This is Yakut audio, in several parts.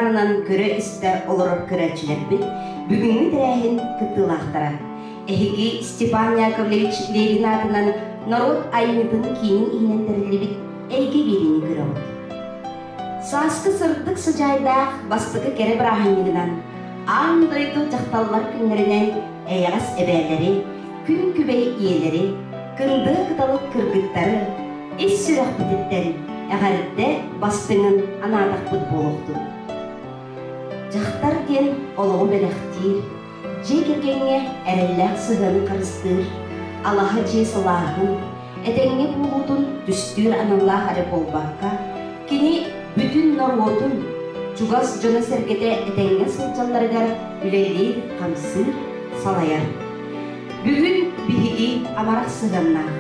экранынан көрө-истэ олорор көрөөччүлэрбит, бүгүҥҥү тэрээһин кыттыылаахтара. Эһиги Степан Яковлевич Левин аатынан норуот айымньытын киинин иһинэн тэриллибит Эйгэ биэриини көрөҕүт. Сааскы сырдык сыдьаайдаах бастакы кэрэ бырааһынньыгынан аан дойду дьахталлар күннэринэн эйэҕэс эбээлэри, күн күбэй ийэлэри, кындыа кыталык кыргыттары ис сүрэхпититтэн эҕэрдэ бастыҥын анаатахпыт буолуохтун. Дьахтар диэн олоҕу бэлэхтиир, дьиэ кэргэҥҥэ эрэллээх сыһыаны харыстыыр, алаһа дьиэ сылааһын, этэҥҥэ буолуутун түстүүр аналлаах эрэ буолбакка, кини бүтүн норуотун, чугас дьоно-сэргэтэ этэҥҥэ сылдьалларыгар үлэлиир-хамсыыр, салайар. Бүгүн биһиги амарах сыһыаннаах,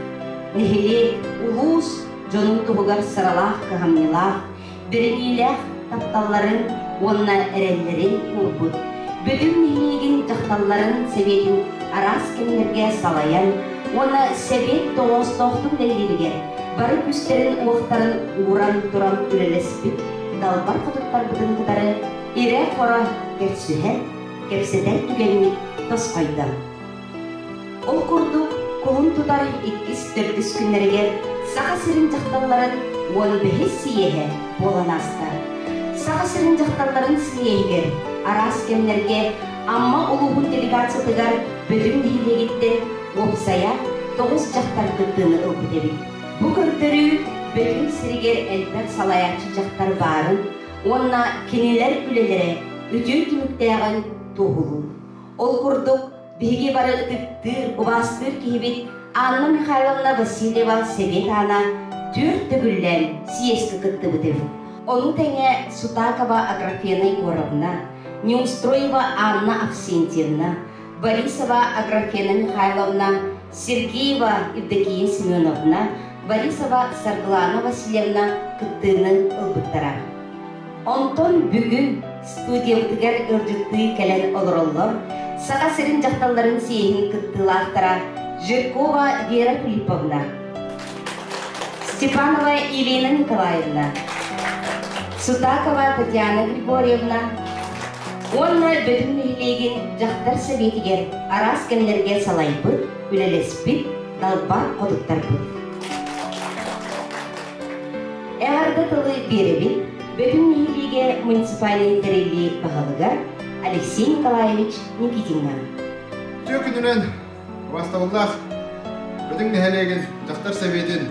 нэһилиэк, улуус дьонун туһугар сыралаах кыһамньылаах, бэриниилээх тапталларын уонна эрэллэрин уурбут, Бөтүҥ нэһилиэгин дьахталларын сэбиэтин араас кэмнэргэ салайан уонна сэбиэт тоҕоостоохтук үлэлииригэр бары күүстэрин-уохтарын ууран туран үлэлэспит далбар хотуттарбытын кытары ирэ-хоро көрсүһэр, кэпсэтэр түгэммит тосхойдо. Ол курдук, кулун тутар иккис-төрдүс күннэригэр Саха сирин дьахталларын 15 сийиэһэ буолан ааста. Саха сирин дьахталларын сийиэһигэр араас кэмнэргэ Амма улууһун делегациятыгар Бөтүҥ нэһилиэгиттэн уопсайа 9 дьахтар кыттыыны ылбыт эбит. Бу көрдөрүү Бөтүҥ сиригэр элбэх салайааччы дьахтар баарын уонна кинилэр үлэлэрэ үтүө түмүктээҕин туоһулуур. Ол курдук, биһиги бары ытыктыыр, убаастыыр киһибит Анна Михайловна Васильева Сэбиэт Аана түөрт төгүллээн съезкэ кыттыбыт эбит. Ону тэҥэ Сутакова Аграфена Егоровна, Неустроева Анна Авксентьевна, Борисова Аграфена Михайловна, Сергеева Евдокия Семеновна, Борисова Саргылана Васильевна кыттыыны ылбыттара. Онтон бүгүн студиябытыгар ыалдьыттыы кэлэн олороллор Саха сирин дьахталларын съеһин кыттыылаахтара Жиркова Вера Филипповна, Степанова Елена Николаевна, Сутакова Татьяна Григорьевна уонна Бөтүҥ нэһилиэгин дьахтар сэбиэтигэр араас кэмнэргэ салайбыт, үлэлэспит далбар хотуттарбыт. Эҕэрдэ тылы биэрэбин Бөтүҥ нэһилиэгэ муниципальнай тэриллии баһылыгар Алексей Николаевич Никитиҥҥа. Үтүө күнүнэн убаастабыллаах Бөтүҥ нэһилиэгин дьахтар сэбиэтин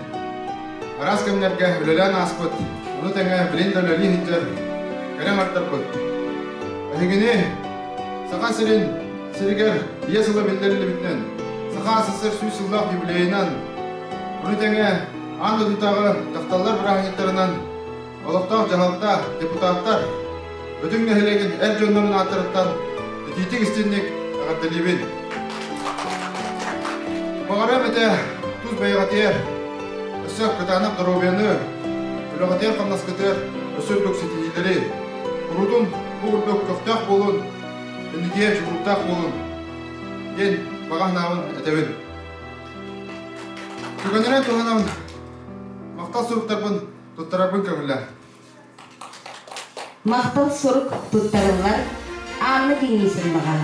араас кэмнэргэ үлэлээн ааспыт, ону тэҥэ билин да үлэлии сылдьар кэрэ аҥардарбыт. Эһигини Саха сирин сиригэр Ийэ сыла биллэриллибитинэн, Саха СССР сүүс сыллаах юбилейынан, ону тэҥэ Аан дойдутааҕы дьахталлар бырааһынньыктарынан олохтоох дьаһалта, депутаттар, Бөтүҥ нэһилиэгин эр дьоннорун ааттарыттан итиитик-истинник эҕэрдэлиибин. Баҕарыам этэ тус бэйэҕитигэр өссө кытаанах доруобуйаны, үлэҕитигэр-хамнаскытыгар өссө үрдүк ситиһиилэри, куруутун бу курдук көхтөөх буолун, инникигэ дьулуурдаах буолун диэн баҕа санаабын этэбин. Түгэнинэн туһанабын махтал суруктарбын туттарарбын көҥүллээ. Махтал сурук туттарыллар Анна Денисовнаҕа.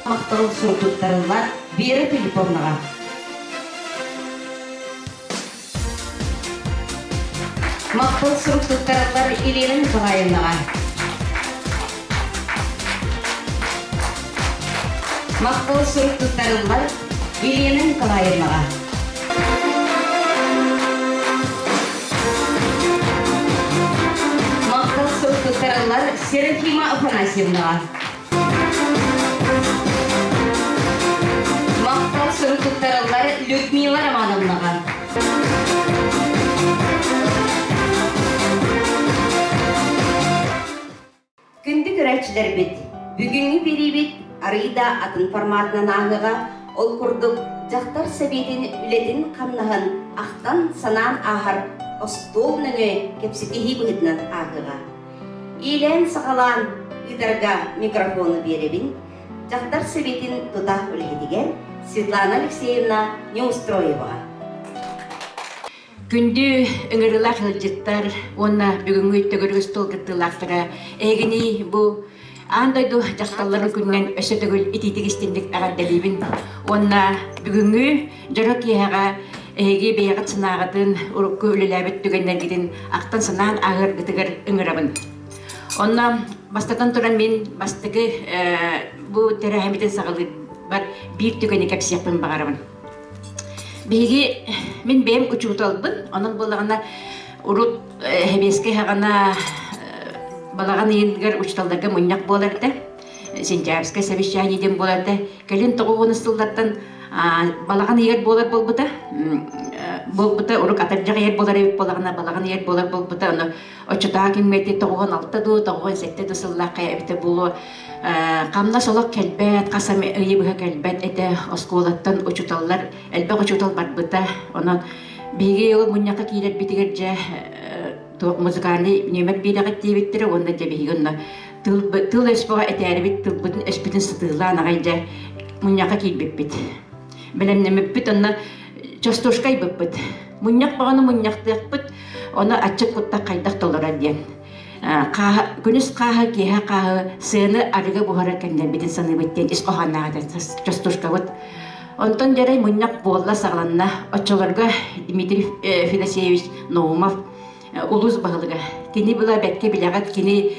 Махтал сурук туттарыллар Вера Филипповнаҕа. Махтал сурук туттараллар Елена Николаевнаҕа. Махтал сурук туттарыллар Елена Николаевнаҕа. Махтал сурук туттарыллар Серафима Афанасьевнаҕа. Махтал сурук туттарыллар Людмила Романовнаҕа. Күндү көрөөччүлэрбит, бүгүҥҥү биэриибит арыый да атын форматынан ааһыаҕа, ол курдук дьахтар сэбиэтин үлэтин-хамнаһын ахтан-санаан ааһар остуол нөҥүө кэпсэтиһии быһыытынан ааһыаҕа. Иилээн-саҕалаан ыытарга микрофону биэрэбин дьахтар сэбиэтин тутаах үлэһитигэр Светлана Алексеевна Неустроеваҕа. Күндү ыҥырыылаах ыалдьыттар уонна бүгүҥҥү төгүрүк остуол кыттыылаахтара эһигини бу аан дойду дьахталларын күнүнэн өссө төгүл итиитик истиҥник эҕэрдэлиибин уонна бүгүҥҥү дьоро киэһэҕэ эһиги бэйэҕит санааҕытын, урукку үлэлээбит түгэннэргитин ахтан-санаан ааһыаргытыгар ыҥырабын. Онно бастатан туран мин бастакы бу тэрээһиммитин саҕалыырбар биир түгэни кэпсиэхпин баҕарабын. Биһиги мин бэйэм учууталбын, онон буоллаҕына урут сэбиэскэй саҕана балаҕан ыйыгар учууталларга мунньах буолар этэ. Сентябрьское совещание диэн буолар этэ. Кэлин тоҕус сыллартан балаҕан ыйыгар буолар буолбута. Буолбута урук атырдьах ыйар буолар эбит буоллаҕына балаҕан ыйар буолар буолбута. Ону оччотооҕу кэмҥэ ити 96 дуу, 97 дуу сыллаахха эбитэ буолуо. Хамнас олох кэлбэт, хас эмэ ыйы быһа кэлбэт этэ. Оскуолаттан учууталлар, элбэх учуутал барбыта. Онон биһиги ол мунньахха киирэрбитигэр дьэ туох музыкальный нүөмэр биэрэҕит диэбиттэрэ уонна дьэ биһиги онно тыл, тыл өс бөҕө этээрибит тылбытын өспүтүн сытыылаан аҕай дьэ мунньахха киирбиппит. Бэлэмнэммиппит онно частушка айбыппыт. Мунньах баҕаны мунньахтыахпыт, ону аччык куттах хайдах толорор диэн. Күнүс хааһы, киэһэ хааһы, сыаны арыгы буһарар кэмнэрбитин саныыбыт диэн ис хоһоонноох этэ частушкабыт. Онтон дьэрэй мунньах буолла саҕаланна. Оччолорго Дмитрий Федосеевич Наумов улуус баһылыга. Кини была бэккэ билэҕит, кини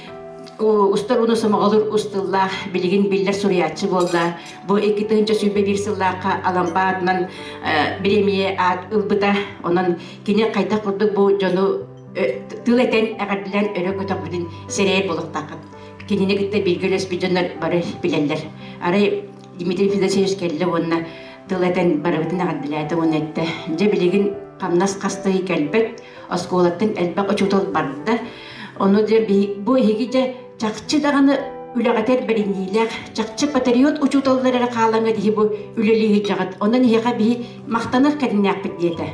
устар уну сомоҕолуур ус тыллаах билигин биллэр суруйааччы буолла. Бу 2021 сыллаахха Алампа аатынан бириэмийэ аат ылбыта. Онон кини хайдах курдук бу дьону тыл этэн эҕэрдэлээн өрө көтөхпүтүн сэрэйэр буолуохтааххыт. Кинини кытта бииргэ үлэспит дьоннор бары билэллэр. Арай Дмитрий Федосеевич кэллэ уонна тыл этэн барыбытын эҕэрдэлээтэ уонна эттэ. Дьэ билигин хамнас хастыы кэлбэт, оскуолаттан элбэх учуутал барда. Ону дьэ бу эһиги дьэ чахчы даҕаны үлэҕитэр бэриниилээх, чахчы патриот учууталлар эрэ хаалаҥҥа диһи бу үлэлии сылдьаҕыт. Онон эһиэхэ биһи махтанар кэриҥнээхпит диэтэ.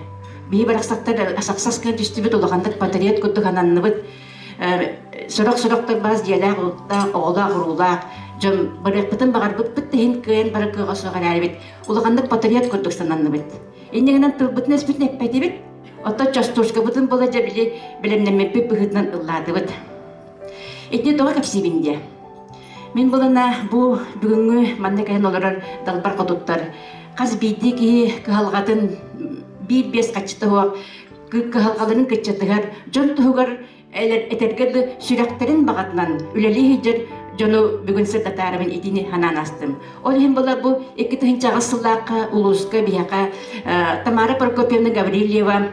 Биһи барахсаттар сахсас гына түстүбүт, улаханнык патриот курдук ананныбыт. Сорох-сорохтор баас дьиэлээх-уоттаах, оҕолоох-уруулаах дьон барыахпытын баҕарбыппыт да иһин кыайан барар кыаҕа суох эрээрибит улаханнык патриот курдук сананныбыт. Иннигинэн тылбытын-өспүтүн эппэтибит, оттон частушкабытын була дьэ били бэлэмнэммиппит быһыытынан ыллаатыбыт. Итини тоҕо кэпсиибин диэ? Мин булана бу бүгүҥҥү манна кэлэн олорор далбар хотуттар хас биирдии киһи кыһалҕатын биир-биэс хаччыта суох кыһалҕаларын кыччатыгар дьон туһугар этэргэ да сүрэхтэрин баҕатынан үлэлии сылдьар дьону бүгүн сырдатаарыбын итини санаан астым. Ол иһин була бу 2008 сыллаахха улууска биһиэхэ Тамара Прокопьевна Гаврильева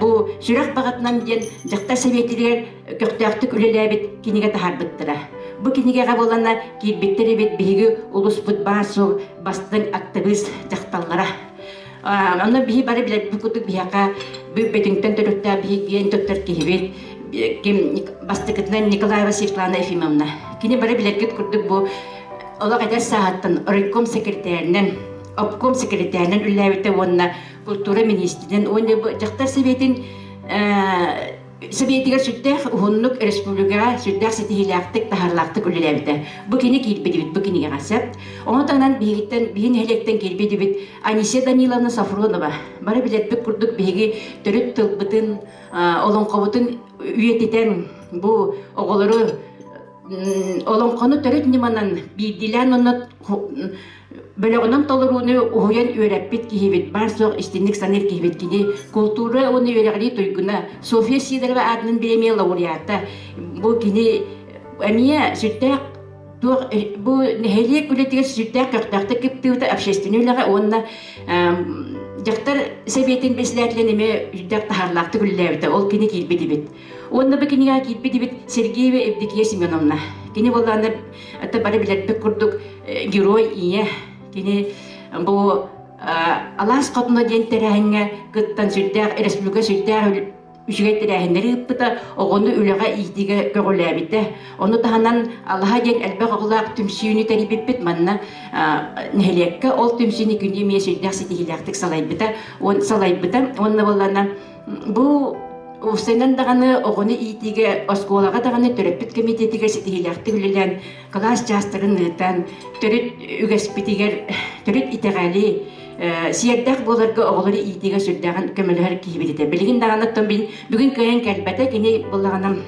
бу сүрэх баҕатынан диэн дьахтар сэбиэтигэр көхтөөхтүк үлэлээбит кинигэ таһаарбыттара. Бу кинигэҕэ буолана киирбиттэр эбит биһиги улууспут баар суох бастыҥ актыбыыс дьахталлара. Онно биһи бары билэрбит курдук биһиэхэ Бөтүҥтэн төрүттээх биһи киэн туттар киһибит ким бастакытынан Николаева Светлана Ефимовна. Кини бары билэргит курдук бу олох эдэр сааһыттан райком секретаринэн, обком секретаринэн үлэлээбитэ уонна культура министринэн уонна бу дьахтар сэбиэтин Сэбиэтигэр сүрдээх уһуннук республикаҕа сүрдээх ситиһиилээхтик, таһаарылаахтык үлэлээбитэ. Бу кини киирбитибит, бу кинигэҕэ сөп. Ону таһынан биһигиттэн, биһи нэһилиэктэн киирбитибит Анисия Даниловна Софронова. Бары билэрбит курдук биһиги төрүт тылбытын, олоҥхобутун үйэтитэн бу оҕолору олоҥхону төрүт ньыманан биирдиилээн уонна бөлөҕүнэн толорууну уһуйан үөрэппит киһибит, баар-суох истинник саныыр киһибит кини култуура уонна үөрэҕирии туйгуна Софья Сидорова аатынан бириэмийэ лауреата. Бу кини эмиэ сүрдээх туох бу нэһилиэк үлэтигэр сүрдээх көхтөөхтүк кыттыбыта общественнай үлэҕэ уонна дьахтар сэбиэтин председателин эмиэ сүрдээх таһаарылаахтык үлэлээбитэ. Ол кини киирбит эбит. Уонна бу кинигэҕэ киирбит эбит Сергеева Евдокия Семеновна. Кини буоллаҕына это бары билэрбит курдук герой ийэ. Кини бу Алаас хотуна диэн тэрээһиҥҥэ кыттан сүрдээх республика сүрдээх үчүгэй тэрээһиннэри ыыппыта, оҕону үлэҕэ иитиигэ көҕүлээбитэ. Ону таһынан Алаһа диэн элбэх оҕолоох түмсүүнү тэрийбиппит. Манна нэһилиэккэ ол түмсүүнү күнү эмиэ сүрдээх ситиһиилээхтик салайбыта. Салайбыта. Уонна буоллаҕына бу. Уопсайынан даҕаны оҕону иитиигэ оскуолаҕа даҕаны төрөппүт кэмитиэтигэр ситиһиилээхтик үлэлээн, кылаас чаастарын ыытан, төрүт үгэспитигэр төрүт итэҕэли, сиэрдээх буоларга оҕолору иитиигэ сүрдээҕин көмөлөһөр киһибит этэ. Билигин даҕаны оттон бүгүн кыайан кэлбэтэ, кини буллаҕына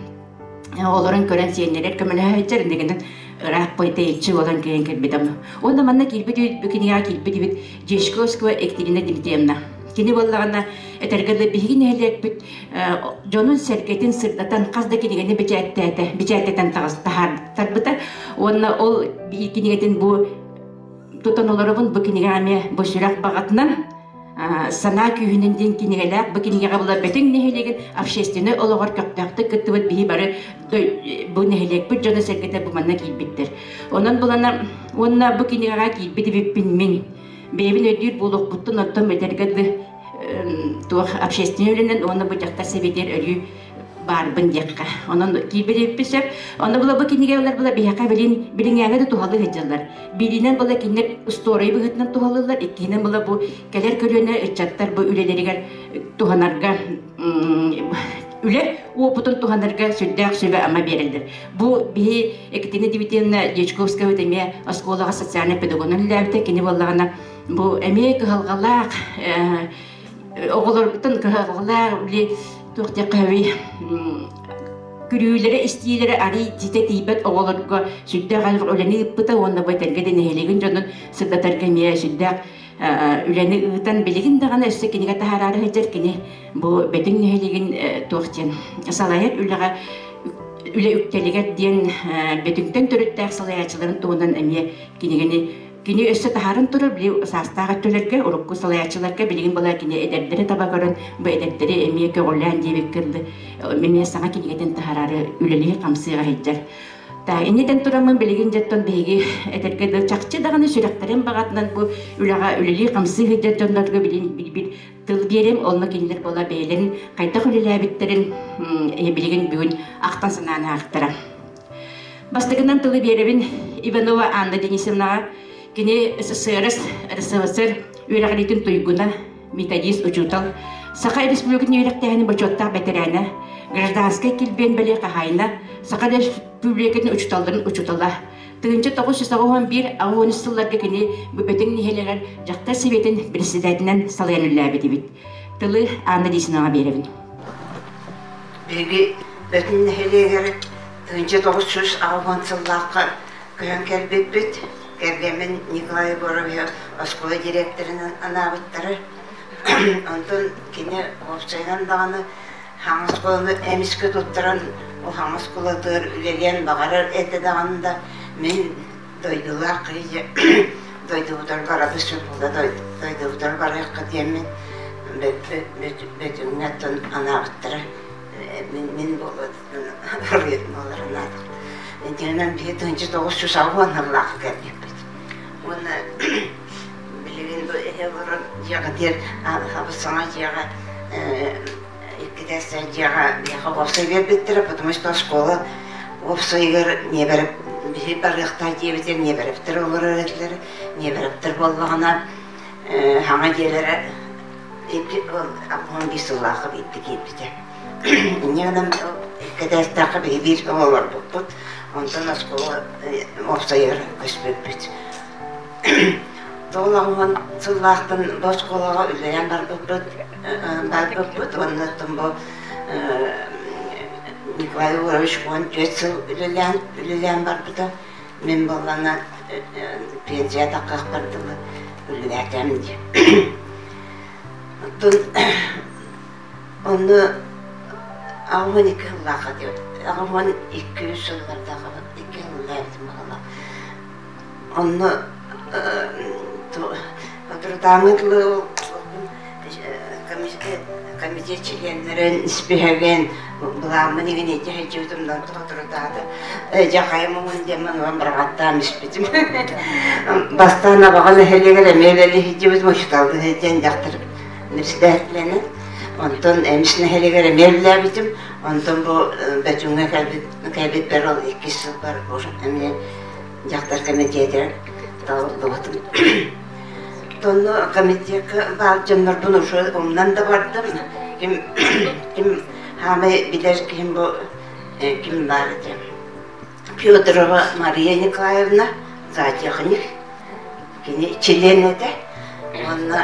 оҕолорун көрөн сиэннэрэр көмөлөһө сылдьар, иннигинэн ыраах тэйиччи буолан кыайан кэлбитим. Уонна манна киирбит бу кинигэҕэ киирбит эбит Дьячковского Екатерина Дмитриевна. Кини буоллаҕына этэргэ дылы биһиги нэһилиэкпит дьонун-сэргэтин сырдатан хас да кинигэни бэчээттээтэ, бэчээттэтэн таһаартарбыта. Уонна ол кинигэтин бу тутан олоробун бу кинигэҕэ эмиэ бу сүрэх баҕатынан санаа күүһүнэн диэн кинигэлээх бу кинигэҕэ була Бөтүҥ нэһилиэгин общественнай олоҕор көхтөөхтүк кыттыбыт биһи бары бу нэһилиэкпит дьоно-сэргэтэ бу манна киирбиттэр. Онон булана уонна бу кинигэҕэ киирбит эбиппин мин бэйэбин өйдүүр буолуохпуттан оттон этэргэ туох общественнай үлэнэн уонна бу дьахтар сэбиэтигэр өрүү баарбын диэххэ. Онон киирбит эбиппит сөп. Онно була бу кинигэлэр була биһиэхэ билин билиҥээҥи да туһалыы сылдьаллар. Бииринэн була кинилэр устуоруйа быһыытынан туһалыыллар, иккиһинэн була бу кэлэр көлүөнэ ыччаттар бу үлэлэригэр туһанарга үлэ уопутун туһанарга сүрдээх сүбэ-ама биэрэллэр. Бу биһи Екатерина Дмитриевна Дьячковская эмиэ оскуолаҕа социальнай педагогунан үлэлээбитэ. Кини буоллаҕына бу эмиэ кыһалҕалаах оҕолорбутун кыһалҕалаах били туох диэххэ күрүүлэрэ истиилэрэ арый ситэ тиийбэт оҕолорго сүрдээх элбэх үлэни ыыппыта уонна бу этэргэ да нэһилиэгин дьонун сырдатарга эмиэ сүрдээх үлэни ыытан билигин даҕаны өссө кинигэ таһаараары сылдьар кини бу Бөтүҥ нэһилиэгин туох диэн салайар үлэҕэ үлэ үктэлигэр диэн Бөтүҥтэн төрүттээх салайааччыларын туһунан эмиэ кинигэни Кини өссө таһааран турар били саастаах өттүлэргэ, урукку салайааччыларга билигин была кини эдэрдэри таба көрөн, бу эдэрдэри эмиэ көҕүлээн диэбиккэ дылы, эмиэ саҥа кинигэтин таһаараары үлэлии-хамсыы сылдьар. Та иннитэн тураммын билигин дьэттон биһиги этэргэ дылы чахчы даҕаны сүрэхтэрин баҕатынан бу үлэҕэ үлэлии-хамсыы сылдьар дьоннорго билин бир тыл биэрим, онно кинилэр буола бэйэлэрин хайдах үлэлээбиттэрин билигин бүгүн ахтан санаан аахтара. Бастакынан тылы биэрэбин Иванова Анна Денисовнаҕа. Кини СССР, РСФСР үөрэҕириитин туйгуна, методист, учуутал, Саха Республикатын үөрэхтээһинин бочуоттаах бэтэрээнэ, гражданскай килбиэн бэлиэ хаһаайына, Саха Республикатын учууталларын учуутала. 1991 80 сылларга кини бу Бөтүҥ нэһилиэгэр дьахтар сэбиэтин председателинэн салайан үлэлээбит эбит. Тылы Анна Денисовнаҕа биэрэбин. Биһиги Бөтүн нэһилиэгэр 1980 сыллаахха көһөн кэлбиппит. Кэргэммин Николай Егоровиһы оскуола директорынан анаабыттара. Онтон кини уопсайынан даҕаны хаҥас оскуоланы эмискэ туттаран, ол хаҥас оскуолатыгар үлэлиэн баҕарар этэ даҕаны да, мин дойдулаах киһи дойдубутугар барабыт сөп буолла, дойдубутугар барыахха диэммин Бөтүҥҥэ оттон анаабыттара. Мин буолар анаатым. Интигинэн биһи 1960 сыллаахха кэлбиппит. Уонна билигин бу эһэ олорор дьиэҕитигэр саҥа дьиэҕэ иккитээс дьиэҕэ биһиэхэ уопсай биэрбиттэрэ, потому что оскуола уопсайыгар Ньиэбэрэп биһи барыахтаах дьиэбитигэр Ньиэбэрэптэр олорор этилэр. Ньиэбэрэптэр буоллаҕына саҥа дьиэлэрэ икки 81 сыллаахха биирдэ киирбитэ. Инньэ гынан икки этээстээххэ биһи биир олорбуппут, онтон оскуола уопсайыгар көспүппүт. Тоҕус сыллаахтан бу оскуолаҕа үлэлээн барбыппыт, барбыппыт уонна оттон бу Николай Егорович 14 сыл үлэлээн, үлэлээн барбыта. Мин буоллаҕына пенсия таххахпар дылы үлэлээтэм дии. Оттон онно 82 сыллаахха 82 сыллардаах икки сыллаабытым баҕалаах. Онно Трудамы дылы комитет чилиэннэрин испиһэгин былааммын игин ити сылдьыбытым соторутаата дьахайым муҥун диэммин ылан быраҕаттаан испитим. Бастаан Абаҕа нэһилиэгэр эмиэ үлэлии сылдьыбытым учууталлыы сылдьан дьахтар председателинэн. Онтон Эмис нэһилиэгэр эмиэ үлэлээбитим. Онтон бу Бөтүҥҥэ кэлбит кэлбиппэр ол иккис сылбар эмиэ дьахтар комитетигэр талыллыбытым. Онно комитекка баар дьоннорбун уже умнан да бардым. Ким, ким Хаамай билэр киһим бу ким баар этэ? Федорова Мария Николаевна, зоотехник, кини чилиэн этэ. Уонна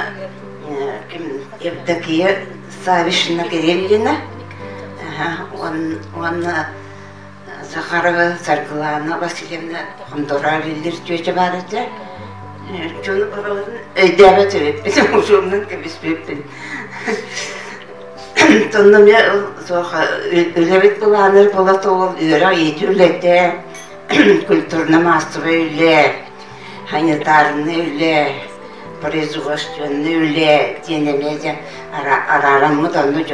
ким Евдокия Савишна Кириллина, уонна Захарова Саргылана Васильевна Хондора биллэр чүөчэ баар этэ. Дьону барыларын өйдөөбөт эбиппин, ушуумнан кэбиспиппин. Онно эмиэ суох үлэбит былааныр буола туол үөрэх иитии үлэтэ, культурно-массовай үлэ, санитарнай үлэ, производственнай үлэ диэн эмиэ дьэ араараммыт онно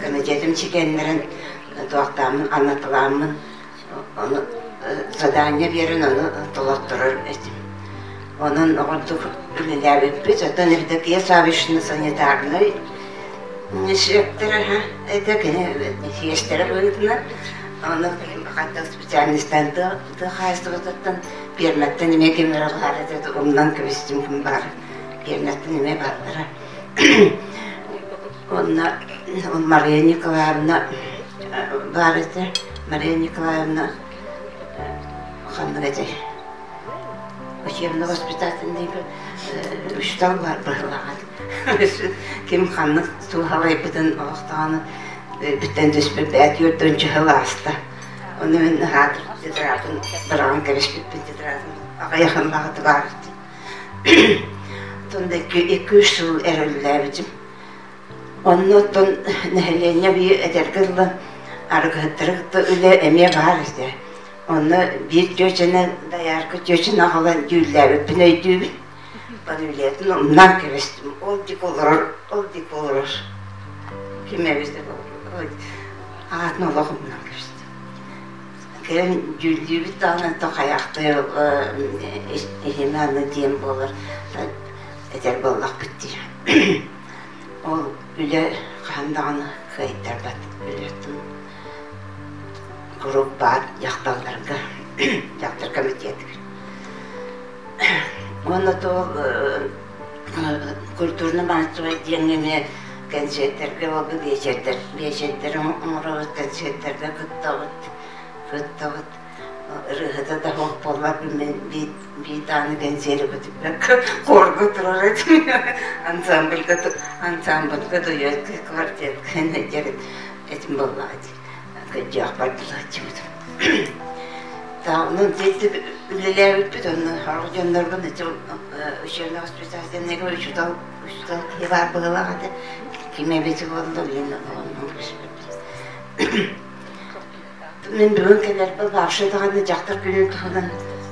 комитетым чилиэннэрин туохтааммын анатылааммын ону задание биэрэн ону толотторор этим. Онон оҕордук үлэлээбиппит. Оттон Евдокия Саввична санитарнай инспектора этэ, кини сиэстэрэ быһыытынан. Ону хатта специальностан тыа хаһаайыстыбатыттан пиэрмэттэн эмиэ ким эрэ баар этэ, умнан кэбистим ким баар. Пиэрмэттэн эмиэ бааллара. Уонна Мария Николаевна баар этэ. Мария Николаевна ханнык этэй? Учебно-воспитательный учуутал баар быһыылаах. Ким ханнык суһалайбытын олохтоҕуна бүттэн түспүт бэт үөрдөн чыһыл ааста. Ону мин наһаа тетрадын быраҕан кэбиспиппин тетрадын аҕыйахын баҕата баар Оттон да 2-3 сыл эрэллээбитим. Онно оттон нэһилиэнньэ биир эдэргэ дылы арыгыһыттары кытта үлэ эмиэ баар этэ. Онно биир чүөчэнэн доярка чүөчэни аҕалан дьүүллээбиппин өйдүүбүн. Фамилиятын умнан кэбистим. Ол диэки олорор, ол диэки олорор. Ким эбитэ аатын олох умнан кэбистим. Кэлин дьүүллүүбүт даҕаны то хайаахтай иһимэ аны диэн буолар этэр буоллахпыт дии. Ол үлэ хаһан даҕаны кыайтарбат үлэтин куруук баар дьахталларга дьахтар комитетыгар. Уонна то культурно-массовай диэҥҥэ эмиэ кэнсиэртэргэ буолбут биэчэрдэр биэчэрдэри оҥоробут, кэнсиэртэргэ кыттабыт, кыттабыт. Ырыаһыта да суох буолларбын мин биир биир даҕаны кэнсиэри көтүппэккэ хорга турар этим. Ансамбльга ансамбльга дуэтка, квартетка диэн этим буоллаҕа дии. Кыдьаах бардылааччыбытым. Онон итинник үлэлээбиппит, онно сорох дьоннорбун ити учебно-воспитательныйга учуутал учуутал киһи баар быһыылаах этэ. Ким эбитэ буолла, билин оннун көспөппүт. Мин бүгүн кэлэрбэр вообще даҕаны дьахтар күнүн туһунан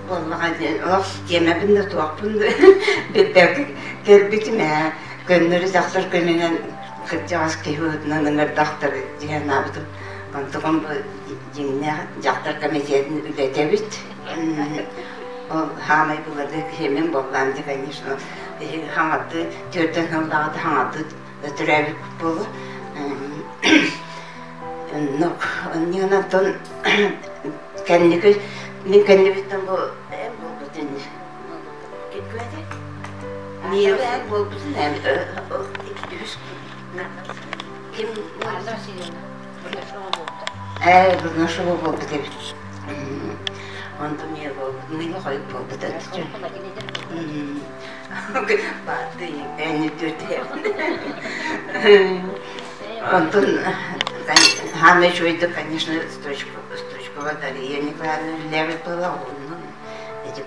буоллаҕа диэн олох тиэмэбин да туохпун да билбэккэ кэлбитим ээ. Көннөрү дьахтар күнүнэн кырдьаҕас киһи быһыытынан ыҥырдахтар дии санаабытым. Онтукам бу дьиҥнээх дьахтар комитетын үлэтэбит. Ол хаамай былыргы киһи мин буоллаам дии, конечно. Биһиги хаҥардыы, түөртэн сыллааҕыта хаҥардыы төрөөбүппүт буолуо. Оннук. Онньуонан кэнники мин кэннибиттэн бу эн буолбут ини. Ким Миир буолбутун үһүс ким Ээ, Бурнашова буолбут эбит. Онтон миир буолбут, миир хойут буолбут этэ. Онтон хаамай үчүгэйдик, конечно, Стручкова Дария Николаевна үлэлээбит буола оннун ити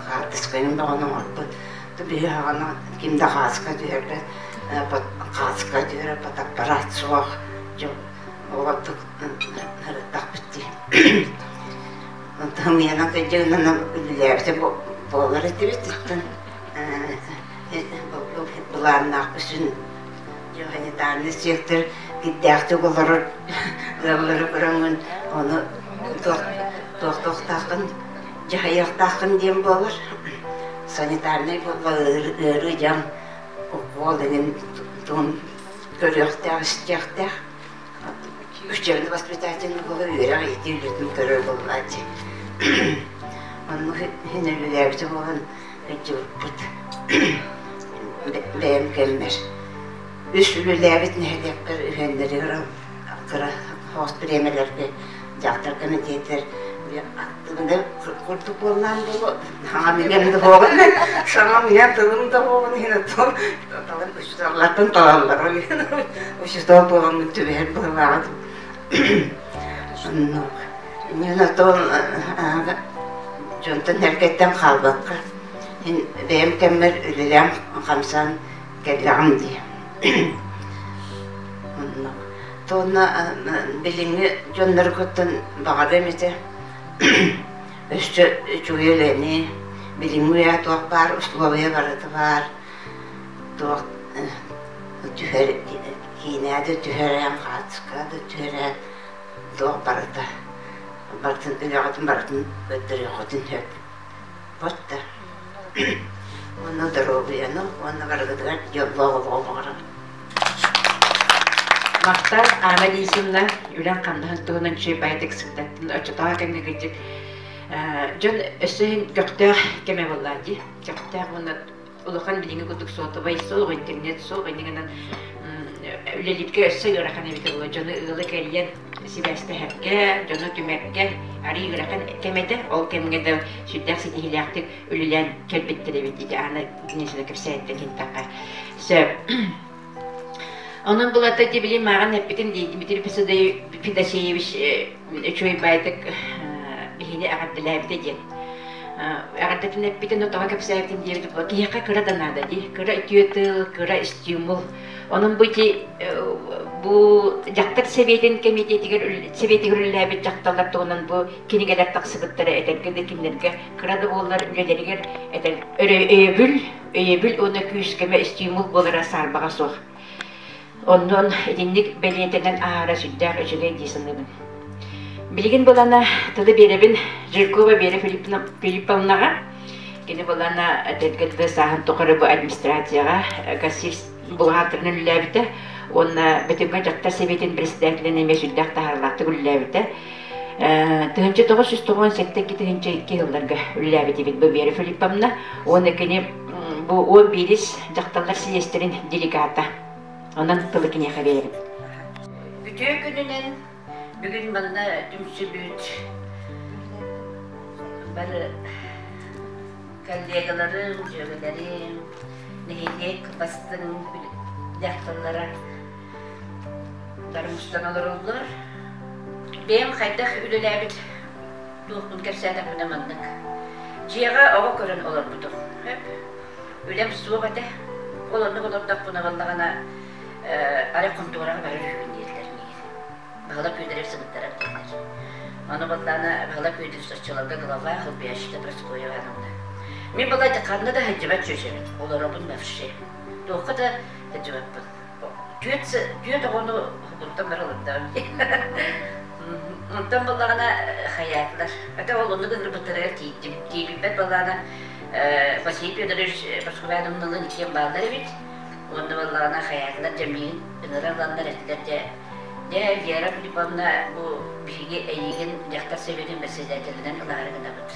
хаартыскайын бөҕөнү оҥорбут. Биһи аҕаны ким да хааска түһэрбэт, хааска түһэрэр фотоаппарат суох, оҕотук ырыттахпыт дии. Онтон миэнэ кырдьыгынан үлэлээбитэ буолар этибит. Оттон былааннаах үсүн санитарный сектор кирдээхтик олорор ыаллары көрөҥҥүн ону туохтуохтааххын дьаһайыахтааххын диэн буолар. Санитарнай буолла ыарыы дьаҥ укуол эҥин тугун көрүөхтээх, истиэхтээх. Учебно-воспитательный буолар үөрэх иитии үлэтин көрөр буоллааччы. Оннук иһин үлэлээбитэ буолан өйдүбүппүт. Бэйэм кэммэр. Үс үлэлээбит нэһилиэкпэр үһүөннэригэр Кыра соҕус бириэмэлэргэ дьахтар кэмитиэтэр аттыбына курдук буоллаан буолуо саҥам иҥэм да буоҕун саҥам иҥэм тылым да буоҕун иһин оттон талан учууталлартан талаллар ол иһин учуутал буоламмын түбэһэр быһыылааҕым оннук иннинэ оттон дьонтон эргэттэн хаалбакка мин бэйэм кэммэр үлэлээн хамсаан кэллэҕим дии Оннук. Туонна билиҥҥи дьонноргуттан баҕарыам этэ өссө үчүгэй үлэни, билиҥҥи үйэ туох баар условия барыта баар, туох түһэр киинэ да түһэрэн, хаартыска да түһэрэн, туох барыта барытын үлэҕитин барытын көрдөрүөххүтүн сөп. Вот да. Уонна доруобуйаны уонна барыгытыгар дьоллоох олоҕу баҕарабын. Махтал Анна Лисовна үлэҥ хамнаһын туһунан үчүгэй баайдык сырдаттын. Оччотооҕу кэмҥэ кырдьык дьон өссө иһин көхтөөх кэмэ буоллаа дии. Көхтөөх уонна улахан билиҥҥи курдук суотабай суох, интернет суох, иннигинэн үлэлииргэ өссө ыарахан эбитэ буолуо. Дьону ыалы кэрийэн сибээстэһэргэ, дьону түмэргэ арыый ыарахан кэм этэ. Ол кэмҥэ да сүрдээх ситиһиилээхтик үлэлээн кэлбиттэр эбит ити Анна Денисовна кэпсээниттэн иһиттэххэ. Сөп. Онон булата ити били мааҕын эппитим дии Дмитрий Федосеевич үчүгэй баайдык биһини эҕэрдэлээбитэ диэн. Эҕэрдэтин эппитин, тоҕо кэпсээбитин диэбит була. Киһиэхэ кыра да наада дии. Кыра үтүө тыл, кыра стимул. Онон бу ити бу дьахтар сэбиэтин кэмитиэтигэр сэбиэтигэр үлэлээбит дьахталлар туһунан бу кинигэлэр тахсыбыттара этэргэ да кинилэргэ кыра да буоллар үлэлэригэр этэр өйөбүл өйөбүл уонна күүс-көмө стимул буолара саарбаҕа суох. Онон итинник бэлиэтэнэн аһара сүрдээх үчүгэй дии саныыбын. Билигин былана тылы биэрэбин Жиркова Вера Филипповнаҕа. Кини былана этэргэ сааһын тухары бу администрацияҕа кассир бухгалтерынан үлэлээбитэ уонна Бөтүҥҥэ дьахтар сэбиэтин председателинэн эмиэ сүрдээх таһаарыылаахтык үлэлээбитэ. 1997-2002 сылларга үлэлээбитибит бу Вера Филипповна уонна кини бу 11 дьахталлар сийиэстэрин делегата. Онон тылы киниэхэ биэрэбин. Үтүө күнүнэн бүгүн манна түмсүбүт бары коллегаларым, дьүөгэлэрим, нэһилиэк бастыҥ дьахталлара бары мустан олороллор. Бэйэм хайдах үлэлээбит туохпун кэпсээтэхпинэ маннык. Дьиэҕэ оҕо көрөн олорбутум. Үлэм суох этэ. Ол оннук олордохпуна буоллаҕына арай хонтуораҕа барар үһүгүн диэтилэр миигин. Баһылай Күөдэрев сыбыттарар дииллэр. Ону буоллаҕына Баһылай Күөдэрев оччолорго глава Хылбыйаччыта Прасковья Ивановна. Мин была ханна да сылдьыбат чүөчэбин. Олоробун вообще. Туохха да сылдьыбаппын. Түөрт оҕону уһугуттан бары олордоҕум дии. Онтон буоллаҕына хайаатылар. Это ол оннук ыҥырбыттарыгар тиийдим. Тиийбиппэр буоллаҕына Василий Федорович Прасковьяновналыын иккиэн бааллар эбит. Уонна буоллаҕына хайаатылар дьэ миигин ыҥыра ыланнар этилэр дьэ дьэ Вера Филипповна бу биһиги эйигин дьахтар сэбиэтин председателинэн ылаары гынабыт.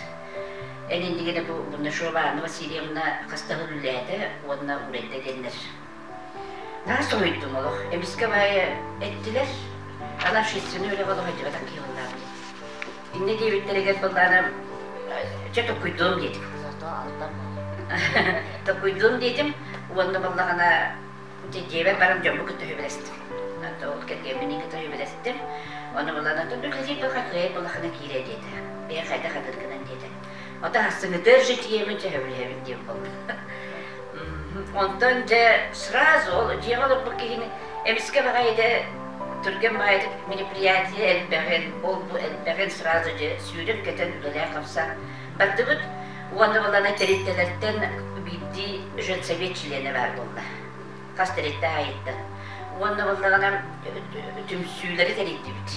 Эн иннигинэ бу Бурнашова Анна Васильевна хас да сыл үлэлээтэ уонна уурайда диэннэр Наһаа соһуйдум олох. Эмискэ баайы эттилэр. Аны общественнай үлэҕэ олох өйдөбөтөх киһи буоллаҕым. Иннэ диэбиттэригэр былаана чэ токкуйдуом диэтим. Токкуйдуом диэтим уонна буоллаҕына дьиэбэр баран дьомму кытта сүбэлэстим. Ол кэргэммин кытта сүбэлэстим. Ону булан үлэлиир буоллахха кыайар буоллаххына киирэ диэтэ. Бэйэ хайдах хатыргынан диэтэ. Ото хассыҥытыар житиемин чэ сөбүлэһэбин диэн буолла. Онтон дьэ сразу ол дьиэҕэ олорбут киһини эмискэ баҕайыта түргэн баҕайытык мероприятие элбэҕин, ол-бу элбэҕин сразу дьэ сүүрэн-көтөн үлэлээн-хамсаан бардыбыт. Уонна балана тэрилтэлэртэн биирдии женсовет чилиэнэ баар буолла. Хас тэрилтэ аайыттан. Уонна буоллаҕына түмсүүлэри тэрийдибит.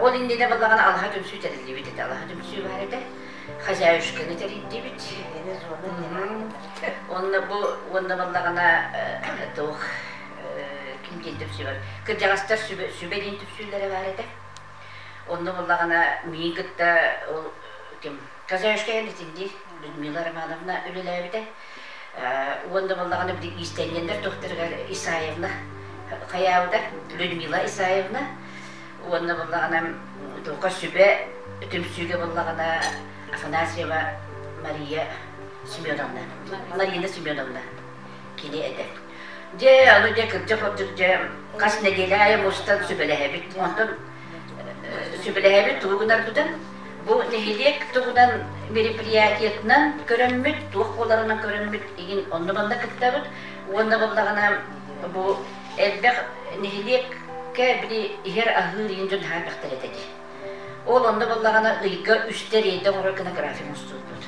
Ол иннинэ буоллаҕына алаһа түмсүү тэриллибит этэ. Алаһа түмсүү баар этэ. Хозяюшканы тэрийдибит. Онно бу уонна буоллаҕына туох ким диэн түмсүү бар? Кырдьаҕастар сүбэ, сүбэ диэн түмсүүлэрэ баар этэ. Онно буоллаҕына миигин кытта ол ким Хозяюшка итинди Людмила Романовна үлэлээбитэ. Уонна буоллаҕына били иистэнньэннэр туохтарыгар Исаевна. хайаабыта Людмила Исаевна уонна буоллаҕына туохха сүбэ түмсүүгэ буоллаҕына Афанасьева Мария Семеновна Марина Семеновна кини этэ. Дьэ, ону дьэ кырдьык-хордьук дьэ хас нэдиэлэ аайы мустан сүбэлэһэбит. Онтон сүбэлэһэбит тугу гынарбытын бу нэһилиэк туһунан мероприятиетынан көрөммүт, туох буоларынан көрөммүт игин онно-манна кыттабыт. Уонна буоллаҕына бу элбэх нэһилиэккэ били иһэр-аһыыр иһин дьон наһаа элбэхтэр этэ дии. Ол онно буоллаҕына ыйга үстэ рейдэ оҥорор гына график оҥостубуппут.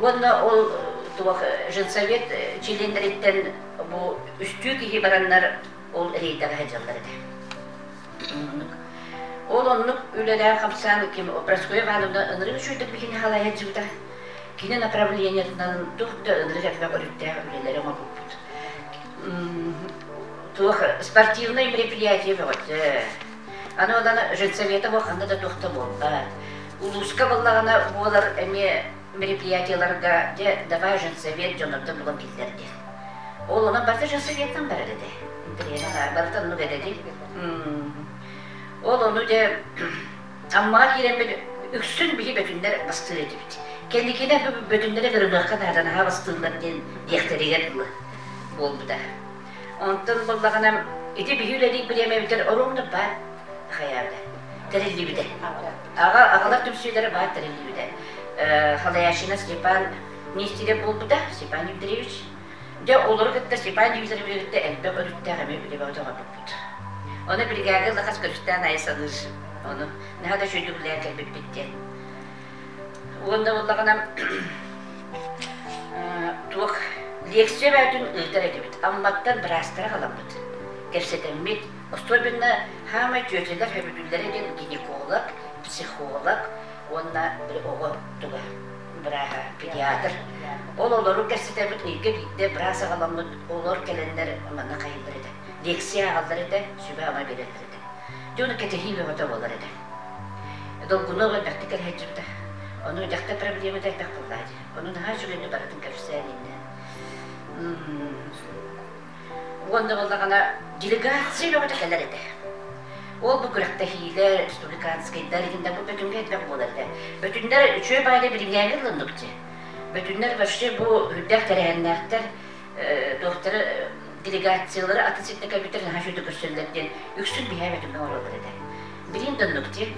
Уонна ол туох женсовет чилиэннэриттэн бу үстүү киһи бараннар ол рейдэҕэ сылдьаллар этэ. Ол оннук үлэлээн хамсаан ким Прасковья Ивановна ынырык үчүгэйдик биһини халайа сылдьыбыта. Кини направлениетынан туох да ынырык элбэх өрүттээх үлэлэри оҥорбуппут. Туох спортивнай мероприятие бөҕөтө. Аны онон женсовета бу ханна да туох да буолбат. Улууска буоллаҕына буолар эмиэ мероприятиеларга дьэ давай женсовет дьоннортон булан киллэр диэн. Ол онон барыта женсоветтан барар этэ. Интэриэһэ барыта оннук этэ дии. Ол ону дьэ Аммаҕа киирэммит үксүн биһи бөтүннэр бастыыр этибит. Кэнникинэ бөтүннэри кырымыахха наада наһаа бастыыллар диэн диэхтэригэр дылы буолбута. Онтон буоллаҕына ити биһи үлэлиир бириэмэбитигэр оруобуна баар хайаабыта тэриллибитэ. Аҕа аҕалар түмсүүлэрэ баар тэриллибитэ. Халайааччына Степан Нестерев буолбута, Степан Дмитриевич. Дьэ, олору кытта Степан Дмитриевичи кытта элбэх өрүттээх эмиэ үлэ бөҕөтө оҥорбуппут. Ону биригээгэ лахас көрүстээн айа саныыр. Ону наһаа да үчүгэйдик үлэлээн кэлбиппит диэн. Уонна буоллаҕына туох лекция бөҕөтүн ыытар этибит. Амматтан быраастары аҕаламмыт, кэпсэтэммит. Особенно хаамай түөтэлэр сөбүлүүллэрэ диэн гинеколог, психолог уонна оҕо туга бырааһа, педиатр. Ол олору кэпсэтэбит ыйга биирдэ быраас аҕаламмыт, олор кэлэннэр манна хайыыллар этэ. Лекция ааҕаллар этэ, сүбэ-ама биэрэллэр этэ. Дьэ ону кэтэһии бөҕөтө буолар этэ. Долгунуох элбэхтик кэлэһэччибитэ. Ону дьахтар проблемата элбэх буоллаа дии. Ону наһаа үчүгэйдик барытын кэпсээн иннэ. Уонна буоллаҕына делегация бөҕөтө кэлэр этэ. Ол бу күрэхтэһиилэр, республиканскайдар игин да бу Бөтүҥҥэ элбэх буолар этэ. Бөтүннэр үчүгэй баайда билиҥҥээҥи ылыннык дии. Бөтүннэр вообще бу үрдээх тэрээһиннээхтэр туохтары делегациялары атын сиртэн кэлбиттэр наһаа үчүгэйдик көрсөллөр диэн үксүн биһээ Бөтүҥҥэ оҥороллор этэ. Билигин да оннук дии.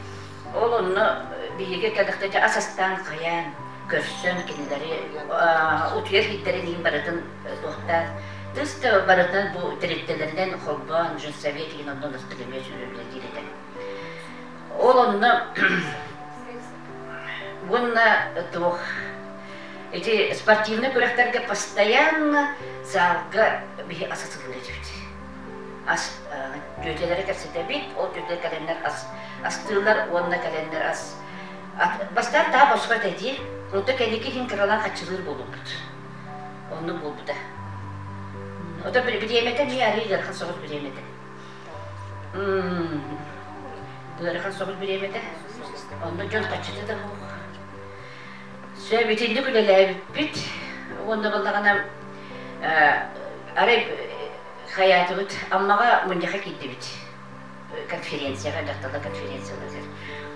Ол онно биһиги кэллэхтэрэ ас астаан хайаан көрсөн кинилэри утуйар иһиттэрин иһин барытын туохтаан тыс да барытын бу тэрилтэлэринэн холбоон женсовет иһин онно ыстык эмиэ үлэлиир этэ. Ол онно уонна туох ити спортивнай күрэхтэргэ постоянно залга биһи ас атылыыр этибит. Ас түөтэлэри кэпсэтэбит, ол түөтэлэр кэлэннэр ас астыыллар уонна кэлэннэр ас бастаан таа босхо этэ дии, онто кэнники иһин кыралаан хаччылыыр буолбуппут. Оннук буолбута. Ото бириэмэтэ эмиэ арыый ыарахан соҕус бириэмэтэ. Ыарахан соҕус бириэмэтэ. Онно дьон хаччыта да суох. Сөп итинник үлэлээбиппит. Уонна буоллаҕына арай хайаатыбыт Аммаҕа мунньахха киирдибит. Конференцияҕа, дьахталлар конференцияларыгар.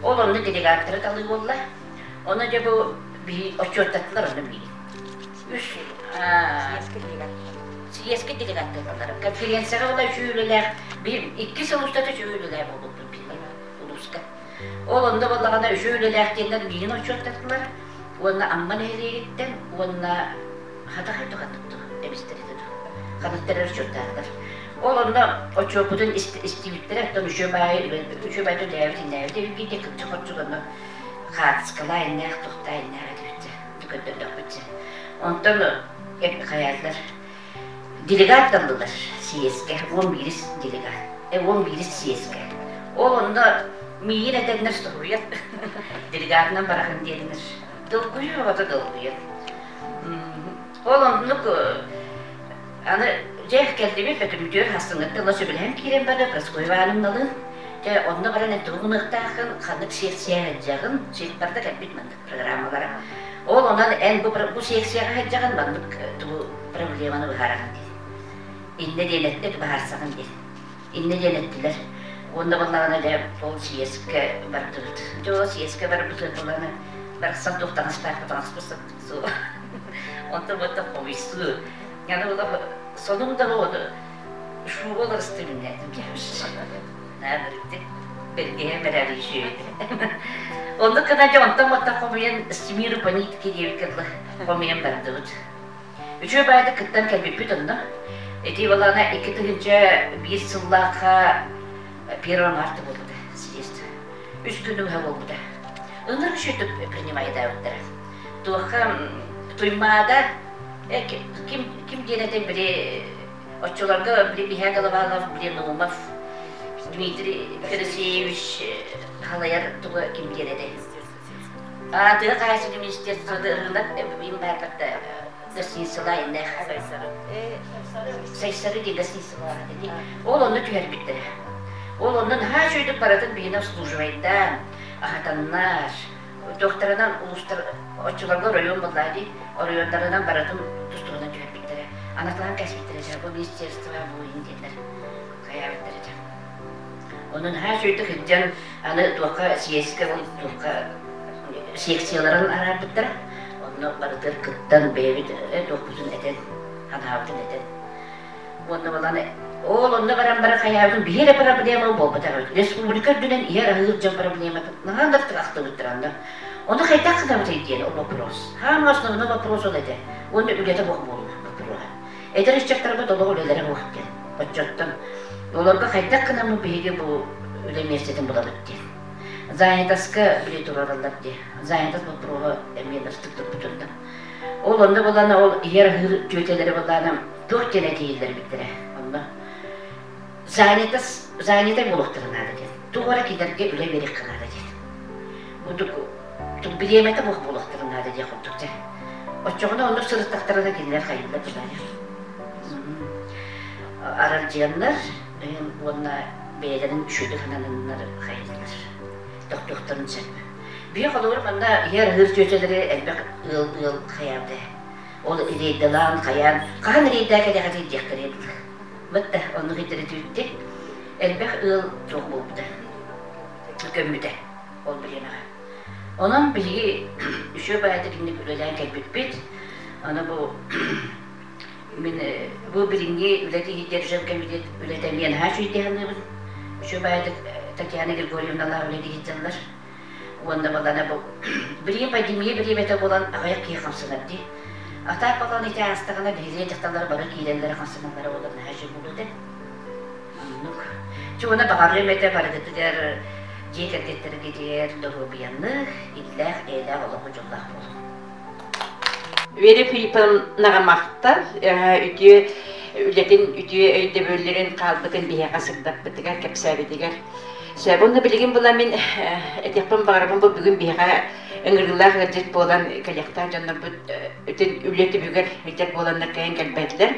Ол онно делегаттары талыы буолла. Ону дьэ бу биһи отчуоттаттылар онно миигин. Үс съезкэ делегаттыыллар. Конференцияҕа була үчүгэй үлэлээх биир икки сыл устата үчүгэй үлэлээх буолбуппут биһиги улууска. Ол онно буоллаҕына үчүгэй үлэлээх диэннэр миигин отчуоттатылар уонна Амма нэһилиэгиттэн уонна Хатахай тухаттык эмистэри ханаттар отчуоттаатылар. Ол онно отчуоппутун истибиттэрэ, оттон үчүгэй баайы үчүгэй баайы үлээбит иннээбит эбиккит диэн кырдьык-хордьук онно хаартыскалаа иннээх, тухтаа иннээх этибит көрдөрдөхпүт. Онтон хайаатылар делегат таллылар съезкэ, 11 делегат, 11 съезкэ. Ол онно миигин этэннэр соһуйан делегатынан бараһын диэтилэр. Долгуйуу оҕото долгуйан. Ол оннук аны дьэ кэллибит бөтүмүтүөр хассыҥҥыттан ыла сөбүлэһэн киирэн барда Прасковья Ивановналыын. Дьэ онно баран эн тугу гыныахтааххын, ханнык секция сылдьаҕын, барда кэлбит маннык программалара. Ол онон эн бу, бу секцияҕа сылдьаҕын маннык тугу проблеманы быһаараҕын диэн. Иннэ диэн эттэ быһаарсаҕын диэн. Иннэ диэн эттилэр. Уонна буоллаҕына дьэ ол съезкэ бардыбыт. Дьэ ол съезкэ барбыт буоллаҕына барахсан туох таҥастаах таҥаспыт суох. Онтон буотта хомуйсуу. Аны була сонум да буолу шуба уларысты миннээтим дьэбиш. Наадырыктык бэргэһэ мэрээри үчүгэйдик. Оннук гына дьэ онтон буотта хомуйан с миру по нитке диэбиккэ дылы хомуйан бардыбыт. Үчүгэй баайдык кыттан кэлбиппит онно. Ити балаана 2001 сыллаахха 1 марта буолбута съезд. Үс күн уһа буолбута. Ынырык үчүгэйдик принимайдаабыттара. Туохха Туймаада ким ким диэн этэ били оччолорго били Биһээ Головалов, били Наумов Дмитрий Федосеевич халайар туга ким диэн этэ Тыа хаһаайыстыбатын министерствота ырыынак им баарбатта гостиницалаа иннэх Сайсары диэн гостиницалаах этэ Ол онно түһэрбиттэрэ. Ол онно наһаа үчүгэйдик барытын биһини обслуживайдаан, аһатаннар, туохтарынан улуустар оччолорго оройуон буоллаа дии, оройуоннарынан барытын тус-туһунан түһэрбиттэрэ. Анатылаан кэспиттэрэ дьэ, бу министерство бу иһин диэннэр хайаабыттара дьэ. Онон наһаа үчүгэйдик сылдьан аны туохха съезкэ ол туохха секцияларын араарбыттара. Онно барытыгар кыттан бэйэбит туохпутун этэн, санаабытын этэн. Уонна балан ол онно баран баран хайаабытын биһи эрэ проблема буолбатах эбит. Республика үрдүнэн иһэр аһыыр дьон проблематын наһаа да ахтыбыттар онно. Ону хайдах гынабытый диэн ол вопрос. Хаама основной вопрос ол этэ. Уонна үлэтэ буох буолла боппуруоһа. Эдэр ыччаттарбыт олох үлэлэрэ суох диэн. Оччоттон олорго хайдах гынаммыт биһиги бу үлэ миэстэтин булабыт диэн. Занятоска били турараллар дии. Занятость боппуруоһа эмиэ ыстык турбутунда. Ол онно булана ол иһэр-аһыыр түөтэлэри булана туох диэн этиилэр эбиттэрэ. Онно занятость занятай буолуохтара наада диэн. Туох эрэ кинилэргэ үлэ биэриэххэ наада диэн. Бу бириэмэтэ буох буолуохтарын наада диэх курдук дьэ. Оччоҕуна оннук сырыттахтарына кинилэр хайыыллар тулаайар. Аралдьыйаннар уонна бэйэлэрин үчүгэйдик санананнар хайыыллар. Тохтуохтарын сөп. Биир холобур манна иһэр-аһыыр чүөчэлэри элбэх ыал-ыал хайаабыта. Ол рейдалаан, хайаан, хаһан рейдаа кэлэҕитий диэхтэрэ дылы. Бытта оннук итиритүүттэ элбэх ыал туох буолбута, көммүтэ ол бириэмэҕэ. Онон биһиги үчүгэй баайдык инник үлэлээн кэлбиппит. Аны бу мин бу билиҥҥи үлэ тиһигэр кэмитиэт үлэтэ эмиэ наһаа үчүгэйдик саныыбын. Үчүгэй баайдык Татьяна Григорьевналаах үлэлии сылдьаллар. Уонна балана бу билигин пандемия бириэмэтэ буолан аҕыйах киһи хамсанар дии. Атаак балан ити аастаҕына биһиги дьахталлар бары киирэллэрэ хамсаналлара буолан наһаа үчүгэй буолуо этэ. Оннук. Чэ уонна баҕарыам этэ барыгытыгар дьиэ кэргэттэргитигэр доруобуйаны, иллээх, эйэлээх олоҕу дьоллоох буолуҥ. Вера Филипповнаҕа махтал, үтүө үлэтин үтүө өйдөбүллэрин хаалбытын биһиэхэ сырдаппытыгар, кэпсээбитигэр. Сөп, уонна билигин була мин этиэхпин баҕарабын бу бүгүн биһиэхэ ыҥырыылаах ыалдьыт буолан кэлиэхтээх дьоннорбут үлэ түбүгэр бүтэр буоланнар кэлэн кэлбэтилэр.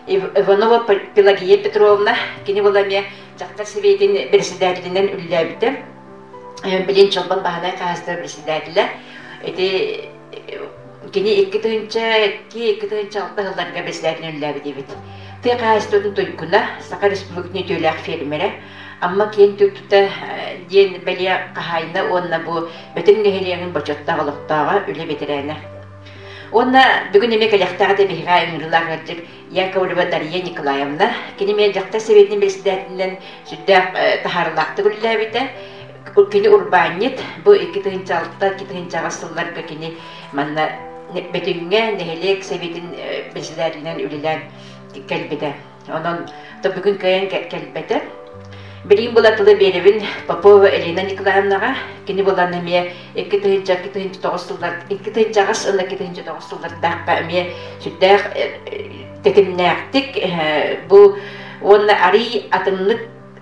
Иванова Пелагея Петровна, кини була эмиэ дьахтар сэбиэтин председателинэн үлэлээбитэ. Билин Чолбон баһынай хаһаайыстыба председателэ. Ити кини 2002-2006 сылларга председателинэн үлэлээбит эбит. Тыа хаһаайыстыбатын туйгуна, Саха Республикатын үтүөлээх фермерэ, Амма киэн тута диэн бэлиэ хаһаайына уонна бу Бөтүҥ нэһилиэгин бочуоттаах олохтооҕо, үлэ бэтэрээнэ. Уонна бүгүн эмиэ кэлиэхтээх этэ биһиэхэ ыҥырыылаах ыалдьыт Яковлева Дария Николаевна. Кини эмиэ дьахтар сэбиэтин председателинэн сүрдээх таһаарыылаахтык үлэлээбитэ. Кини урбаанньыт. Бу 2006-2008 сылларга кини манна Бөтүҥҥэ нэһилиэк сэбиэтин председателинэн үлэлээн кэлбитэ. Онон то бүгүн кыайан кэлбэтэ. Билигин була тылы биэрэбин Попова Элина Николаевнаҕа. Кини булан эмиэ 2009 сыллар 2008 уонна 2009 сыллардаахха эмиэ сүрдээх тэтимнээхтик бу уонна арый атыннык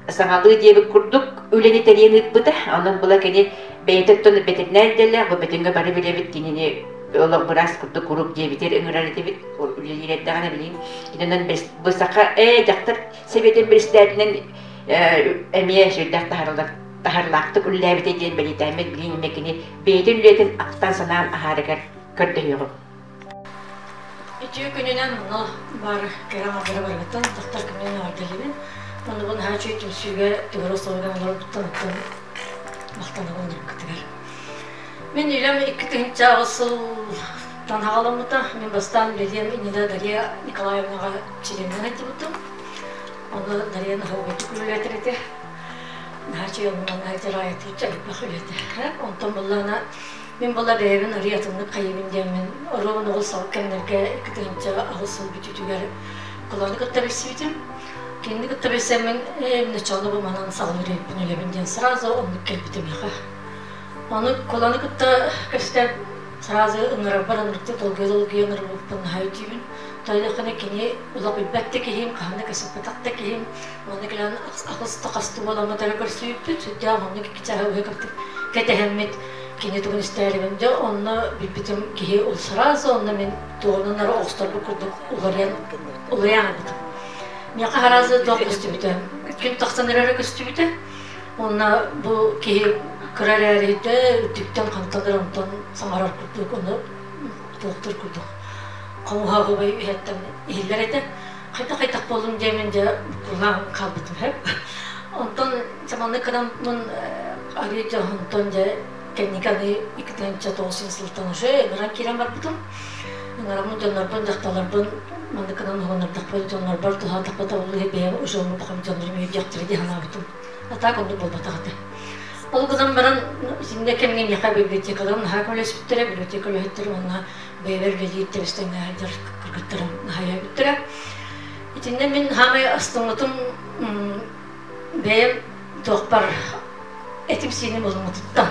саҥалыы диэбит курдук үлэни тэрийэн ыыппыта. Онон була кини бэйэтэ оттон бэтэринээр идэлээх, бу бөтүҥҥэ бары билэбит кинини олох быраас курдук куруук диэбитэр ыҥырар этибит үлэлиир эрдэҕинэ билигин инэнэн бу саха дьахтар сэбиэтин председателинэн эмиэ сүрдээх таһарлаахтык үлэлээбитэ диэн бэлиэтээммит билигин эмиэ кини бэйэтин үлэтин ахтан санаан аһаарыгар көрдөһүөҕүм. Үтүө күнүнэн онно бар кэрэ аҥардары барыгыттан дьахтар күнүнэн эҕэрдэлиибин. Оннугун наһаа үчүгэй түмсүүгэ төгүрүк остуолга олорбуттан оттон махтанабын ырыккытыгар. Мин үлэм 2008 сылтан хаҕаламмыта. Мин бастаан үлэлиэм иннинэ Дария Николаевнаҕа чилиэннэн сылдьыбытым. Ону Дария наһаа үлэлэтэр этэ. Наһаа үчүгэй оннунан наһаа дьараайатыычча элбэх үлэтэ. Онтон буллаана мин була бэйэбин арый атыннык хайыбын диэммин оруобун оҕус сал кэмнэргэ 2008 сыл бүтүүтүгэр Куланы кытта билсибитим. Кинини кытта билсэммин ээ начало бу манан саҕалыыр эбиппин үлэбин диэн сразу оннук кэлбитим миэхэ. Ону Куланы кытта көстөн сразу ыҥырарбар ынырыкты долгуйа-долгуйа ыҥырбыппын наһаа өйдүүбүн. Тоойдоххуна кини улах билбэт да киһим, хаһан да кэпсэппэтэх да киһим. Уонна кэлэн ахыс да хасты буоламмыт эрэ көрсүбүппүт. Сүрдээх оннук икки чааһы уһа кэтэһэммит кини тугун истээрибин дьэ онно билбитим киһи ол сразу онно мин туоҕунан эрэ оҕустарбыт курдук уларыйан уларыйан хаалбытым. Миэхэ сразу туох көстүбүтэ, күн тахсан эрэрэ көстүбүтэ. Уонна бу киһи кыра эрээрийдэ, үрдүктэн хантан эрэ онтон саҥарар курдук, ону туохтуур курдук хомуһаҕыбай үһэттэн иһиллэр этэ. Хайдах-хайдах буоллум диэмин дьэ буккуллаан хаалбытым сөп. Онтон саманнык гынаммын арыы дьэ онтон дьэ кэнники аны 2009 сылтан уже ыҥыран киирэн барбытым. Ыҥыраммын дьоннорбун, дьахталларбын маннык гынан уһуннардахпын, дьоннорбор туһаатахпа табыллыһы бэйэм уже оннук дьоннорум өйдүөхтэрэ дии санаабытым. А так оннук буолбатах этэ. Ол гынан баран итиннэ кэмҥэ миэхэ библиотекаларым наһаа көмөлөспүттэрэ, библиотека үлэһиттэрэ уонна бэйэбэр үлэлиир тэбистэҥҥэ сылдьар кыргыттарым наһаа өйөөбүттэрэ. Итиннэ мин саамай астыммытым бэйэм туохпар этим-сииним ылыммытыттан.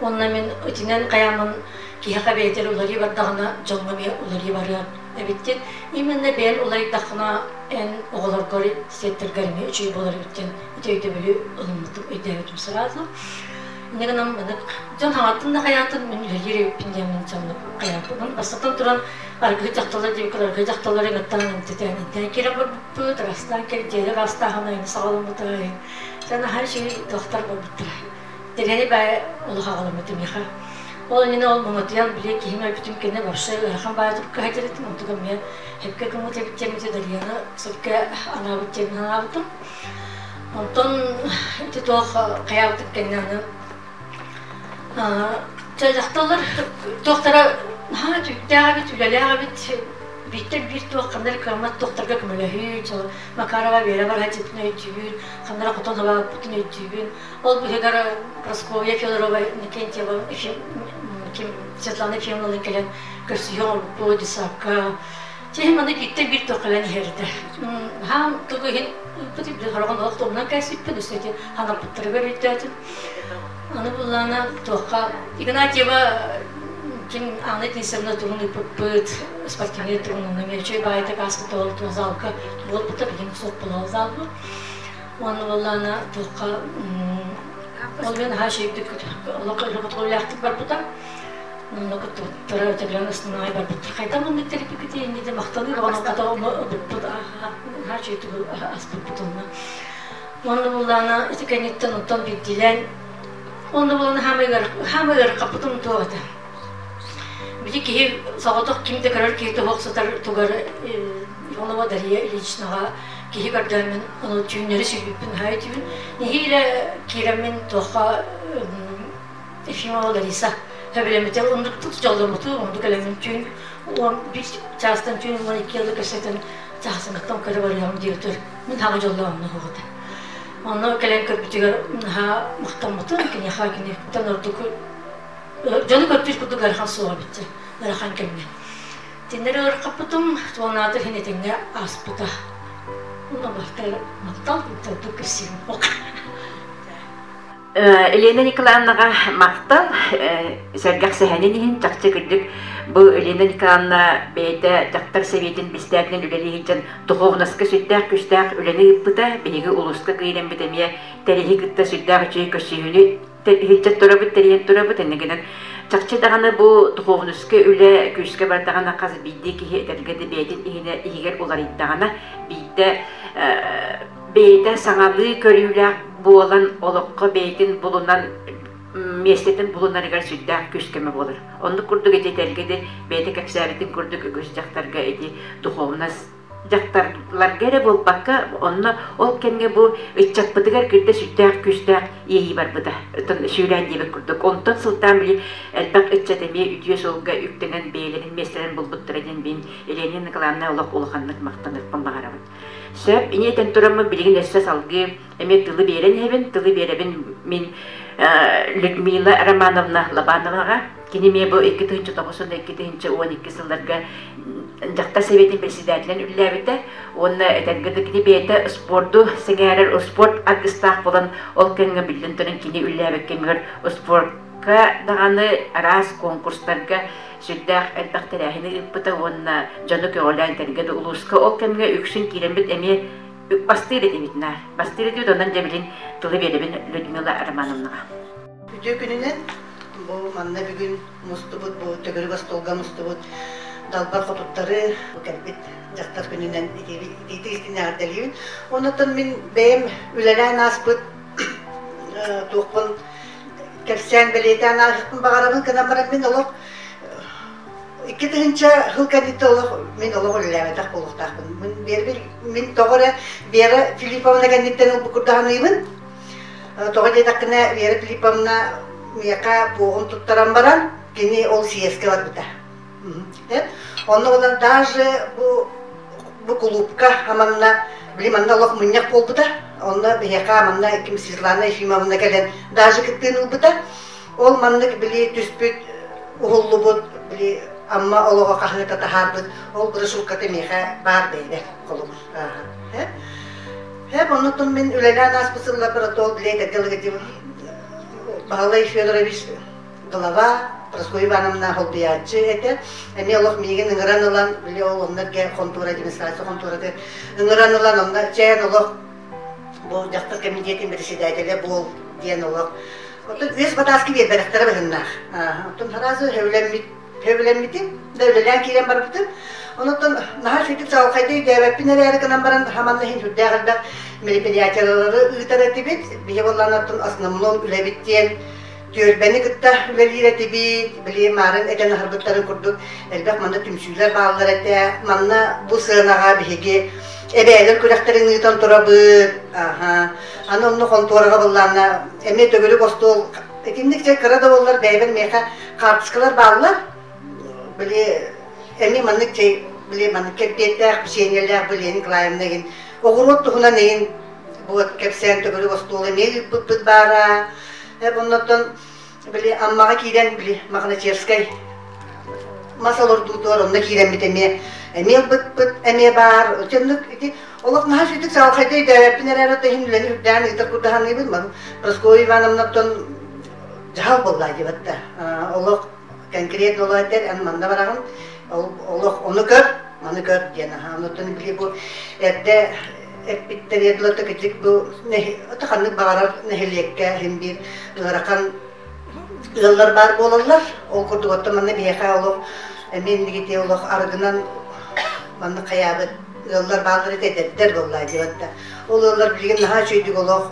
Уонна мин итинэн хайааммын киһиэхэ бэйэтэр уларыы бардаҕына дьоҥҥо эмиэ уларыы барыа эбиттин. Именно бэйэн уларыйдаххына эн оҕолоргор, сиэттэргэр эмиэ үчүгэй буолар эбиттин ити өйдөбүлү ылыммытым, өйдөөбүтүм сразу. Инньэ гынан маннык дьон хаҥаттын да хайаатын мин үлэлиир эбиппин диэн мин дьоннук хайааппын. Бастатан туран аргы дьахталлар диэбиккэ аргы дьахталлары ыҥыттаан эмтэтэн интэн киирэн барбыппыт, ырастаан кэл дьиэлэр ырастааһын айыны саҕаламмыта. Дьэ наһаа үчүгэй туохтар буолбуттара. Тэгэни баай олох аҕаламмыт миэхэ. Ол иннинэ ол муҥатыйан били киһим өлбүтүм кэннэ вообще ыарахан баайы турукка сылдьар онтугам эмиэ сөпкө гыммыт эбит диэммити Дарьяны сөпкө анаабыт диэн анаабытым. Онтон ити туох хайаабытым кэннэ аны дьэ дьахталлар туохтара наһаа түбүктээх эбит, үлэлээх эбит, бииртэн биир туох ханна эрэ кыаммат туохтарга көмөлөһүү, Макарова Вера Бархатитын өйдүүбүн, ханна эрэ хотон абааппытын өйдүүбүн. Ол быһыгар Прасковья Федорова Иннокентьева ким Светлана Ефимовналыын кэлэн көрсүһүү оҥорбуппут десакка. Чэ, маны бииртэн биир туох кэлэн иһэр этэ. Хаам тугу иһин ыыппыт биле хороҕон олох тугунан кээсиппин, өссө ити ханаппыттарыгар өйдөөтүм. Аны буллаана туохха Игнатьева ким Анна Денисовна тугун ыыппыппыт, спортивный тугун онно эмиэ үчүгэй баайдык ааспыт ол залга буолбута, билигин суох буолар залбыт. Уонна буоллаана туохха ол мен наһаа үчүгэйдик олох үлэхтик барбыта. Онно кыттыбыттара өтөбүлэн основной барбыттар. Хайдах маннык тэрийбиккитий инни де махтаныы баҕана хата ылбыппыт наһаа үчүгэйдик аспыппыт онно. Уонна буоллаана ити кэнниттэн онтон биирдиилээн онно буолан хаамай ыарахаппытым туох этэ. Били киһи соҕотох ким да көрөр киһи туһуох сытар тугар Иванова Дария Ильичнаҕа киһи көрдөөн ону түүннэри сүүйбүппүн наһаа өйдүүбүн. Нэһиилэ киирэммин туохха Ефимова Лариса сөбүлэммитэ оннуктук дьолломмуту оннук элэммин түүн 11 чаастан түүн 12 ыла көрсөтөн чаасыныттан көрө барыаҕым диэбитэр мин хаҥа дьоллоонно оҕото. Онно кэлэн көрбүтүгэр наһаа махтаммытым киниэхэ киниттэн ордук дьону көрдүүр курдук ыарахан суоҕа эбит ыарахан кэмҥэ. Тиннэри ыарахаппытым, туонаатыр иһин этэҥҥэ ааспыта. Онно махтал, махтал кэпсиирим Елена Николаевнаҕа махтал, сэргэх сэһэнин иһин чахчы кырдьык бу Елена Николаевна бэйэтэ дьахтар сэбиэтин бистээтинэн үлэлии сылдьан духовноска сүрдээх күүстээх үлэни ыыппыта. Биһиги улууска киирэммит эмиэ тэриһи кытта сүрдээх үчүгэй көрсүһүүнү иһиччэ турабыт, тэрийэн турабыт. Иннигинэн чахчы даҕаны бу духовноска үлэ күүскэ бардаҕына хас биирдии киһи этэргэ да бэйэтин иһинэ иһигэр уларыйдаҕына биирдэ бэйэтэ саҥалыы көрүүлээх буолан олоххо бэйэтин булунан миэстэтин булунарыгар сүрдээх күүс-көмө буолар. Оннук курдук ити этэргэ де бэйэтэ кэпсээбитин курдук үгүс дьахтарга ити духовность дьахтарларга эрэ буолбакка, онно ол кэмҥэ бу ыччаппытыгар кирдэ сүрдээх күүстээх иэйии барбыта. Оттон сүүрээн диэбит курдук. Онтон сылтаан били элбэх ыччат эмиэ үтүө суолга үктэнэн бэйэлэрин миэстэлэрин булбуттара диэн мин Елена Николаевна олох улаханнык махтаныахпын баҕарабын. Сөп, ини этэн тураммын билигин өссө салгыы эмиэ тылы биэрэн иһэбин, тылы биэрэбин мин Людмила Романовна Лобановаҕа. Кини эмиэ бу 2009 уонна 2012 сылларга дьахтар сэбиэтин председателинэн үлэлээбитэ уонна этэргэ да кини бэйэтэ спорду сэҥээрэр спорт аргыстаах буолан ол кэмҥэ биллэн туран кини үлэлээбит кэмигэр спортка даҕаны араас конкурстарга сүрдээх элбэх тэрээһини ыыппыта уонна дьону көҕүлээн этэргэ да улууска ол кэмҥэ үксүн киирэммит эмиэ бастыыр этибит наар бастыыр этибит онон дьэ билин тылы биэрэбин Людмила Романовнаҕа. Үтүө күнүнэн бу манна бүгүн мустубут бу төгүрүк остуолга мустубут далбар хотуттары бу кэлбит дьахтар күнүнэн итиитик истиҥ эҕэрдэлиибин. Оннуттан мин бэйэм үлэлээн ааспыт туохпун кэпсээн бэлиэтээн ааһыахпын баҕарабын гынан баран мин олох 2000 сыл кэнниттэн олох мин олох үлэлээбэтэх буолуохтаахпын. Мин мин тоҕо эрэ Вера Филипповна кэнниттэн ылбыт курдук саныыбын. Тоҕо диэтэххинэ Вера Филипповна миэхэ буоҕун туттаран баран кини ол съезкэ барбыта. Онно олор даже бу бу кулуупка манна били манна олох мунньах буолбута. Онно биһиэхэ манна ким Светлана Ефимовна кэлэн даже кыттыыны ылбыта. Ол маннык били түспүт уһуллубут били Амма олоҕо хаһыата таһаарбыт ол брошюрката миэхэ баар бэйбэр холобур. Хэп оннуттан мин үлэлээн ааспыт сылларбар ол били этэргэ лыгытым Баһылай Федорович глава Прасковья Ивановна холбуйааччы этэ. Эмиэ олох миигин ыҥыран ылан, били ол онно хонтуора администрация хонтуораты ыҥыран ылан онно чээн олох бу дьахтар кэмитиэтин председателэ буол диэн олох. Оттон үөс батааскы биэрбэтэхтэрэ быһыннаах. Оттон сразу сөбүлэммит сөбүлэммитим, да үлэлээн киирэн барбытым. Онуттан наһаа сүтүк чаҕылхайда өйдөөбөппүн эрээри гынан баран хаманна иһин сүрдээх элбэх мероприятиялары ыытар этибит. Биһи буоллаан основном үлэбит диэн түөлбэни кытта үлэлиир этибит, били маарын этэн аһарбыттарын курдук элбэх манна түмсүүлэр бааллар этэ. Манна бу сыанаҕа биһиги эбээлэр күрэхтэрин ыытан турабыт. Аха. Аны онно хонтуораҕа быллаанна эмиэ төгүрүк остуол итинник дьэ кыра да буоллар бэйэбэр миэхэ хаартыскалар бааллар. Били эмиэ маннык чэй били маннык кэмпиэттээх, печеньелээх бу Лена Николаевна игин оҕуруот туһунан игин вот кэпсээн төгүрүк остуол эмиэ ыыппыппыт баара. Оннуттан били Аммаҕа киирэн били Мохначевскай мас олордуутугар онно киирэммит эмиэ эмиэ ылбыппыт эмиэ баар. Оннук ити олох наһаа сүтүк саалхайда өйдөөбөппүн эрээри оттон иһин үлэни үрдээн ыытар курдук саныыбын. Прасковья Ивановнаттан дьаһал буолла диэбэттэ. Олох конкретно олох этэр, эн манна бараҕын, олох ону көр, маны көр диэн. Онуттан били бу эрдэ эппиттэр дылы кырдьык бу ханнык баҕарар нэһилиэккэ иһин биир ыарахан ыаллар баар буолаллар. Ол курдук оттон манна биһиэхэ олох эмиэ иннигити олох арыгынан маннык хайаабыт ыаллар бааллар этэ эдэрдэр буоллаа диэбэтта. Ол ыаллар билигин наһаа үчүгэйдик олох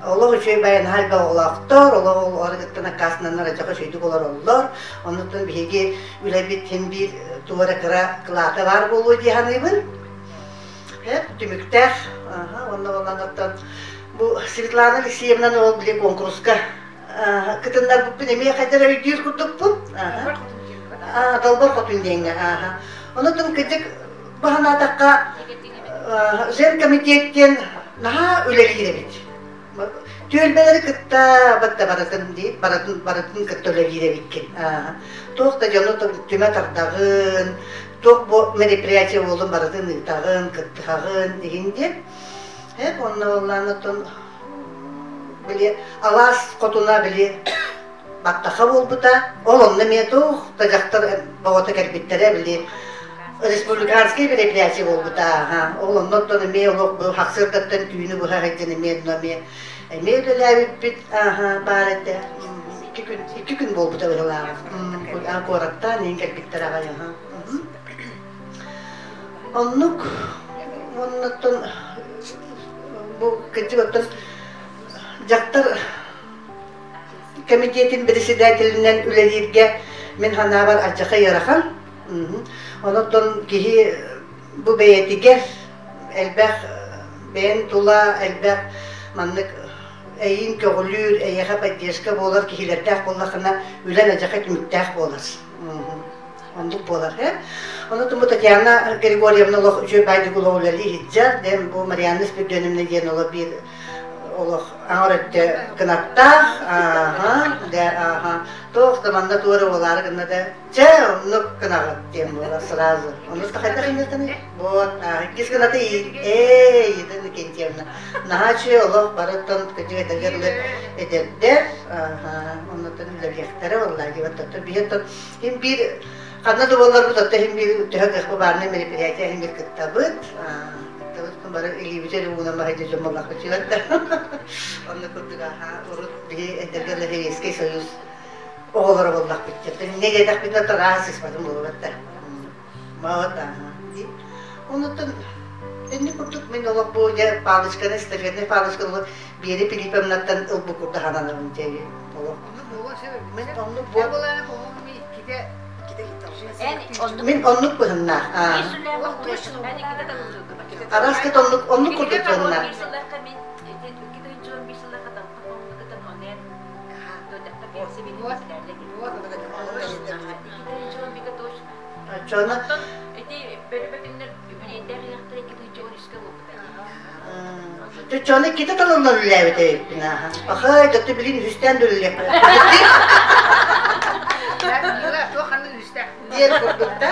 олох үчүгэй баайа наһаа элбэх оҕолоохтор, олох ол арыгыттан аккаастананнар адьаха үчүгэйдик олороллор. Оннуттан биһиги үлэбит син биир туох эрэ кыра кылаата баар буолуо дии саныыбын. Түмүктээх. Уонна буолланыттан бу Светлана Алексеевнаны ол били куонкуруска кытыннарбыппын эмиэ хайдах өйдүүр курдукпун. Далбар хотун диэҥҥэ. Онутун кырдьык бу санаатахха женкомитет диэн наһаа үлэлиир эбит. Түөлбэлэри кытта батта барытын дии, барытын барытын кытта үлэлиир эбиккин. Туох да дьону түмэ тардаҕын, туох бу мероприятие буоллун барытын ыытаҕын, кыттыһаҕын игин диэн. Эп онно буоллаан оттон били алаас хотуна били баттаха буолбута. Ол онно эмиэ туох да дьахтар бөҕөтө кэлбиттэрэ били республиканскай мероприятие буолбута. Ол онно оттон эмиэ олох бу хахсыардаттан түүнү быһа сылдьан эмиэ онно эмиэ эмиэ үлэлээбиппит баар этэ. 2 күн буолбута быһыылааҕа. Куораттаан иһин кэлбиттэр аҕай. Оннук оннуттан бу кырдьык оттон дьахтар кэмитиэтин председателинэн үлэлииргэ мин санаабар алдьархай ыарахан. Онон киһи бу бэйэтигэр Элбэх бэйэн тула элбэх маннык эйиин көҕүлүүр, эйиэхэ поддержка буолар киһилэрдээх буоллаххына, үлэн адьака түмүктээх буолар. Оннук буолар. Ону бу Татьяна Григорьевна олох үчүгэй баайдык олох үлэлии сылдьар. Диэн бу Марианна Спиридоновна диэн олох биир олох аҥар өттө кынаттаах. Ааха, дэ ааха. Туох да манна туора буолаары гынна да чэ оннук гынаҕыт диэн буолар сразу. Оннук да хайдах иннэтини? Вот, иккис гыната эй, Елена Иннокентьевна. Наһаа үчүгэй олох барыттан кыдьык этэргэ дылы эдэрдэр. Оннуттан үлэлиэхтэрэ буолла диэбэт. Биһиэттэн Иһин биир ханна да буолларбыт, оттон иһин биир төһө кыахпы баарынан мероприятие иһин биир кыттабыт. Кыттабыт бары илиибитин уунан баһыйда дьон буоллахпыт да. Онно курдук аха урут биһи эдэргэ Советский Союз оҕолоро буоллахпыт. Инньэ диэтэхпитинэ тараһа сыспатын буолбат да. Маот аха. Онуттан инни курдук мин олох бу дьэ палочканы эстафетный палочканы Биэри Пилиповнаттан ылбыт курдук сананабын дьэ олох. Мин оннук Мин оннук быһыннаах. Араскыт оннук оннук курдук быһыннаах. Чона Чону кити талыллан үллээбит эбиппин ааха. Ахай, дьэ билин үһүстээн да үлэлиэхпин. Диэн курдук да.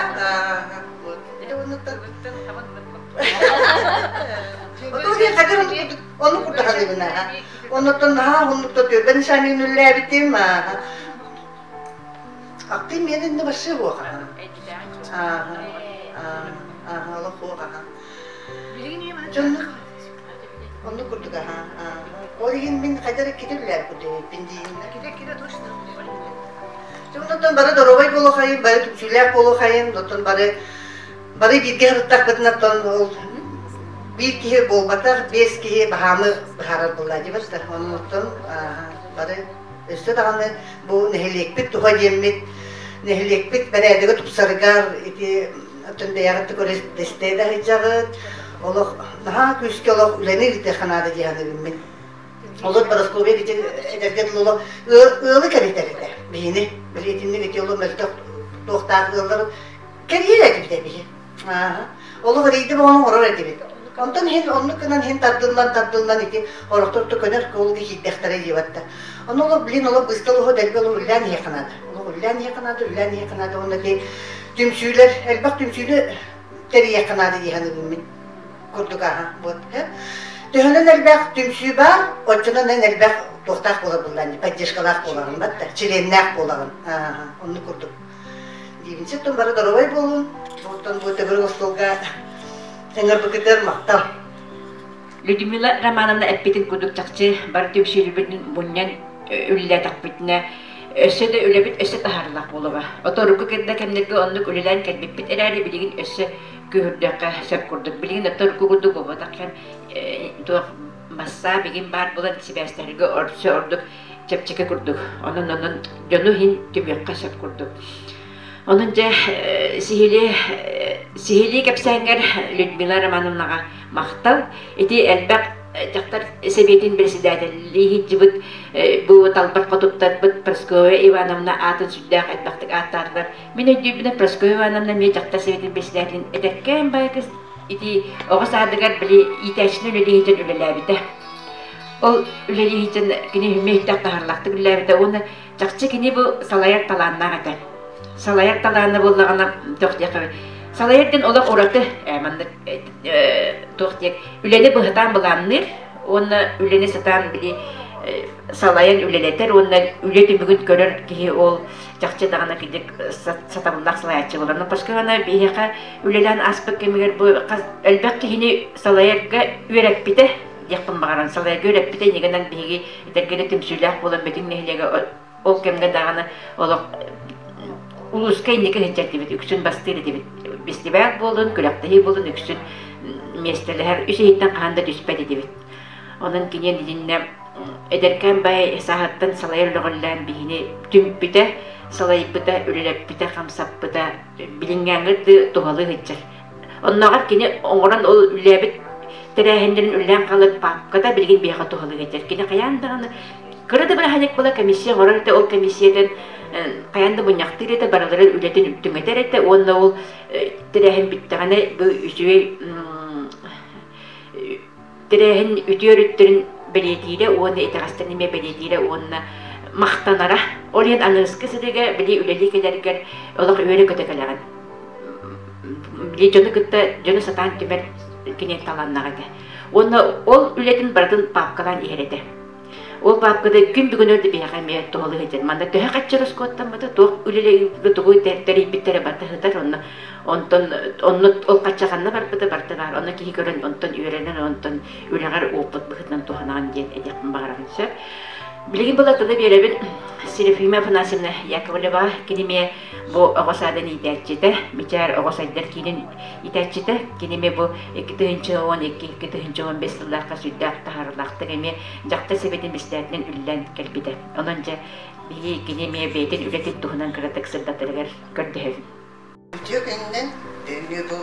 Ону курдук хадыбын аха. Оннуттан наһаа оннукта түөрбэн нишанин үллээбитим ааха. Аттым миэнин да вообще буоха. Ааха. Ааха, олох буоха. Дьоннук оннук курдук аһаа. Ол иһин мин хайдах эрэ кити үллээр курдук дииннэ. Онтон бары доруобай буолуохайын, бары түмсүүлээх буолуохайын, оттон бары бары бииргэ сырыттахпытына оттон ол биир киһи буолбатах, биэс киһи баһаамы быһаарар буолла дии барыта. Онон оттон бары өссө даҕаны бу нэһилиэкпит туһа диэммит, нэһилиэкпит бэрээдэгэ тупсарыгар ити Оттон бэйэҕит да көрө-истэ да сылдьаҕыт. Олох наһаа күүскэ олох үлэни ыытыахха наада дии саныыбын мин. Олор Парасковья ити эдэргэ дылы олох ыалы кэритэр этэ биһини. Били итинник ити олох мөлтөх туохтаах ыаллары кэрийэр этибит эбиһи. Олох эрийди боҕону оҥорор этибит. Онтон иһин оннук гынан иһин тардыллан тардыллан ити орохтор көнөр куолуга киирдэхтэрэ диэбэтта. Ону олох блин олох быстал оһо дэлби олох үллээн иһиэххэ наада. Олох үллээн иһиэххэ наада, үллээн иһиэххэ наада уонна ити түмсүүлэр элбэх түмсүүнү тэрийиэххэ наада дии саныыбын мин курдук аха вот төһөнөн элбэх түмсүү баар оччонон эн элбэх туохтаах буолар буллаан поддержкалаах буолаҕын батта чилиэннээх буолаҕын оннук курдук диибин оттон бары доруобай буолун оттон бу төгүрүк остуолга ыҥырбыкытыгар махтал. Людмила Романовна эппитин курдук чахчы бары түмсүүлүүбүтүн мунньан үлэлээтэхпитинэ өссө да үлэбит өссө таһаарылаах буолуоҕа. Оторукку кэннэ кэмнэргэ оннук үлэлээн кэлбиппит эрээри билигин өссө күүһүрдүөххэ сөп курдук. Билигин оторукку курдук буолбатах кэм туох бассаа билигин баар буолан сибээстэргэ өссө ордук чэпчэки курдук. Онон онон дьону иһин түмүөххэ сөп курдук. Онон дьэ сиһилии сиһилии кэпсээҥҥэр Людмила Романовнаҕа махтал. Ити элбэх дьахтар сэбиэтин председателлии сылдьыбыт бу талбар хотуттарбыт Прасковья Ивановна аатын сүрдээх элбэхтик ааттаатылар. Мин өйдүүрбүнэн Прасковья Ивановна эмиэ дьахтар сэбиэтин председателин эдэркээн байкыс ити оҕо саадыгар били иитээччини үлэлии сылдьан үлэлээбитэ. Ол үлэлии сылдьан кини үһүмэ таһарлаахтык үлэлээбитэ уонна Чахчы кини бу салайар талааннаах этэ. Салайар талаана буоллаҕына туох диэххэ салайар диэн олох ураты маннык туох диэх үлэни быһатаан былаанныыр уонна үлэни сатаан били салайан үлэлэтэр уонна үлэ түмүгүн көрөр киһи ол чахчы даҕаны кидик сатабыллаах салайааччы буолар. Но поскольку биһиэхэ үлэлээн ааспыт кэмигэр бу элбэх киһини салайарга үөрэппитэ диэхпин баҕаран салайарга үөрэппитэ иннигинэн биһиги Этэргэ түмсүүлээх буолан Бөтүҥ нэһилиэгэ ол кэмҥэ даҕаны олох улууска инники сылдьар этибит, үксүн бастыыр этибит. Бэстибээл буолун, күрэхтэһии буолун үксүн миэстэлэһэр, үс иһиттэн хаһан да түспэт этибит. Онон киниэн итиннэ эдэркээн бай сааһыттан салайар үлэҕэлээн биһини түмпүтэ, салайбыта, үлэлэппитэ, хамсаппыта билиҥҥээҥҥэ туһалыы сылдьар. Оннооҕор кини оҥорон ол үлээбит тэрээһиннэрин үлэлээн хаалар паапката билигин биһиэхэ туһалыы сылдьар. Кини хайаан даҕаны кыра да бырааһынньык буола комиссия оҥорор этэ, ол комиссиятын хайаан да мунньахтыыр этэ, барыларын үлэтин түҥэтэр этэ уонна ол тэрээһин бүттэҕинэ бу үчүгэй тэрээһин үтүө өрүттэрин бэлиэтиирэ уонна итэҕэстэрин эмиэ бэлиэтиирэ уонна махтанара. Ол иһин аныгыскы сырыыга били үлэлии кэлэргэр олох үөрэ-көтө кэлэҕин. Били дьону кытта дьону сатаан түмэр кини талааннаах этэ. Уонна ол үлэтин барытын паапкалаан иһэр этэ. Ол паапкада күн бүгүн өрдө биһиэхэ эмиэ туһалыы сылдьар. Манна төһө хаччы ороскуоттаммыта, туох үлэлэри тугу тэрийбиттэрэ барыта сытар. Онно онтон онно ол хачча ханна барбыта барыта баар. Онно киһи көрөн онтон үөрэнэн, онтон үлэҕэр опыт быһыытынан туһанаҕын диэн этиэхпин баҕарабын сөп. Билигин была тылы биэрэбин Серафима Афанасьевна Яковлева. Кини эмиэ бу оҕо саадын иитээччитэ, Мичээр оҕо сайдар киинин иитээччитэ. Кини эмиэ бу 2012-2015 сыллаахха сүрдээх таһаарыылаахтык эмиэ дьахтар сэбиэтин бэрэссэдээтинэн үлэлээн кэлбитэ. Онон дьэ биһиги кини эмиэ бэйэтин үлэтин туһунан кыратык сырдатарыгар көрдөһөбүн. Үтүө күнүнэн бүгүҥҥү бу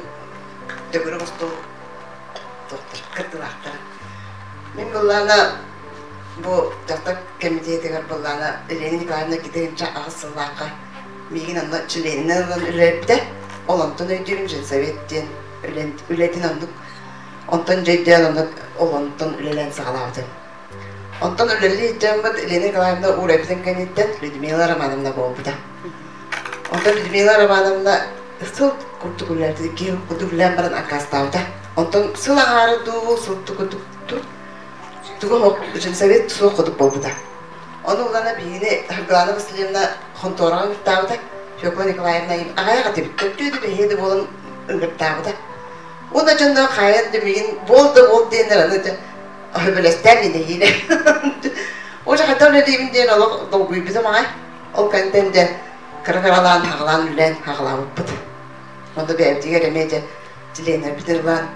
төгүрүк остуол доктор кырдылаахтара. Мин быллаана бу дьахтар кэмитиэтигэр быллаана Елена Николаевна 2008 сыллаахха миигин онно чилиэнинэн ылан үлэлэппитэ. Ол онтон өйдүүрүм женсовет диэн үлэтин оннук онтон дьөйдөөн оннук ол онтон үлэлээн саҕалаабытым. Онтон үлэлии дьаммыт Елена Николаевна уурайбытын кэнниттэн Людмила Романовна буолбута. Онтон Людмила Романовна сыл курдук үлэлээбитэ, киһи курдук үлэлээн баран аккаастаабыта. Онтон сыл аҥаара дуу, сыл курдук тугу женсовет суох курдук буолбута. Ону улана биһигини Саргылана Васильевна хонтуораҕа ыҥыртаабыта, Фёкла Николаевна аҕайах этибит, төрдүө да бэһиэ да буолан ыҥыртаабыта. Уонна дьонно хаайан да миигин буол да буол диэннэр аны өбөлөстөөн инэһиилэ. Уже хата үлэлиибин диэн олох долгуйбутум аҕай. Ол кэнтэн дьэ кыра-кыралаан хаҕалаан үлэлээн хаҕалаабыппыт. Онно бэйэбитигэр эмиэ дьэ чилиэннэрбитин ылан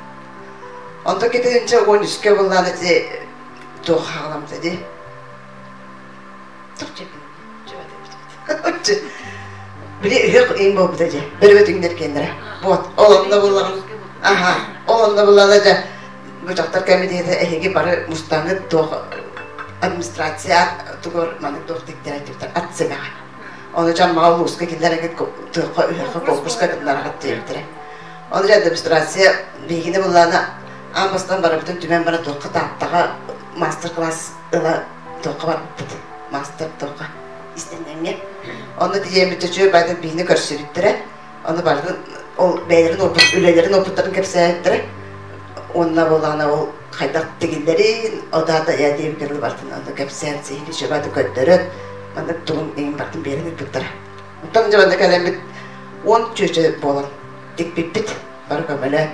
онтон кэтинчэ 13-кэ буллаан ити туох хаҕаламмыта дии. Туох дьэбин Били ыһыах ыйын буолбута дьэ. Бөрөбөтүҥнэр киэннэрэ. Вот, ол онно буллаҕын. Аха, ол онно буллаҕына дьэ бу дьахтар кэмитиэтэ эһиги бары мустаҥҥыт туох администрация тугар маннык туох тиктэрэ диэбиттэр ат сэмэҕэ. Ону дьаммаҕа улууска киллэрэҥҥит туохха ыһыахха конкурска кытыннараҕыт диэбиттэрэ. Ону дьэ администрация биһигини буллаҕына аан бастаан барыбытын түмэн баран туохха Тааттаҕа мастер-класс ыла туохха барбыппыт мастер туохха истэнньэҥҥэ. Онно тиийэммит чөчүө баайдар биһини көрсүбүттэрэ. Ону барытын ол бэйэлэрин опыт, үлэлэрин опыттарын кэпсээбиттэрэ. Уонна буоллаҕына ол хайдах тигиллэрин, одаата я диэбиттэрин барытын онно кэпсээн сиһилии чөбөтө көрдөрөн, маннык тугун иҥин барытын биэрэн ыыппыттара. Онтон дьэ манна кэлэммит 10 чүөчэ буолан тикпиппит бары көмөлөөн.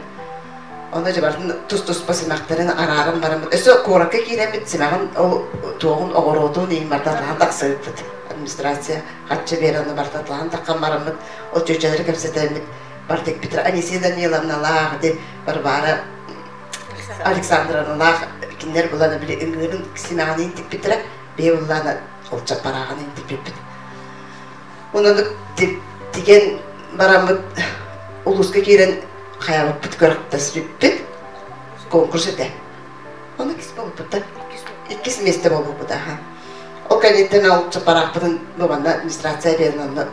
Онно дьэ барытын тус-туспа симэхтэрин арааран бараммыт. Өссө куоракка киирэммит симэҕин ол туоҕун оҕуруотун иһин барытын атаһан тахсыбыппыт. Администрация харчы биэрэн ону барытын атылаһан таххан бараммыт ол чүөчэлэри кэпсэтэммит бар тикпитэр Анисия Даниловналаах ити Варвара Александровналаах кинилэр булан били ыҥыырын симэҕин тикпиттэрэ биһи буллаана ол чаппарааҕын тикпиппит. Онон тигэн бараммыт улууска киирэн хайабыппыт күрэхтэспиппит конкурс этэ. Ону иккис буолбута. Иккис миэстэ буолбуппут аха. Ол кэнниттэн ол чаппараахпытын бу манна администрация биэрэн онно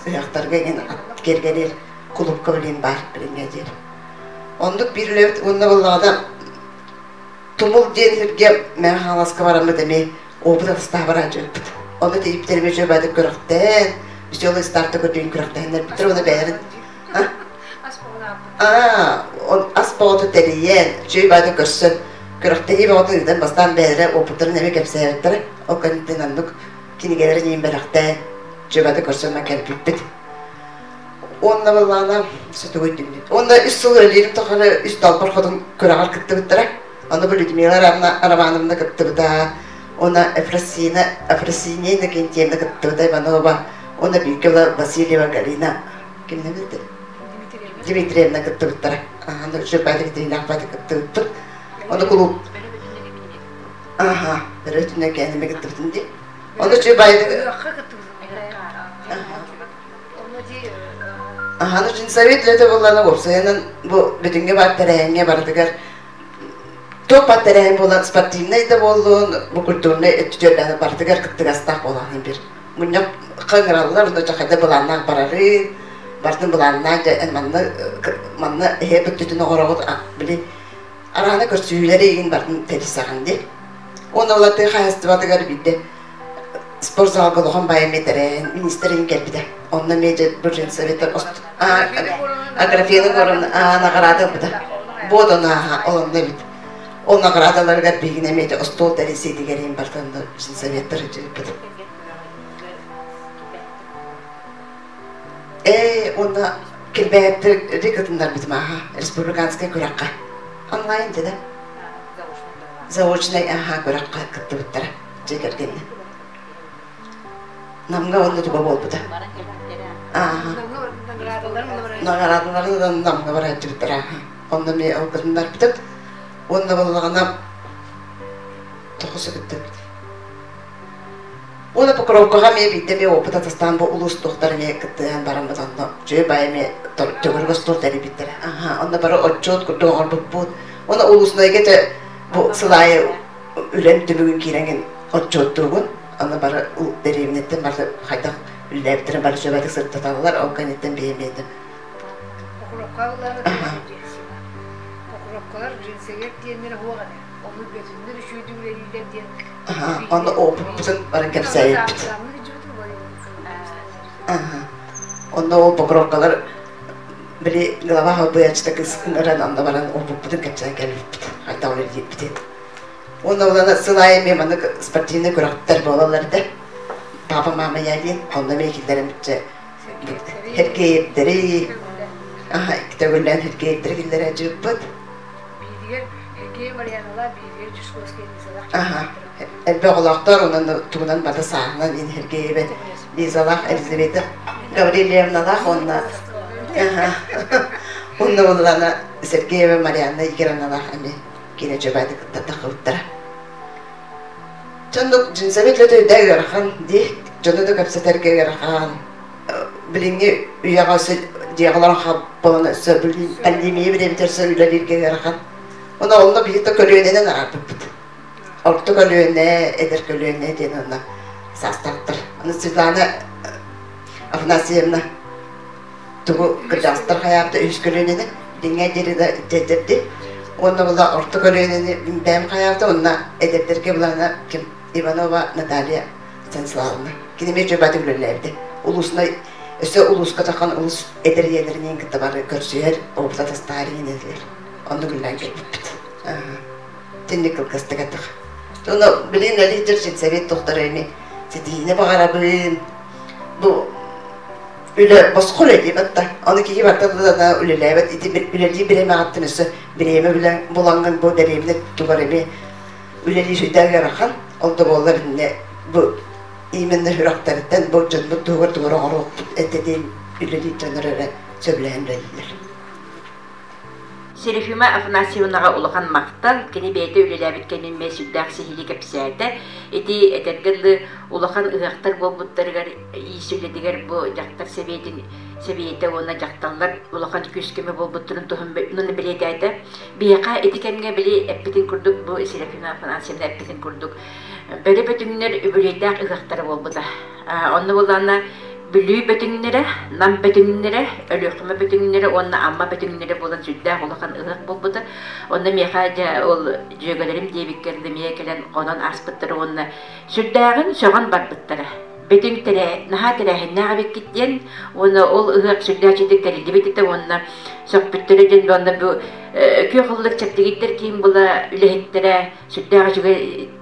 ыһыахтарга иҥэн киэргэлиир кулуупка билин баар билиҥҥэ диэри. Оннук биир үлэбит уонна буоллаҕына Тумул диэн сиргэ Мэҥэ Хаҥаласка бараммыт эмиэ опыт атастаһа барааччыбыт. Ону тиийбиттэрим үчүгэйдик күрэхтээн, веселый старта көрдүүн күрэхтэһиннэрбиттэр уонна бэйэлэрин Аа, ас боҕото тэрийэн, үчүгэй баҕайытык көрсөн, күрэхтэһии бөҕөтүн ыытан бастаан бэйэлэрэ опыттарын эмиэ кэпсээбиттэрэ. Ол кэнниттэн оннук кинигэлэрин иин бэлэхтээн, үчүгэй баҕайытык көрсөн кэлбиппит. Уонна былаана сөтүгүй түммүт. Уонна үс сыл үлэлиирим тухары үс далбар хотун күрэҕэр кыттыбыттара. Ону бу Людмила Романовна кыттыбыта, уонна Ефросина, Ефросинья Иннокентьевна кыттыбыта Иванова, уонна бииргэ Васильева Галина кимнэ билдэ? Дмитриевна кыттыбыттара. Аха, Жирбайда Катерина кыттыбыппыт. Ону кулууп Аха, бөрөтүнэ кээнэме кыттыбытын дии. Ону Жирбайда Аха, ну женсовет үлэтэ буоллаҕына уопсайынан бу бүтүҥҥэ баар тэрээһиҥҥэ барытыгар Туох баар тэрээһин буолан спортивнай да буоллун, бу культурнай өттүтүөрдээх барытыгар кыттыгастаах буолаҕын бир. Мунньахха ыҥыраллар, онно дьэ былааннаах барары, бартын былааннаах дьэ манна манна эһэ бүттүтүн оҕороҕут били араана көрсүһүүлэри игин бартын тэрисэҕин дии. Уонна ол тыа хаһаайыстыбатыгар биирдэ спортзалга улахан баайа эмиэ тэрээһин министрин кэлбитэ. Онно эмиэ дьэ Бужинцевиттар Аграфена Горовна наҕараада ылбыта. Буодон ааха ол онно эбит. Ол наҕараадаларыгар биһигини эмиэ дьэ остуол тэрийсиитигэр иһин бартан женсоветтар ыдьыыппыт. Ээ, уонна килбээптэри кытыннарбытым ааха республиканскай күрэххэ. Онлайн дедэ. Заочнай аха күрэххэ кыттыбыттара дьиэ кэргэннэ. Намҥа уонна туга буолбута. Ааха. Наҕараадаларын Намҥа барааччыбыттара ааха. Онно эмиэ ол кытыннарбытым. Уонна буоллаҕына тоҕус кыттыбыт. Уонна Покровкаҕа эмиэ биирдэ эмиэ опыт атастаан бу улуус туохтар эмиэ кыттыһан бараммыт онно үчүгэй баай эмиэ төгүрүк остуол тэрийбиттэрэ. Аха, онно бары отчуот курдук оҥорбуппут. Уонна улуснайга дьэ бу сыл аайы үлэм түмүгүн киирэҥин отчуоттуугун. Онно бары дэриэбинэттэн бары хайдах үлэлээбиттэрин бары сөбөтүк сырдаталлар, ол кэнниттэн бэйэм бэйэтим. Покровкалар женсовет диэннэрэ суох этэ. Ону бөтүннэр үчүгэйдик үлэлииллэр диэн. Онно опыппытын баран кэпсээбиппит. Онно ол покровкалар били глава халбыйаччыта кыыс ыҥыран онно баран опыппытын кэпсээн кэлбиппит. Хайдах үлэлиирбитин. Уонна улана сыл аайы эмиэ маннык спортивнай күрэхтэр буолаллар этэ. Папа, мама, я диэн. Онно эмиэ киллэрэн бүтчэ Херкеевтэри, аха, төгүллээн Херкеевтэри киллэрэ дьыыппыт. Бииригэр Херкеев Марьяналаах, бииригэр Чусковская Лизалаах. Аха, элбэх оҕолоохтор, онон тугунан бата сааһынан ин Херкееве Лизалаах, Елизавета Гаврильевналаах уонна уонна буллана Сергеева Марианна Егоровналаах эмиэ киинэ дьыбааты кытта тахыбыттара. Дьоннук джинсовик үлэтэ өйдөө ыарахан дии, дьону да кэпсэтэргэ ыарахан. Билиҥҥи үйэҕэ өссө дьиэҕэ олорон хаалбалана өссө пандемия бириэмэтигэр өссө үлэлииргэ ыарахан. Онно онно биһиги да көлүөнэнэн араарбыппыт. Орто көлүөнэ, эдэр көлүөнэ диэн онно саастаахтар. Аны Светлана Афанасьевна тугу кырдьаҕастар хайаабыта үһүс көлүөнэни билиҥҥэ диэри да дьэдьэрди. Уонна була орто көлүөнэни бэйэм хайаабыта уонна эдэрдэргэ булана ким Иванова Наталья Станиславовна. Кини эмиэ дьөбөтүк үлэлээбитэ. Улуснай өссө улууска тахан улус эдэр ийэлэринин кытта бары көрсүһэр, опыта тастаһар иинэлэр. Оннук үлэлээн кэлбиппит. Тинник кылгастык этэх. Ону билин лидер совет тохтор эми ситиһиини баҕарабын. Бу үлэ босхо үлэ диэбэт да. Аны киһи барыта да үлэлээбэт. Ити үлэлии бириэмэҕиттэн өссө бириэмэ булаҥҥын бу дэриэбинэ тугар эмиэ үлэлии сүрдээх ыарахан. Ол да буоллар иннэ бу именно сүрэхтэриттэн бу дьоннор туһугар тугар оҥоруохпут этэ диэн үлэлиир дьоннор эрэ сөбүлэһэн үлэлииллэр. Серафима Афанасьевнаҕа улахан махтал, кини бэйэтэ үлэлээбит кэмин эмиэ сүрдээх сиһилии кэпсээтэ. Ити этэргэ дылы улахан ыһыахтар буолбуттарыгар иис үлэтигэр бу дьахтар сэбиэтин сэбиэтэ уонна дьахталлар улахан күүс-көмө буолбуттарын туһунан бэлиэтээтэ. Биһиэхэ ити кэмҥэ били эппитин курдук бу Серафима Афанасьевна эппитин курдук бөрө бөтүҥнэр үбүлүөйдээх ыһыахтара буолбута. Онно буоллаҕына Бүлүү бөтүҥнэрэ, Нам бөтүҥнэрэ, Өлүөхүмэ бөтүҥнэрэ уонна Амма бөтүҥнэрэ буолан сүрдээх улахан ыһыах буолбута. Онно миэхэ дьэ ол дьүөгэлэрим диэбиккэр эмиэ кэлэн хонон ааспыттара уонна сүрдээҕин сөҕөн барбыттара. Бөтүҥ тэрээ наһаа тэрээһиннээх эбиккит диэн уонна ол ыһыах сүрдээх үчүгэйдик тэриллибит этэ уонна сөхпүттэрэ диэн уонна бу күөх ыллык чэбдигирдэр киин була үлэһиттэрэ сүрдээх үчүгэй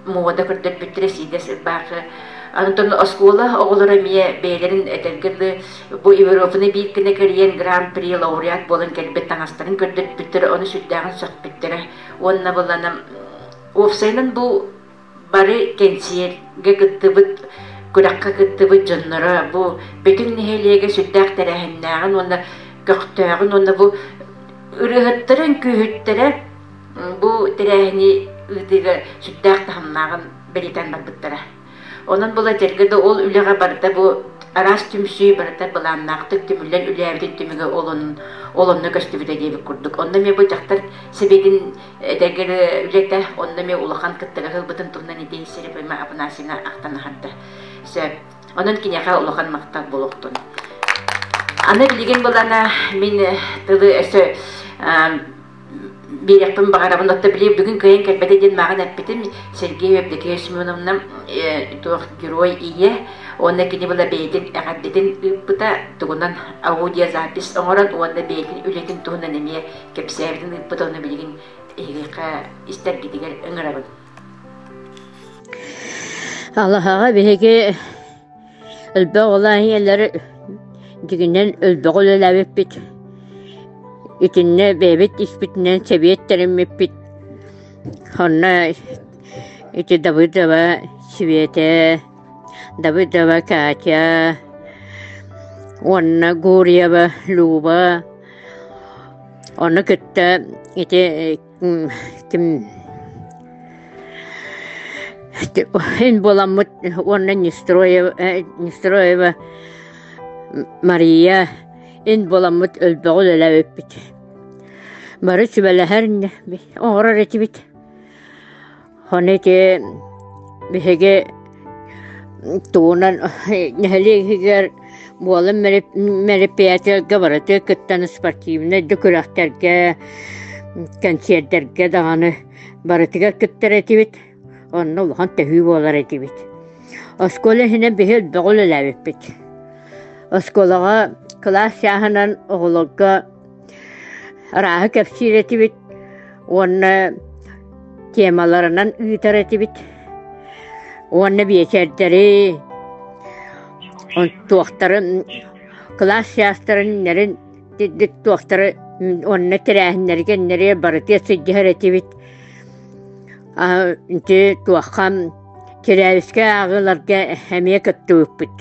муода көрдөрбүттэрэ сиидэс ырбаахы. Онтон оскуола оҕолоро эмиэ бэйэлэрин этэргэ дылы бу Европаны биир гына кэрийэн гран-при лауреат буолан кэлбит таҥастарын көрдөрбүттэрэ, ону сүрдээҕин сөхпүттэрэ. Уонна былана уопсайынан бу бары кэнсиэргэ кыттыбыт, күрэххэ кыттыбыт дьонноро бу бүтүн нэһилиэгэ сүрдээх тэрээһиннээҕин уонна көхтөөҕүн уонна бу ырыаһыттара, үҥкүүһүттэрэ Бу тэрээһини ыытыыга сүрдээх таһымнааҕын бэлиэтээн барбыттара. Онон була этэргэ да ол үлэҕэ барыта бу араас түмсүү барыта былааннаахтык түмүллэн үлээбитин түмүгэ ол ол онно көстүбүтэ диэбит курдук. Онно эмиэ бу дьахтар сэбиэтин этэргэр үлэтэ, онно эмиэ улахан кыттыгас ылбытын туһунан ити Серафима Афанасьевна ахтан аһарда. Сөп. Онон киниэхэ улахан махтал буолуохтун. Аны билигин былана мин тылы өссө биэриэхпин баҕарабын. Отто били бүгүн кыайан кэлбэтэ диэн мааҕын эппитим. Сергей Евдокия Семеновна туох герой ийэ уонна кини была бэйэтин эҕэрдэтин ыыппыта тугунан аудиозапись оҥорон уонна бэйэтин үлэтин туһунан эмиэ кэпсээбитин ыыппыта ону билигин эһигиэхэ истэргитигэр ыҥырабын. Алаһаҕа биһиги элбэх оҕолоох ийэлэр дьиҥинэн элбэҕи үлэлээбиппит. Итиннэ бэйэбит испитинэн сэбиэт тэриммиппит. Онно ити Давыдова Света, Давыдова Катя уонна Гурьева Люба ону кытта ити ким ин буоламмыт уонна Нестроева Нестроева Мария ин буоламмыт өлбөҕү үлэлээбиппит. Бары сүбэлэһэр оҥорор этибит. Ону ити биһиги тугунан нэһилиэк иһигэр буолан мероприятиеларга барыта кыттан спортивнай да күрэхтэргэ, кэнсиэрдэргэ даҕаны барытыгар кыттар этибит. Онно улахан төһүү буолар этибит. Оскуола иһинэн биһи элбэҕи үлэлээбиппит. Оскуолаҕа кылаас чааһынан оҕолорго арааһы кэпсиир этибит уонна темаларынан ыытар этибит уонна биэчэрдэри туохтарын кылаас чаастарын нэрин туохтары уонна тэрээһиннэри кэннэри барытыа сылдьыһар этибит ити туохха Кирээбискэ ааҕыыларга эмиэ кыттыбыппыт.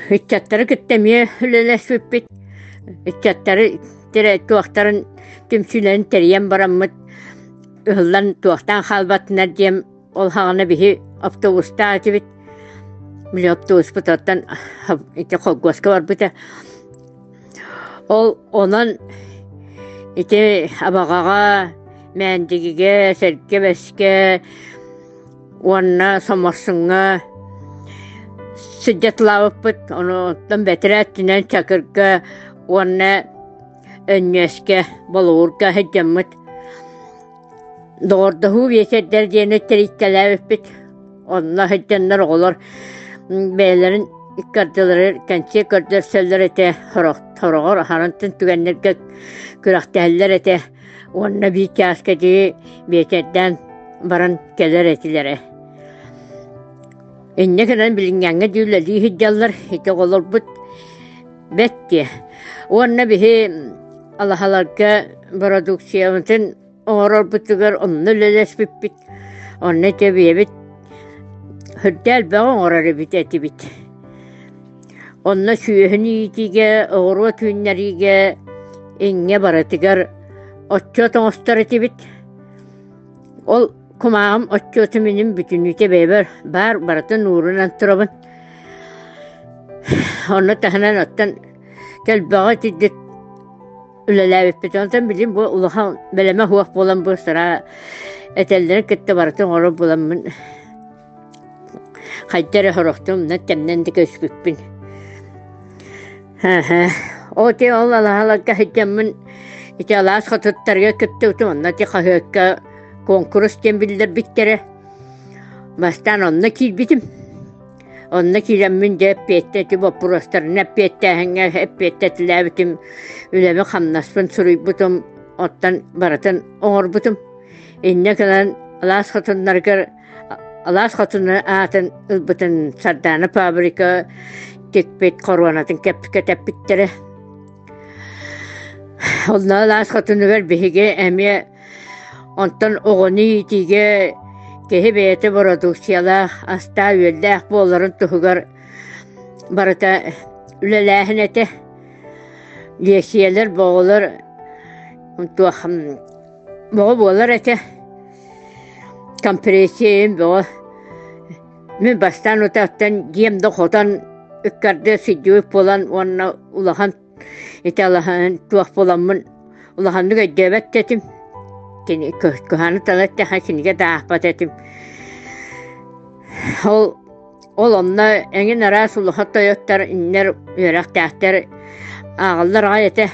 Ыччаттары кытта эмиэ үлэлэспиппит. Ыччаттары туохтарын түмсүүлэрин тэрийэн бараммыт ыһыллан туохтаан хаалбатынар диэн ол хаҕана биһи автобустаах этибит. Били автобуспут оттон ити холкуоска барбыта. Ол онон ити Абаҕаҕа, Мээндигигэ, Сэргэ-Бэскэ уонна Соморсуҥҥа сылдьатылаабыппыт. Ону оттон бэтэрээ өттүнэн Чакырга уонна Өнньүөскэ, Болугурга сылдьаммыт. Доҕордоһуу биэчэрдэр диэни тэрийтэлээбиппит. Онно сылдьаннар оҕолор бэйэлэрин икки ардыларыгар кэнсиэр көрдөрсөллөр этэ, сороҕор аһарантан түгэннэргэ күрэхтэһэллэр этэ уонна биир чааска дии биэчэрдээн баран кэлэр этилэрэ. Инньэ гынан билиҥҥээҥҥэ дии үлэлии сылдьаллар ити оҕолорбут бэт диэ. Уонна биһи алаһаларга бородууксуйабытын оҥорорбутугар онно үлэлэспиппит. Онно ити бэйэбит сүрдээх элбэҕи оҥорор эбит этибит. Онно сүөһүнү иитиигэ, оҕуруот үүннэриигэ, иҥҥэ барытыгар отчуот оҥостор этибит. Ол кумааҕым отчуотум иним бүтүннүүтэ бэйэбэр баар барытын уурунан турабын. Онно таһынан оттон тэлбэҕэ итирдик үлэлээбиппит. Онтон билигин бу улахан бэлэмэ суох буолан бу сыра этэллэрин кытта барытын оҥорор буоламмын хайда эрэ сорохтум тэмнэн да көспүппүн. Ол ти ол алаһаларга сылдьаммын ити алаас хотуттарга кыттыбытым онно ити хаһыакка куонкурус диэн биллэрбиттэрэ. Бастаан онно киирбитим. Онно киирэммин дьэ эппиэттэ ити боппуруостарына эппиэттээһиҥҥэ эппиэттэтилээбитим, үлэбин-хамнаспын суруйбутум, оттон барытын оҥорбутум. Инньэ гынан алаас хотуннарыгар алаас хотун аатын ылбытын Сардаана фабрика тикпит хоруонатын кэтэппиттэрэ. Онно алаас хотунугар биһиги эмиэ Онтон оҕону иитиигэ киһи бэйэтэ бородууксуйалаах, астаах-үөллээх буоларын туһугар барыта үлэлээһин этэ. Лиэксийэлэр, боҕолор туох боҕо буолар этэ. Компрессия бөҕө. Мин бастаан утааттан дьиэм да хотон ыккардыа сылдьыбыт буолан уонна улахан ити алаһан туох буоламмын улаханнык өйдөөбөт да этим. Кини кыһаны тала эттэхэ кинигэ да аахпат этим. Ол ол онно эҥин араас улахан тойоттор иннэр үөрэхтээхтэр ааҕаллар аҕай этэ.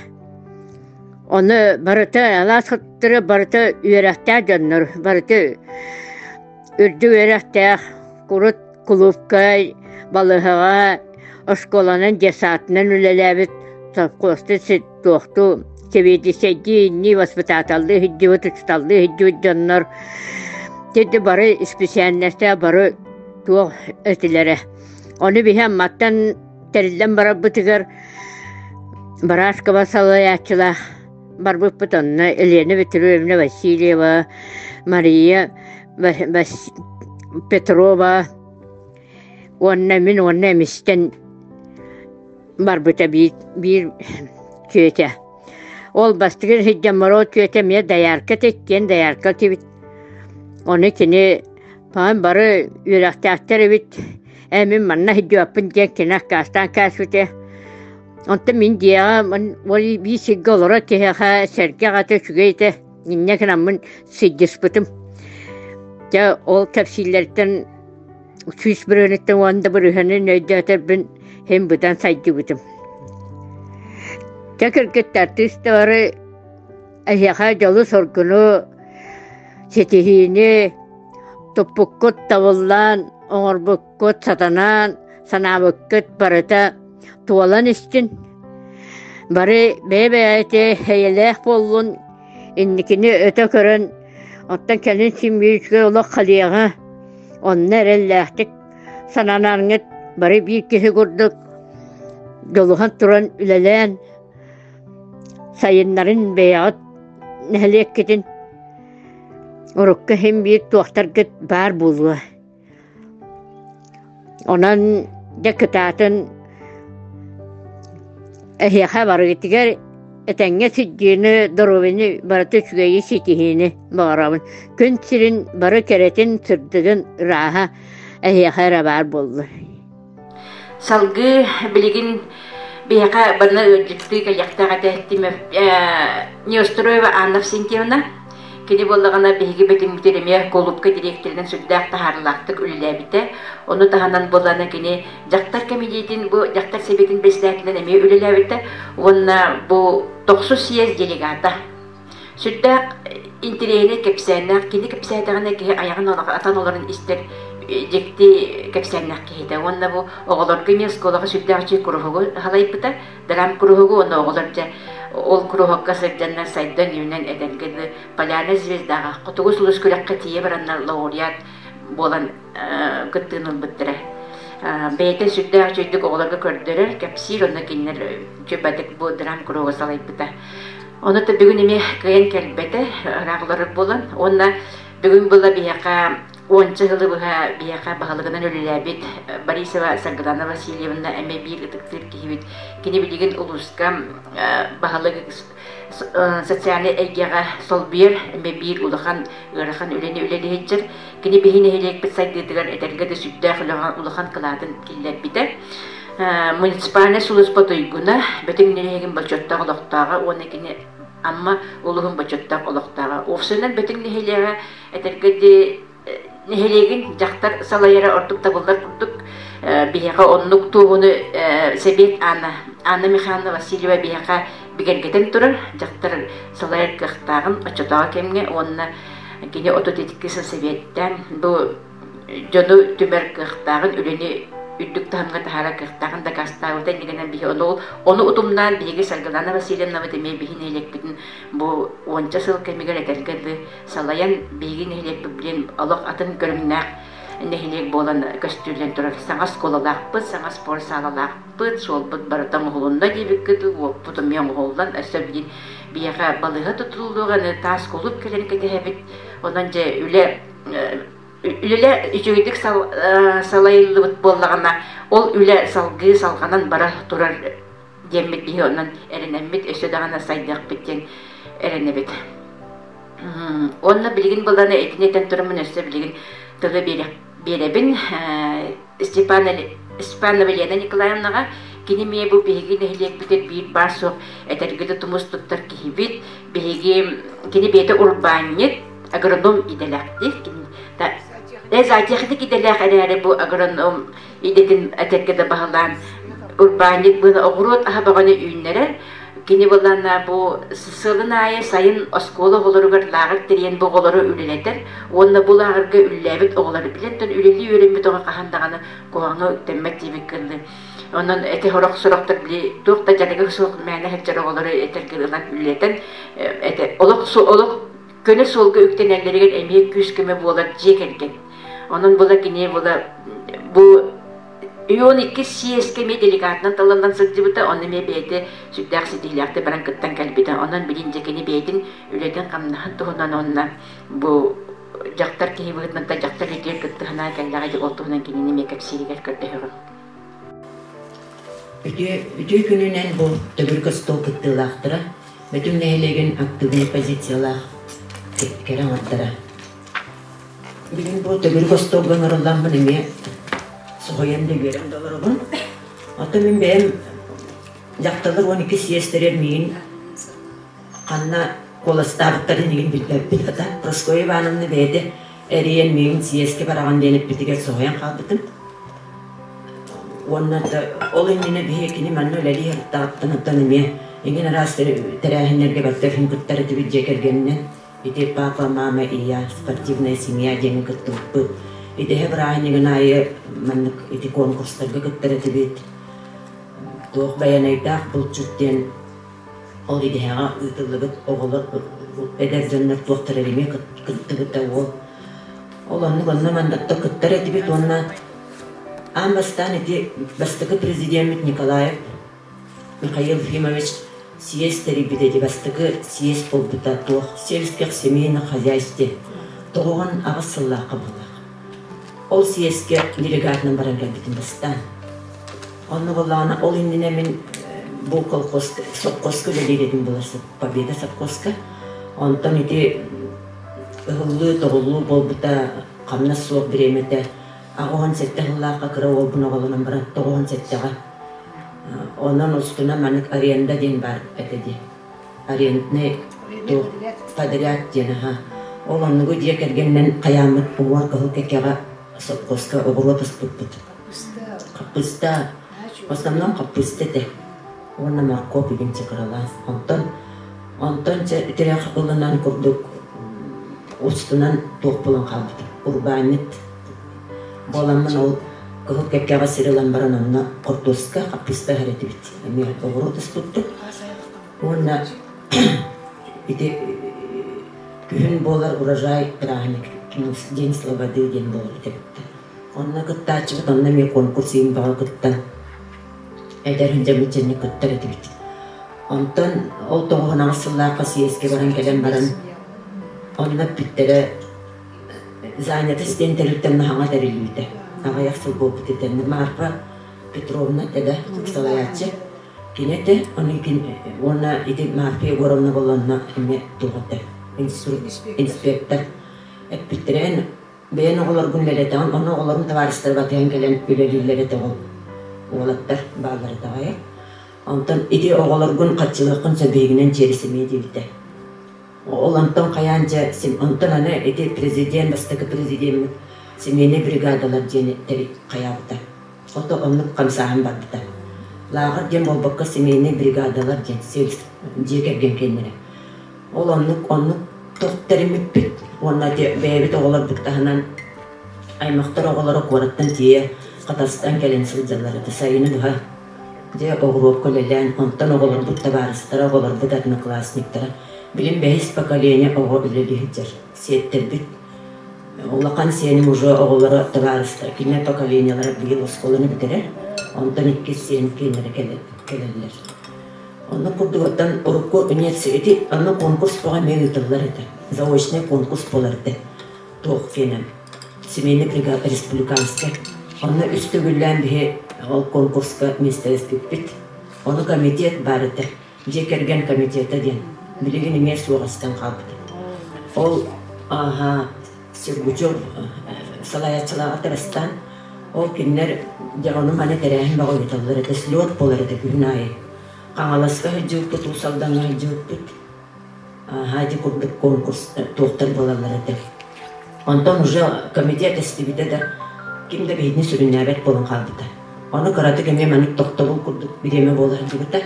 Ону барыта алаас хаттара барыта үөрэхтээх дьоннор барыта үрдүк үөрэхтээх курут кулуупка балыыһаҕа оскуоланан детсадынан үлэлээбит совхозтуу туохтуу сэбиэдиссэйдии иннии воспитателлыы сылдьыбыт учууталлыы сылдьыбыт дьоннор ити бары исписээлинэстээх бары туох этилэрэ ону биһи Амматтан тэриллэн барарбытыгар Барашкова салайааччылаах барбыппыт онно Елена Петровна Васильева, Мария Петрова уонна мин уонна эмистэн барбыта биир, биир түөтэ. Ол бастакы сылдьаммар ол түөтэ эмиэ доярка иккиэн доярка этибит. Ону кини Паан бары үөрэхтээхтэр эбит. Ээ мин манна сылдьыбаппын диэн кини аккаастаан кээспитэ. Онтон мин дьиэҕэ биир сиргэ олорор киһиэхэ сэргэх ата үчүгэй этэ. Инньэ гынаммын сылдьыспытым. Дьэ ол кэпсииллэриттэн 100 бырыһыаныттан 10 да бырыһыанын өйдөөтөрбүн син быдан сайдыбытым. Дьэ кыргыттар тыыстары эһиэхэ дьолу-соргуну ситиһиини туппуккут табыллан, оҥорбуккут сатанаан, санаабыккыт барыта туолан истин. Бары бэйэ-бэйэтэ эйэлээх буоллун, инникини өтө көрөн, оттон кэлин син биир үчүгэй олох халыаҕа, онно эрэллээхтик сананаргыт бары биир киһи курдук дьулуһан туран үлэлээн, сайыннарын бэйэҕит нэһилиэккитин урукку иһин биир туохтаргыт баар буолуо. Онон дьэ кытаатын эһиэхэ барыгытыгар этэҥҥэ сылдьыыны, доруобуйаны барыта үчүгэйи ситиһиини баҕарабын. Күн сирин бары кэрэтин, сырдыгын ырааһа эһиэхэ эрэ баар буоллун. Салгыы билигин биһиэхэ барына ыалдьыттыы кэлиэхтээх этэ Неустроева Анна Авсентьевна. Кини буоллаҕына биһиги бөтүҥмүтүн эмиэ кулуупка дириэктэринэн сүрдээх таһаарыылаахтык үлэлээбитэ. Ону таһынан буоллаҕына кини дьахтар кэмитиэтин бу дьахтар сэбиэтин председателинэн эмиэ үлэлээбитэ уонна бу тохсус съезд делегата. Сүрдээх интэриэһинэй кэпсээннээх, кини кэпсээтэҕинэ киһи айаҕын атан олорон истэр дьикти кэпсээннээх киһитэ. Уонна бу оҕолорго эмиэ оскуолаҕа сүрдээх үчүгэй куруһугу халайбыта, драм куруһугу уонна оҕолор дьэ ол куруһуокка сылдьаннар сайдан үүнэн эдэргэ дылы Полярная звездаҕа Хотугу сулус күрэххэ тиийэ бараннар лауреат буолан кыттыыны ылбыттара. Бэйэтэ сүрдээх үчүгэйдик оҕолорго көрдөрөр, кэпсиир, онно кинилэр үчүгэйдик бу драм куруһугу салайбыта. Ону да бүгүн эмиэ кыайан кэлбэтэ, ыраах олорор буолан. Уонна бүгүн была биһиэхэ уонча сылы быһа биһиэхэ баһылыгынан үлэлээбит Борисова Саргылана Васильевна эмиэ биир ытыктыыр киһибит. Кини билигин улууска баһылык социальнай эйгэҕэ солбуйар эмиэ биир улахан ыарахан үлэни үлэлиһиччэр. Кини биһи нэһилиэкпит сайдыытыгар этэргэ да сүрдээх улахан кылаатын киллэрбитэ. Муниципальнай сулууспа туйгуна, Бөтүҥ нэһилиэгин бочуоттаах олохтооҕо уонна кини Амма улууһун бочуоттаах олохтооҕо. Уопсайынан Бөтүҥ нэһилиэгэ этэргэ нэһилиэгин дьахтар салайара ордук табыллар курдук биһиэхэ оннук туоһуну сэбиэт Анна Анна Михайловна Васильева биһиэхэ бигэргэтэн турар дьахтар салайар кыахтааҕын оччотооҕу кэмҥэ уонна кини 32 сыл сэбиэттээн бу дьону түмэр кыахтааҕын, үлэни үрдүк таһымҥа таһаарар кыахтааҕын дакаастаабыта иннигинэн биһи ону, ону утумнаан биһиги Саргылана Васильевнабыт эмиэ биһи нэһилиэкпитин бу уонча сыл кэмигэр этэргэ дылы салайан биһиги нэһилиэкпит билин олох атын көрүҥнээх нэһилиэк буолан көстүүллэн турар. Саҥа оскуолалаахпыт, саҥа спорт саалалаахпыт, суолбут барыта оҥоһулунна диэбиккит, уоппут эмиэ оҥоһуллан, өссө билин биһиэхэ балыыһа тутуллуоҕа, аны таас кулууп кэлэн кэтэһэбит. Онон дьэ үлэ үлэлэ үчүгэйдик салайыллыбыт буоллаҕына, ол үлэ салгыы салҕанан бара турар диэммит биһи онон эрэнэммит, өссө даҕаны сайдыахпыт диэн эрэнэбит. Уонна билигин быланы итини этэн тураммын өссө билигин тылы биэрэбин. Степанова Лена Николаевнаҕа кини эмиэ бу биһиги нэһилиэкпитин биир баар суох этэргэ да тумус туттар киһибит. Биһиги кини бэйэтэ урбаанньыт, агроном идэлээхтик. Зоотехник идэлээх эрээри бу агроном идэтин этэргэ да баһылаан урбаанньыт быһа оҕуруот аһа бөҕөнү үүннэрэр. Кини былаана бу сылын аайы сайын оскуола оҕолоругар лааҕыр тэрийэн бу оҕолору үлэлэтэр уонна бу лааҕырга үлэлээбит оҕолору билэн үлэлии үөрэммит оҕо хаһан даҕаны куһаҕаҥҥа үктэммэт диэбит кынны. Онон эти сорох сорохтор били туох да дьарыга суох мээнэ сылдьар оҕолору этэргэ ылан үлэлэтэн этэ олох олох көнө суолга үктэнэллэригэр эмиэ күүс-көмө буолар дьиэ кэргэн. Онон була кини була бу Ион иккис съезкэ эмиэ делегатынан талыллан сылдьыбыта, онно эмиэ бэйэтэ сүрдээх ситиһиилээхтик баран кыттан кэлбитэ. Онон билин дьэ кини бэйэтин үлэтин-хамнаһын туһунан уонна бу дьахтар киһи быһыытынан дьахтар үлэтигэр кыттыһына кэллэҕэ дии ол туһунан кинини эмиэ кэпсииригэр көрдөһөҕүм. Үтүө, үтүө күнүнэн бу төгүрүк остуол кыттыылаахтара, Бөтүҥ нэһилиэгин актыыбынай позициялаах кэрэ аҥардара. Бүгүн бу төгүрүк остуолга ыҥырылламмын эмиэ соһуйан да үөрэн да олоробун. Оттон мин бэйэм дьахталлар 12 съезтэригэр миигин ханна куоластаабыттарын миигин билбэппин. Хата Прасковья Ивановна бэйэтэ эрийэн миигин съезкэ бараҕын диэн эппитигэр соһуйан хаалбытым. Уонна да ол иннинэ биһиги кини манна үлэлии сырыттаҕыттан оттон эмиэ эҥин араас тэрээһиннэргэ барыта күн кыттар этибит дьиэ кэргэнинэн. Ити папа, мама и я, спортивная семья диэҥҥэ кыттыбыппыт. Идэһэ бырааһынньыгын аайы маннык ити конкурстарга кыттар этибит. Туох байанайдаах булчут диэн ол идэһэҕэ ыытыллыбыт оҕолор эдэр дьоннор туохтара эмиэ кыттыбыта уол. Ол оннук онно мандатта кыттар этибит уонна аан бастаан ити бастакы президеммит Николаев Михаил Ефимович съезд тэрийбитэ ити бастакы съезд буолбута туох сельских семейных хозяйств 98 сыллаахха буоллах. Ол съезкэ делегатынан баран кэлбитим бастаан. Онно буоллаҕына ол иннинэ мин бу колхоз совхозка үлэлиир этим буолар Победа совхозка. Онтон ити ыһыллыы-тоҕуллуу буолбута хамнас суох бириэмэтэ 87 сыллаахха кыра уолбун оҕолонон баран 97-ҕэ онон устунан маннык аренда диэн баар этэ дии арендный туох подряд диэн аха ол оннугу дьиэ кэргэнинэн хайааммыт уҥуор кыһыл кэкэҕэ совхозка оҕуруот ыспыппыт хаппыста в основном хаппыста этэ уонна моркуоп игин чыкыралаан онтон Онтон дьэ тирэх ылынан курдук устунан туох буолан хаалбытым. Урбаанньыт буоламмын ол кыһыл кэккэҕэ сир ылан баран онно хортуоска, хаппыыста ыһар этибит. Эмиэ оҕуруот ыспыппыт. Уонна ити күһүн буолар урожай бырааһынньык День слободы диэн буолар этэ. Онно кыттааччыбыт, онно эмиэ конкурс иһин бөҕө кыттан эдэр дьэммит кыттар этибит. Онтон ол 98 сыллаахха съезкэ баран кэлэн баран онно эппиттэрэ занятость диэн тэрилтэн хаҥа тэриллибитэ. Аҕыйах сыл буолбут этэ. Марфа Петровна этэ салайааччы. Кини этэ, ону уонна ити Марфа Егоровна буолла онно эмиэ туох этэ инспектор эппиттэрэ эн Бэйэн оҕолоргун үлэлэтэҕин, онно оҕолорум табаарыстара батыһан кэлэн үлэлииллэр этэ ол уолаттар бааллар этэ аҕайа. Онтон ити оҕолоргун хаччылыаххын сөп биһигинэн чиэри диэбитэ. Ол онтон хайаан дьэ, онтон аны ити президент, бастакы президеммит семейнай бригадалар диэни хайаабыта. Ото оннук хамсааһын барбыта. Лааҕыр диэн буолбакка семейнай бригадалар диэн дьиэ кэргэн киэннэрэ. Ол оннук оннук тэриммиппит уонна бэйэбит оҕолорбут таһынан аймахтар оҕолоро куораттан тиийэ Хатастан кэлэн сылдьаллар этэ сайыны быһа. Дьэ оҕуруокка үлэлээн, онтон оҕолорбут табаарыстара, оҕолорбут одноклассниктара билин бэһис поколение оҕо үлэлии сылдьар. Сиэттэрбит улахан сиэним уже оҕолоро табаарыстара, кинилэр поколениелара быйыл оскуоланы бүтэрэр, онтон иккис сиэн кинилэрэ кэлэллэр. Онно курдук оттон урукку ити онно конкурс бөҕө эмиэ ыытыллар этэ. Заочный конкурс буолар этэ. Туох диэнэн семейный бригада республиканскай. Онно үс төгүллээн биһи ол конкурска миэстэлэспиппит. Ону комитет баар этэ. Дьиэ кэргэн комитета диэн. Билигин эмиэ суох эстэн хаалбыт. Ол ааһа Сергучев салайааччылааҕа Тарастан. Ол кинилэр дьэ ону маны тэрээһин бөҕө ыыталлар этэ, слет буолар этэ күһүн аайы. Хаҥаласка сылдьыбыппыт, Уус Алдаҥҥа сылдьыбыппыт. Ааһа курдук конкурс туохтар буолаллар этэ. Онтон уже комитет эстибитэ да, ким да биһигини сүрүннээбэт буолан хаалбыта. Ону кыратык эмиэ маннык тохтобул курдук бириэмэ буола сылдьыбыта.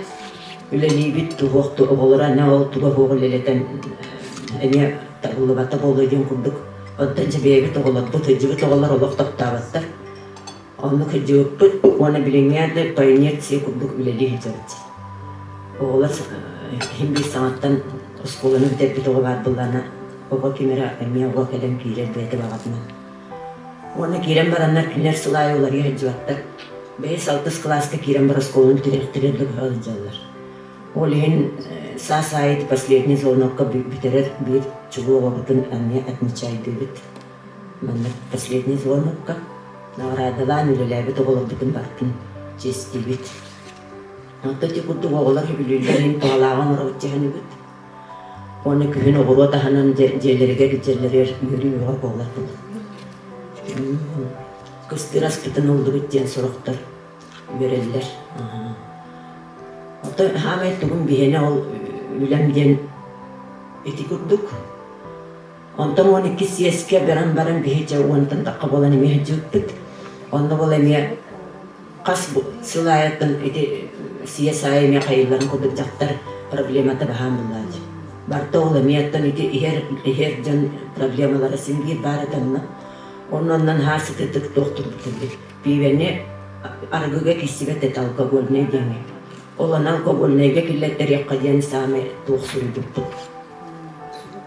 Үлэлиибит, туһуох оҕолоро аны ол туга суох үлэлэтэн эмиэ табыллыбата буолуо диэн курдук. Оттон дьэ бэйэбит оҕолорбут, сылдьыбыт оҕолор олох тохтооботтор. Оннук сылдьыбыппыт уонна билиҥҥэ да по инерции курдук үлэлии сылдьабыт. Оҕолор иһин биир саҥаттан оскуоланы бүтэрбит оҕо баар буоллаҕына, оҕо ким эрэ эмиэ оҕо кэлэн киирэр бэйэтэ баҕатынан. Уонна киирэн бараннар кинилэр сыл аайы уларыйа сылдьыбаттар. Бэһис-алтыс кылааска киирэн бар оскуоланы бүтэрэртэрэ да быһа сылдьаллар. Ол иһин саас аайы последний звонокка бүтэрэр биир чулуу оҕобутун эмиэ отмечайдыыбыт. Маннык последний звонокка наҕараадалаан үлэлээбит оҕолорбутун барытын чиэстиибит. Онтон ити курдук оҕолор үбүлүүллэр иһин туһалааҕы оҥоробут дьаһаныбыт. Уонна күһүн оҕуруот аһынан дьиэлэригэр илдьэллэригэр үөрүү бөҕө буолар буолар. Кыстыыр аспытын ыллыбыт диэн сорохтор үөрэллэр. Оттон хаамай тугум биһиэнэ ол үлэм диэн ити курдук. Онтон 12 сиэскэ баран баран биһи дьэ уонтан тахха буолан эмиэ сылдьыбыппыт. Онно буола эмиэ хас сыл аайыттан ити сиэс аайы эмиэ хайыылларын курдук дьахтар проблемата баһаам буоллааччы. Барыта ол эмиэ оттон ити иһэр иһэр дьон проблемалара син биир баар этэ онно. Онноннон хаа сытыытык туох турбут Пиибэни арыгыга киирсибэт этэ алкогольнай диэҥҥэ. Ол аны алкогольнайга киллэртэриэххэ диэн саамай туох суруйбуппут.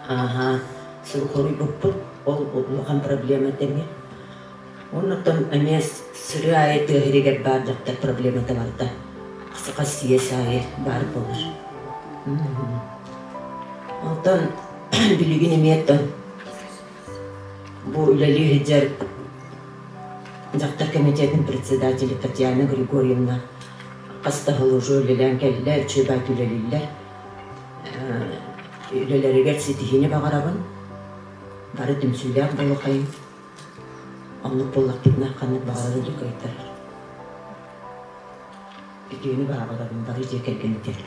Ааһа, суруйбуппут. Ол улахан проблема этэ эмиэ. Оннуттан эмиэ сырыы аайы тыа сиригэр баар дьахтар проблемата барыта хас сиэс аайы баар буолар. Онтон билигин эмиэ оттон бу үлэлии сылдьар дьахтар комитетын председателэ Татьяна Григорьевна хас да сыл уже үлэлээн кэллэ, үчүгэй баайт үлэлииллэр. Үлэлэригэр ситиһиини баҕарабын. Бары түмсүүлээх буолуоххайыҥ. Оннук буоллахпытына ханнык баҕарар үлэ кыайтарар. Үтүөнү баҕарабын бары дьиэ кэргэнитэр.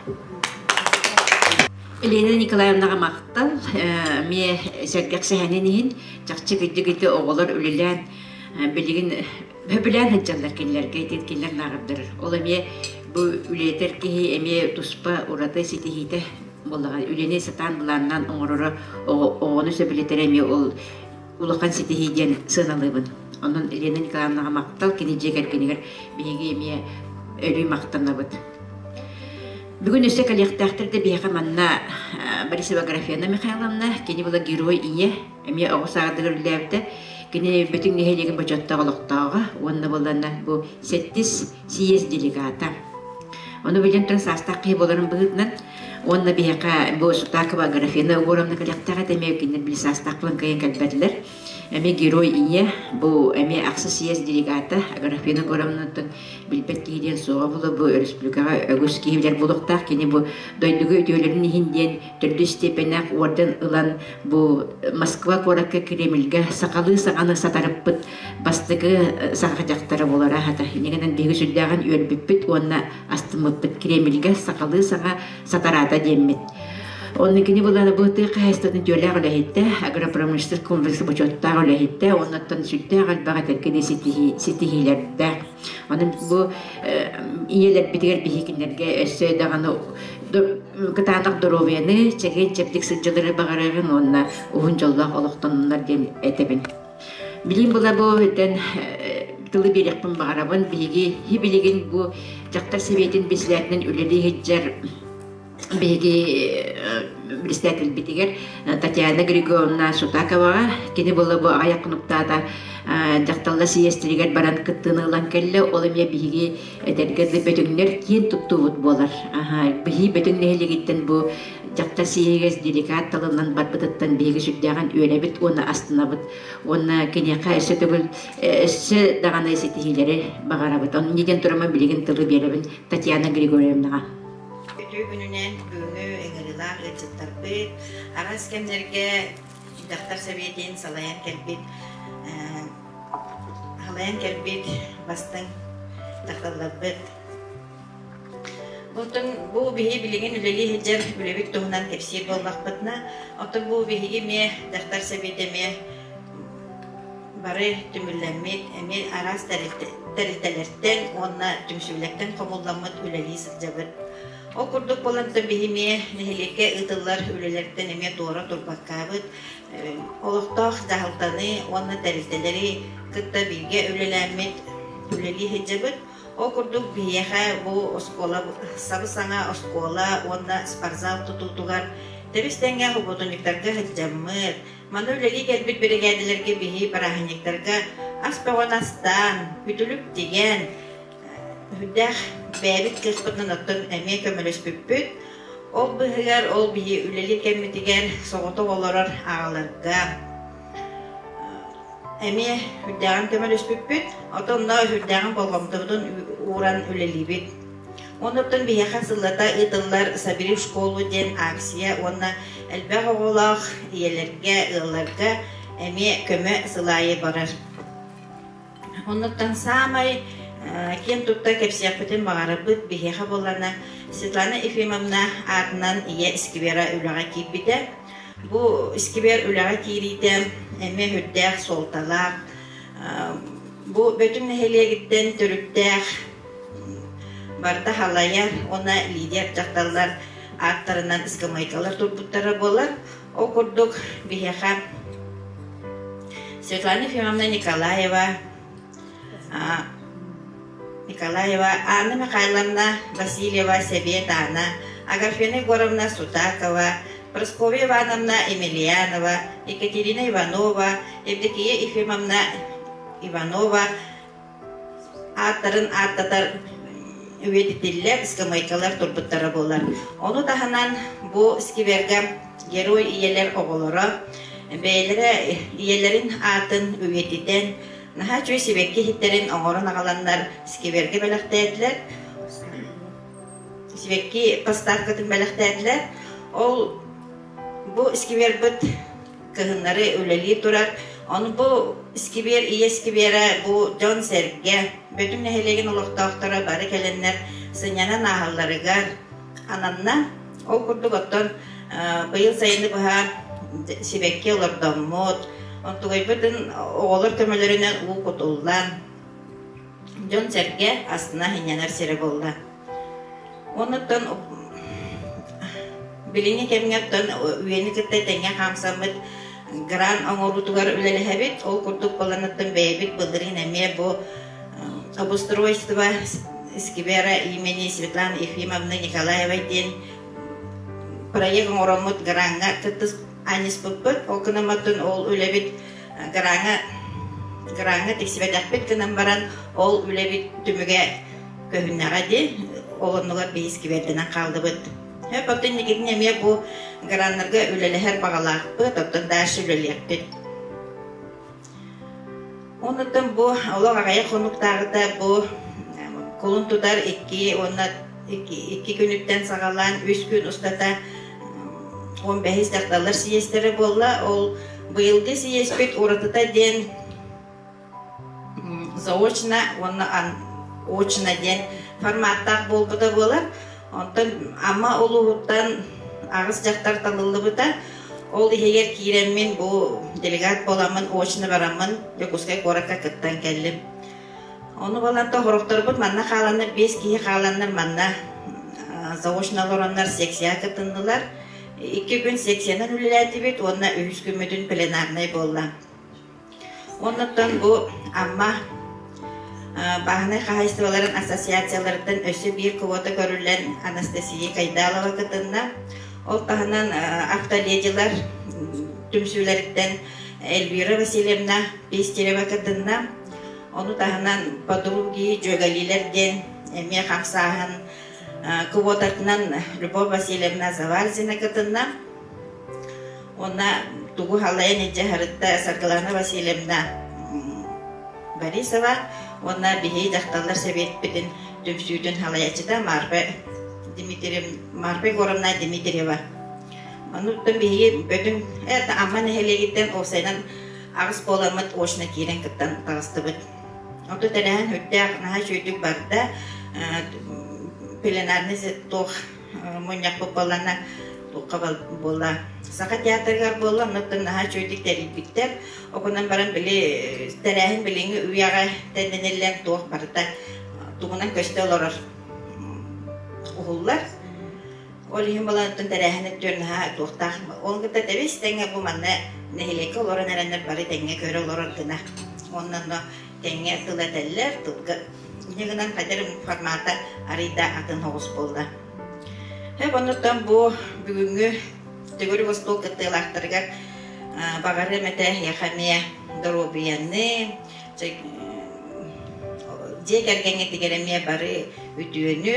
Елена Николаевнаҕа махтал. Эмиэ сэргэх сэһэнин иһин чахчы кырдьык ити оҕолор үлэлээн билигин сөбүлээн сылдьаллар кинилэргэ ити кинилэр нааҕырдарар. Ол эмиэ бу үлэтэр киһи эмиэ туспа ураты ситиһиитэ буоллаҕа. Үлэни сатаан былааннаан оҥороро оҕону сөбүлэтэрэ эмиэ ол улахан ситиһии диэн сыаналыыбын. Онон Елена Николаевнаҕа махтал, кини дьиэ кэргэнигэр биһиги эмиэ өрүү махтанабыт. Бүгүн өссө кэлиэхтээхтэр да биһиэхэ манна Борисова Аграфена Михайловна, кини была герой ийэ, эмиэ оҕо саадыгар үлэлээбитэ. Кини Бөтүҥ нэһилиэгин бочуоттаах олохтооҕо уонна буолланна бу сэттис съезд делегата. Ону билэн туран саастаах киһи буоларын быһыытынан уонна биһиэхэ бу Сутакова Аграфена Егоровна кэлиэхтээх этэ, эмиэ кинилэр били саастаах буолан кыайан кэлбэтилэр. Эмиэ герой ийэ, бу эмиэ ахсыс съезд делегата Аграфена Егоровнаттан билбэт киһи диэн суоҕа буолуо, бу өрөспүүбүлүкэҕэ үгүс киһи билэр буолуохтаах. Кини бу дойдуга үтүөлэрин иһин диэн төрдүс степеннээх орден ылан бу Москва куоракка Кремльгэ сахалыы саҥаны сатарыппыт бастакы саха дьахтара буолара хата. Иннигинэн биһиги сүрдээҕин үөрбүппүт уонна астыммыппыт Кремльгэ сахалыы саҥа сатараата диэммит. Онно кини булана бу тыа хаһаайыстыбатын үтүөлээх үлэһиттэ, агропромышленность комплекса бочуоттаах үлэһиттэ, оннуттан сүрдээх элбэх этэркини ситиһиилэрдээх. Онон бу ийэлэрбитигэр биһи кинилэргэ өссө даҕаны кытаанах доруобуйаны, чэгиэн-чэбдик сылдьаллары баҕарарым уонна уһун дьоллоох олохтоннуннар диэн этэбин. Билим була бу этэн тылы биэриэхпин баҕарабын. Биһиги билигин бу дьахтар сэбиэтин председателинэн үлэлии сылдьар биһиги председателбитигэр Татьяна Григорьевна Сутаковаҕа кини була бу аҕыйах хонуктаата дьахталлар сийиэстэригэр баран кыттыыны ылан кэллэ. Ол эмиэ биһиги этэргэ бөтүҥнэр киэн туттуубут буолар. Биһи Бөтүҥ нэһилиэгиттэн бу дьахтар сийиэһигэр делегат талыллан барбытыттан биһиги сүрдээҕин үөрэбит уонна астынабыт. Уонна киниэхэ өссө төгүл өссө даҕаны ситиһиилэри баҕарабыт. Онно диэн тураммын билигин тылы биэрэбин Татьяна Григорьевнаҕа. Үтүө күнүнэн бүгүҥҥү ыҥырыылаах ыалдьыттарбыт араас кэмнэргэ дьахтар сэбиэтин салайан кэлбит. Халайан кэлбит бастыҥ дьахталларбыт. Оттон бу биһи билигин үлэлии сылдьар үлэбит туһунан кэпсиир буоллахпытына, оттон бу биһиги эмиэ дьахтар сэбиэтэ эмиэ бары түмүллэммит, эмиэ араас тэрилтэлэртэн уонна түмсүүлэртэн хомулламмыт үлэлии сылдьабыт. Ол курдук буолан биһи эмиэ нэһилиэккэ ыытыллар үлэлэртэн эмиэ туора турбаккаабыт, олохтоох дьаһалтаны уонна тэрилтэлэри кытта бииргэ үлэлээммит үлэлии сылдьабыт. Ол курдук биһиэхэ бу оскуола сабы-саҥа оскуола уонна спортзал тутуутугар тэбис-тэҥҥэ субуотунньуктарга сылдьаммыт, Маны үлэлии кэлбит биригээдэлэргэ биһи бырааһынньыктарга ас бөҕөнү астаан, үтүлүк тигэн, үрдээх бэйэбит кыахпытынан оттон эмиэ көмөлөспүппүт. Ол быыһыгар ол биһи үлэлиир кэммитигэр соҕотох олорор аҕаларга эмиэ үрдээҕин көмөлөспүппүт. Отонно үрдээҕин болҕомтобутун ууран үлэлиибит. Оннуттан биһиэхэ сыллата ыытыллар «Собери школу» диэн акция уонна элбэх оҕолоох ийэлэргэ, ыалларга эмиэ көмө сыл аайы барар. Оннуттан саамай киэн тутта кэпсиэхпитин баҕарабыт биһиэхэ буоллана Светлана Ефимовна аатынан Ийэ сквера үлэҕэ киирбитэ. Бу сквер үлэҕэ киириитэ эмиэ сүрдээх суолталаах. Бу Бөтүҥ нэһилиэгиттэн төрүттээх барыта халайар уонна лидер дьахталлар ааттарынан ыскамыайкалар турбуттара буолар. Ол курдук биһиэхэ Светлана Ефимовна Николаева, Николаева, Анна Михайловна Васильева, Сэбиэт Аана, Агафьяна Егоровна Сутакова, Прасковья Ивановна Емельянова, Екатерина Иванова, Евдокия Ефимовна Иванова ааттарын ааттатар үйэтитиллэр ыскамыайкалар турбуттара буолар. Ону таһынан бу сквергэ герой ийэлэр оҕолоро бэйэлэрэ ийэлэрин аатын үйэтитэн наһаа үчүгэй сибэкки иһиттэрин оҥорон аҕаланнар сквергэ бэлэхтээтилэр. Сибэкки поставкатын бэлэхтээтилэр. Ол бу сквербыт кыһыннары үлэлии турар. Ону бу сквер ийэ скверэ бу дьон-сэргэ, Бөтүҥ нэһилиэгин олохтоохторо бары кэлэннэр сынньанан ааһалларыгар ананна. Ол курдук оттон быйыл сайыны быһа сибэкки олордоммут, онтугайбытын оҕолор көмөлөрүнэн уу кутуллан, дьон-сэргэ астына сынньанар сирэ буолла. Оннуттан билиҥҥи кэмҥэ оттон үйэни кытта тэҥҥэ хаамсаммыт грант оҥоруутугар үлэлэһэбит. Ол курдук баланыттан бэйэбит былырыын эмиэ бу обустройство сквера имени Светланы Ефимовны Николаевой диэн проект оҥороммут граҥҥа кыттыс анньыспыппыт. Ол гынан ол үлэбит граҥҥа граҥҥа тиксибэтэхпит гынан баран ол үлэбит түмүгэ көһүннэҕэ дии, ол оннугар биһи сквердэнэн хааллыбыт. Хөп, оттон инникитин эмиэ бу граннарга үлэлэһэр баҕалаахпыт, оттон дальше үлэлиэхпит. Оннуттан бу олох аҕыйах хонуктааҕыта бу кулун тутар икки уонна икки күнүттэн саҕалаан үс күн устата 15 дьахталлар сийиэстэрэ буолла. Ол быйылгы сийиэспит уратыта диэн заочно уонна очно диэн форматтаах буолбута буолар. Онтон Амма улууһуттан аҕыс дьахтар талыллыбыта. Ол иһигэр киирэммин бу делегат буоламмын очно бараммын Дьокуускай куоракка кыттан кэллим. Ону балан тоһорохторбут манна хааланнар, биэс киһи хааланнар манна заочно олороннор секция кытыннылар. Икки күн секциянан үлэлээтибит уонна үһүс күммүтүн пленарнай буолла. Оннуттан бу Амма бааһынай хаһаайыстыбаларын ассоциацияларыттан өссө биир квота көрүллэн Анастасия Кайдалова кытынна. Ол таһынан автоледилар түмсүүлэриттэн Эльвира Васильевна Пестерева кытынна. Ону таһынан подруги дьүөгэлиилэр диэн эмиэ хамсааһын квотатынан Любовь Васильевна Заварзина кытынна. Уонна тугу халайан илдьэ сырытта Саргылана Васильевна Борисова уонна биһиги дьахталлар сэбиэппитин түмсүүтүн халайааччыта Марфа Дмитриев Марфа Егоровна Дмитриева. Онуттан биһиги Бөтүҥ это Амма нэһилиэгиттэн уопсайынан аҕыс буоламмыт очно киирэн кыттан таҕыстыбыт. Онто тэрээһин үрдээх наһаа үчүгэйдик барда. Пленарный туох мунньахпыт буоллана туохха буолла Саха театрыгар буолла, оннуттан наһаа үчүгэйдик тэрийбиттэр. Окунан баран били тэрээһин билиҥҥи үйэҕэ тэннэниллэн туох барыта тугунан көстө олорор уһуллар. Ол иһин баланыттан тэрээһин өттүгэр наһаа туохтаах. Ол кытта тэбис тэҥҥэ бу манна нэһилиэккэ олорон эрэннэр бары тэҥҥэ көрө олорор гына. Онно тэҥҥэ тыл этэллэр, тылга инньэ гынан хайдар формата арыйда атын оҕус буолла. Хэп оннуттан бу бүгүҥҥү төгүрүк остуол кыттыылаахтарыгар баҕарыам этэ эһиэхэ эмиэ доруобуйаны, дьиэ кэргэҥҥитигэр эмиэ бары үтүөнү,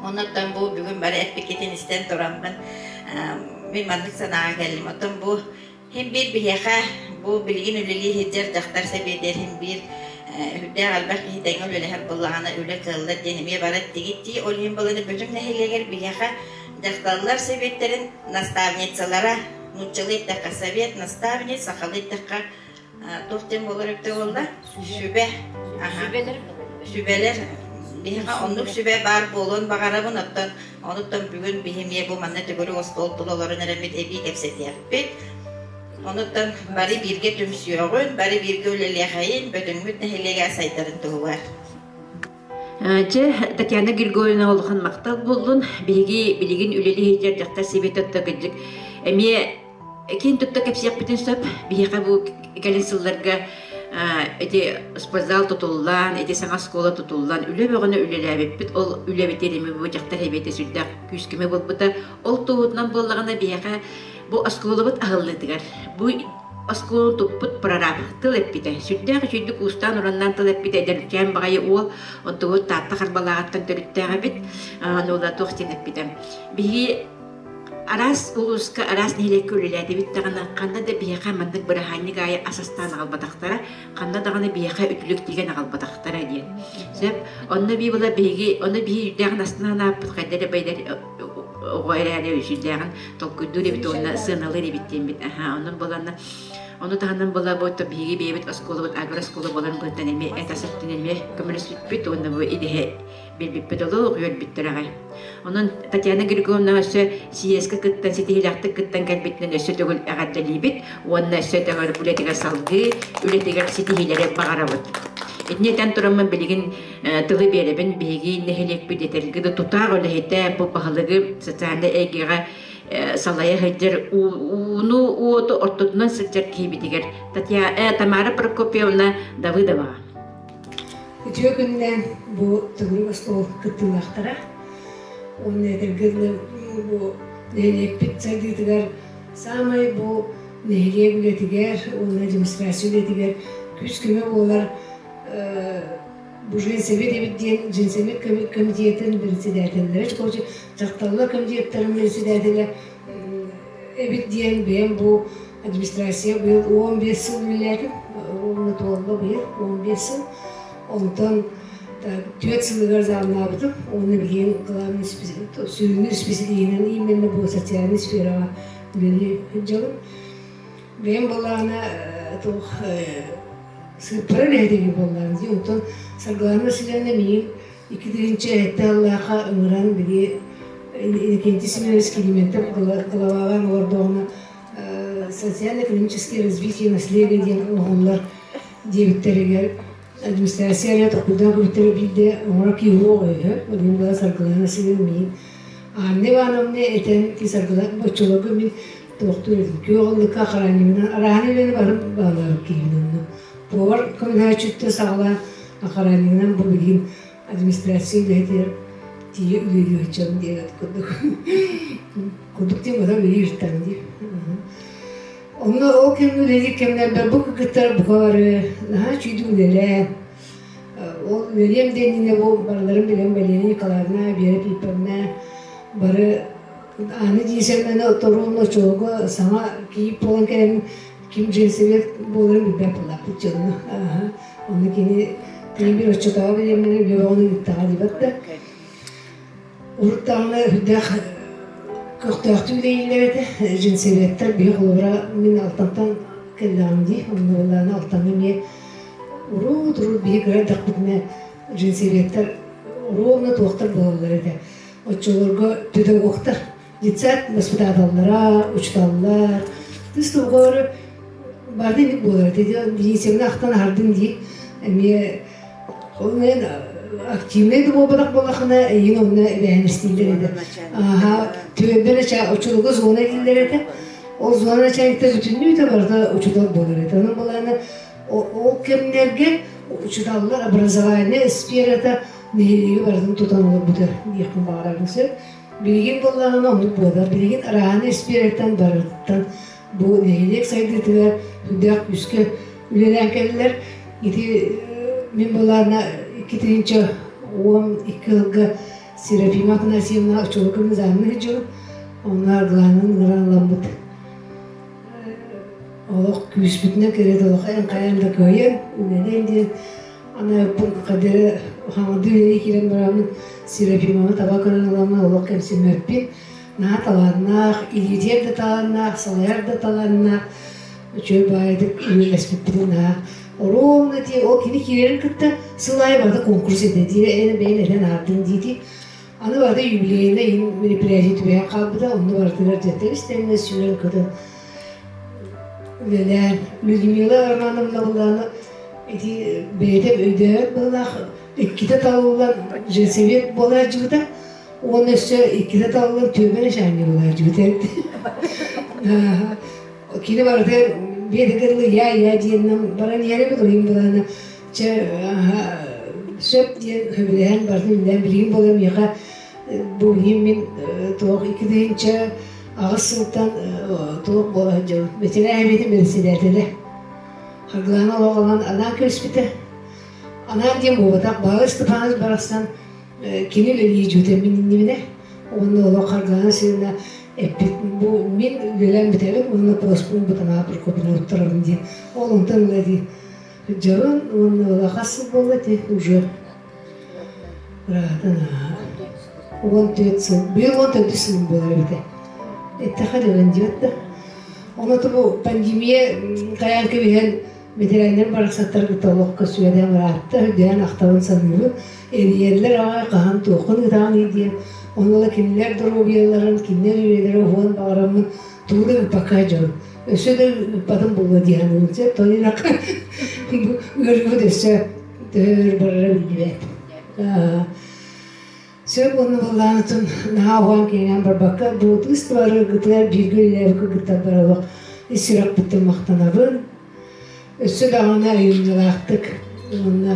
Оннуттан бу бүгүн бары эппиккитин истэн тураммын мин маннык санааҕа кэллим. Оттон бу хин биир биһиэхэ бу билигин үлэлии сылдьар дьахтар сэбиэтигэр хин биир үрдээх элбэх киһи тэҥҥэ үлэлэһэр буоллаҕына үлэ кыаллар диэн эмиэ бары эттигит дии. Ол иһин баланы бүтүн нэһилиэгэр биһиэхэ дьахталлар сэбиэттэрин наставницалара нууччалыы эттэххэ совет наставниц, сахалыы эттэххэ туох диэн буолар эбитэ буолла? Сүбэ. Сүбэлэр. Сүбэлэр. Биһиэхэ оннук сүбэ баар буолуон баҕарабын. Оттон онуттан бүгүн биһи эмиэ бу манна төгүрүк остуол тула олорон эрэммит эбии кэпсэтиэхпит. Онуттан бары бииргэ түмсүөҕүн, бары бииргэ үлэлиэхэйин, Бөтүҥмүт нэһилиэгэ сайдарын туһугар. Чэ, Татьяна Григорьевна улахан махтал буоллун. Биһиги билигин үлэлии сылдьар дьахтар сэбиэтэ кырдьык эмиэ Киин тутта кэпсиэхпитин сөп. Биһиэхэ бу кэлин сылларга ити спортзал тутуллан, ити саҥа оскуола тутуллан, үлэ бөҕөнү үлэлээбиппит. Ол үлэбитин эми бу дьахтар эбиэтэ сүрдээх күүс-көмө буолбута. Ол туоһутунан буоллаҕына биһиэхэ бу оскуолабыт аһыллыытыгар бу оскуоланы туппут прораб тыл эппитэ. Сүрдээх үчүгдүк уустаан-ураннаан тыл эппитэ эдэркээн баҕайы уол, онтугут Таатта Харбалааҕыттан төрүттээх эбит. Аны туох диэн эппитэ. Биһиги Араас улууска, араас нэһилиэккэ үлэлээтибит даҕаны, ханна да биһиэхэ маннык быраһаанньык аайы ас астаан аҕалбатахтара, ханна даҕаны биһиэхэ үтүлүк тигэн аҕалбатахтара диэн. Сөп. Онно бии була биһиги, онно биһи үрдээҕин астынан ааппыт хайда эрэ байдар оҕо эрээри үчүрдээҕин толкуйдуур эбит уонна сыаналыыр эбит диэммит. Аха, онон буоланна Ону таһынан була бу биһиги бэйэбит оскуолабыт агрооскуола буолан быһыттан эмиэ эт ас өттүнэн эмиэ көмөлөспүппүт уонна бу идэһэ билбиппит олох үөрбүттэр аҕай. Онон Татьяна Григорьевна өссө съезкэ кыттан ситиһиилээхтик кыттан кэлбитинэн өссө төгүл эҕэрдэлиибит уонна өссө төгүл үлэтигэр салгыы үлэтигэр ситиһиилэри баҕарабыт. Итини этэн тураммын билигин тылы биэрэбин биһиги нэһилиэкпит этэргэ да тутаах үлэһитэ бу баһылыгы социальнай эйгэҕэ салайа сылдьар ууну уоту ортотунан сылдьар киһибитигэр Татьяна Тамара Прокопьевна Давыдоваҕа. Үтүө күнүнэн бу төгүрүк остуол кыттыылаахтара уонна этэргэ дылы бу нэһилиэкпит сайдыытыгар саамай бу нэһилиэк үлэтигэр уонна демонстрация үлэтигэр күүс-көмө буолар бу женсовет эбит диэн женсовет комитетын председателлэрэ дьахталлар комитеттарын председателэ эбит диэн бэйэм бу администрация быйыл 15 сыл үлэлээтим уонна туолла быйыл 15 сыл онтон түөрт сылыгар заамнаабытым уонна билигин главный сүрүннүүр специалиһинэн именно бу социальный сфераҕа үлэлии сылдьабын бэйэм буоллаҕына туох сыыппара үлэһитиги буоллаҕым дии онтон Саргылана Васильевна миигин 2 сэттэ сыллаахха ыҥыран били Иннокентий Семенович Климентов главалаан олордоҕуна социально-экономическое развитие наследия диэн оҥоһуллар диэбиттэригэр администрация эрэ толкуйдаан көрбүттэрэ биирдэ оҥоро киһи суох үһү. Ол була Саргылана Васильевна миин Анна Ивановна этэн ити Саргылана оччолорго мин туохтуур этим күөх ыллыкка охраннигынан арааһын үлэни бары баалаабыт киһибин онно. Повар көмөлөһөөччүттэн саҕалаан охраннигынан бу билигин администрация үлэһитигэр тиийэ үлэлии сылдьабын диэбит курдук. Курдук диэн бата үлэлии сылдьан дии. Онно ол кэмҥэ үлэлиир кэмнэрбэр бу кыргыттар бука бары наһаа үчүгэйдик үлэлээн, ол үлэлиэм да иннинэ бу барыларын билэн Валерия Николаевна, Вера Пиповна бары аны дии торуун оччолорго саҥа кийиит буолан кэлэн ким женсовет буоларын билбэт буоллахпыт дьонно. Онно кини кини бир оччотооҕу билиэммин үлэҕин ыыттаҕа диэбэт да. Урут даҕаны үрдээх көхтөөхтүк үлэлииллэр этэ. Женсоветтар биһи холобура мин Алтантан кэллэҕим дии. Онно буоллаҕына Алтаҥҥа эмиэ Урут-урут биһи кыра эрдэхпитинэ женсоветтар ровно туохтар буолаллар этэ. Оччолорго педагогтар, детсад воспитателлара, учууталлар, тыс тугары барды иник буолар этэ. Милицияны ахтан аһардым дии. Эмиэ ол мен активный да буолбатах буоллахына, эйигин онно эбээһинэстииллэр этэ. Аха, түөлбэ нача оччолорго зона дииллэр этэ. Ол зона начальниктар бүтүннүү да барыта учуутал буолар этэ. Онон булаана ол кэмнэргэ учууталлар образование сферата нэһилиэги барытын тутан олорбута диэхпин баҕарабын сөп. Билигин буоллаҕына оннук буолар. Билигин арааны сфераттан барытыттан бу нэһилиэк сайдыытыгар сүрдээх күүскэ үлэлээн кэллилэр. Ити мин былаана 2012 сылга Серафима Афанасьевна оччолорго заммын сылдьыбыт. Онно аргылаанын ыҥыран ыламмыт. Олох күүспүтүнэн кэлээд олох эн хайаан да кыайан, үлэлиэн диэн анаабыппын хадары хаҥардыы үлэлии киирэн бараммын Серафиманы таба көрөн ыламмын олох кэмсиммэппин. Наһаа талааннаах, илиитигэр да талааннаах, салайар да талааннаах, үчүгэй баайдык үлэлэспиппитин наһаа оруобуна ти ол кини киирэрин кытта сыл аайы барыта конкурс этэ диирэ эн бэйэн этэн аардын диити аны барыта юбилейнай иһин мероприятие түбэһэн хаалбыта онно барытыгар дьэ истэннэ сүүрэн көтөн үлэлээн Людмила Романовна былаана ити бэйэтэ өйдөөбөт быһыылаах иккитэ талыллан женсовет буолааччыбыта уонна өссө иккитэ талыллан түөмэн эшаанньа буолааччыбыта Кини барыта биэдэгэр я я диэннэн баран иһэр эбит ойун былаана чэ сөп диэн сөбүлэһэн барытын үлэлээн билигин буолар миэхэ бу билигин мин туох 2008 сылтан туох буола сылдьабын бэтэрээ эбитим бэрэссэдээтэлэ Харгылаана олох ылан анаан кэбиспитэ анаан диэн буолбатах Баҕа Степанович барахсан кини үлэлии мин иннибинэ уонна олох Харгылаана Сыына эппит бу мин үлэлээн бүтэбин уонна поспун бутанаҕа Прокопьевна туттарабын диэн ол онтон ыла дии дьарын уонна ыла хас сыл буолла ти уже ыраатан 14 сыл быйыл 14 сылым буолар эбитэ эттэхэ дылын диэт да ону бу пандемия тайаан кэбиһэн Ветераннар барахсаттар кытта олоххо сүөдээн ыраатта, өйдөөн ахтабын саныыбын. Эрийэллэр аҕай хаһан туоххун ыытаҕыный диэн. Ону ыла кинилэр доруобуйаларын, кинилэр үйэлэрэ уһуон баҕараммын тугу да ыыппакка дьон. Өссө да ыыппатым буолуо дии саныыбын. Сөп Тонинак бу ыарыыбыт өссө төһө өр барара биллибэт. Сөп уонна былаанытын наһаа уһаан киэҥээн барбакка, буотуус тыбарыгытыгар бииргэ үлэлээбит кыргыттарбар олох ис сүрэхпиттэн махтанабын. Өссө даҕаны айымньылаахтык уонна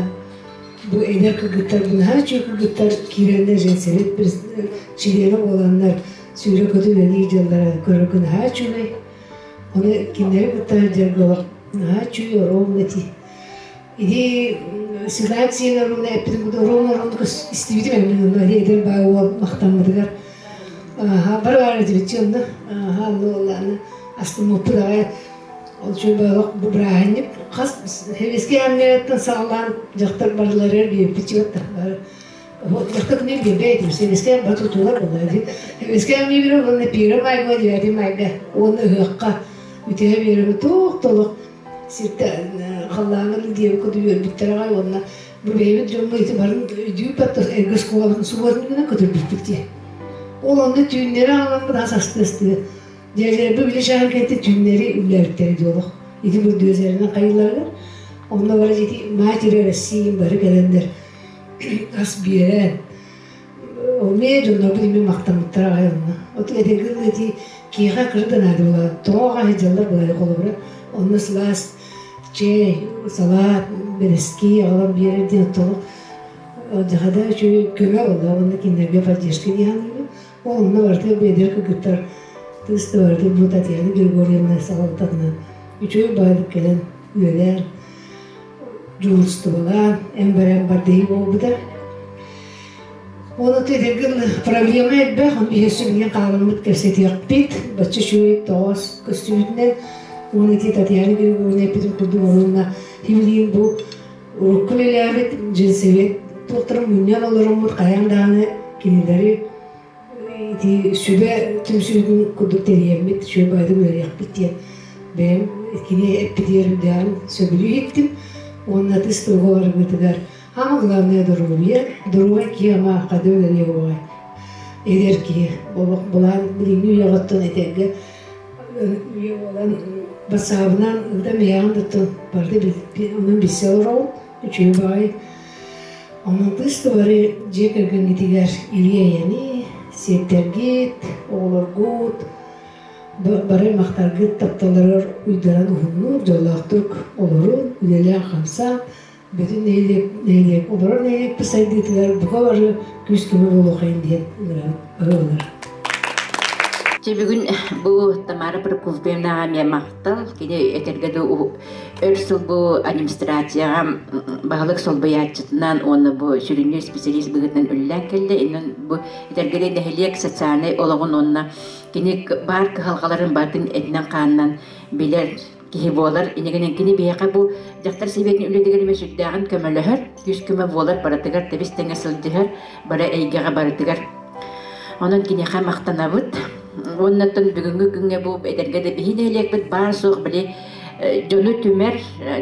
бу эдэр кыргыттар, наһаа үчүгэй кыргыттар киирэннэр женсовет чилиэнэ буоланнар сүүрэ-көтө үлэлиир дьыллара көрөргө наһаа үчүгэй. Ону кинилэри кытта сылдьарга олох наһаа үчүгэй оруобуна этии. Ити Светлана Алексеевна эппитин курдук ровно ровно истибитим эмин онно эдэр баа уол махтаммытыгар бары баар этибит онно аха онно астыммыппыт аҕай ол үчүгэй олох бу бырааһынньык хас сэбиэскэй армияттан саҕалаан дьахтар барыларыгар биэрбит чыгаттар бары дьахтар күнүн биэрбэт этим сэбиэскэй бары тутуулар буолла сэбиэскэй армия биэрэ уонна первый майга девятый майга уонна ыһыахха үтүө биэрэби туох толох сиртэн халлааҥҥа диэбит курдук үөрбүттэр аҕай уонна бу бэйэбит дьоммут ити барын өйдүүр эргэ оскуолабытын субуотунньугунан көтүрбүппүт дии. Ол онно түүннэри аҕаламмыт ас астыы-астыы дьээдьэлэрбит үлэ чааһын кэнниттэн түүннэри үллээбиттэрэ дии олох. Ити бульдозерынан хайыыларыгар. Онно бары ити матери России бары кэлэннэр ас биэрэн Эмиэ дьоннорбут эмиэ махтаммыттара аҕай онно. Оту этэргэ дылы ити киэхэ кыра да наада буолар. Тоҕо аҕай сылдьаллар буолар холобура. Онно сылаас чэй, салаат, бэрэски аҕалан биэрэр диэн толук дьахада үчүгэй көмө буолла. Уонна кинилэргэ поддержка дии саныыбын. Ол онно барыта бэйдэр кыргыттар тыыс да барыта бу Татьяна Григорьевна салалтатынан үчүгэй баайдык кэлэн үлэлээн дьуһуурустубалаан эн баран бардыһыы буолбута. Оны этэргин проблема элбэх, биһиэхэ билигин хааламмыт кэпсэтиэхпит, бачча үчүгэй тоҕоос көстүбүтүнэн уонна ити Татьяна Григорьевна эппитин курдук уонна билигин бу урукку үлэлээбит женсовет туохтарын мунньан олороммут хайаан даҕаны кинилэри ити сүбэ түмсүүтүн курдук тэрийэммит, үчүгэй баайдык үлэлиэхпит диэн бэйэм кини эппитигэр үрдээҕин сөбүлүү иһиттим. Уонна тыс туруга барыгытыгар Ама главное доруобуйа, доруобай киһи ама хады үлэлиэ буолай. Эдэр киһи олох былаан билиҥҥи үйэҕиттэн этэргэ үйэ буолан бассаабынан ыытан биһэҕин да барыта онон билсэ олоробут үчүгэй баҕайы. Онон тыс да бары дьиэ кэргэҥҥитигэр илии-эйэни, сиэттэргит, оҕолоргут, бары аймахтаргыт тапталларыгар уйдаран уһуннук, дьоллоохтук олорун, үлэлээн-хамсаан, бүтүн нэһилиэк, нэһилиэк олорор нэһилиэкпит сайдыытыгар бука бары күүс-көмө буолуохайын диэн ыҥырабыт. Чэ бүгүн бу Тамара Прокопьевнаҕа эмиэ махтал. Кини этэргэ да өр сыл бу администрацияҕа баһылык солбуйааччытынан уонна бу сүрүннүүр специалист быһыытынан үлэлээн кэллэ. Иннин бу этэргэ да нэһилиэк социальнай олоҕун уонна кини баар кыһалҕаларын барытын этинэн-хаанынан билэр киһи буолар. Инигинэн кини биһиэхэ бу дьахтар сэбиэтин үлэтигэр эмиэ сүрдээҕин көмөлөһөр, күүс-көмө буолар, барытыгар тэбис-тэҥэ сылдьыһар, бары эйгэҕэ барытыгар. Онон киниэхэ махтанабыт. Уоннаттан бүгүҥҥү күҥҥэ бу эдэргэ да биһи нэһилиэкпит баар-суох били дьону түмэр,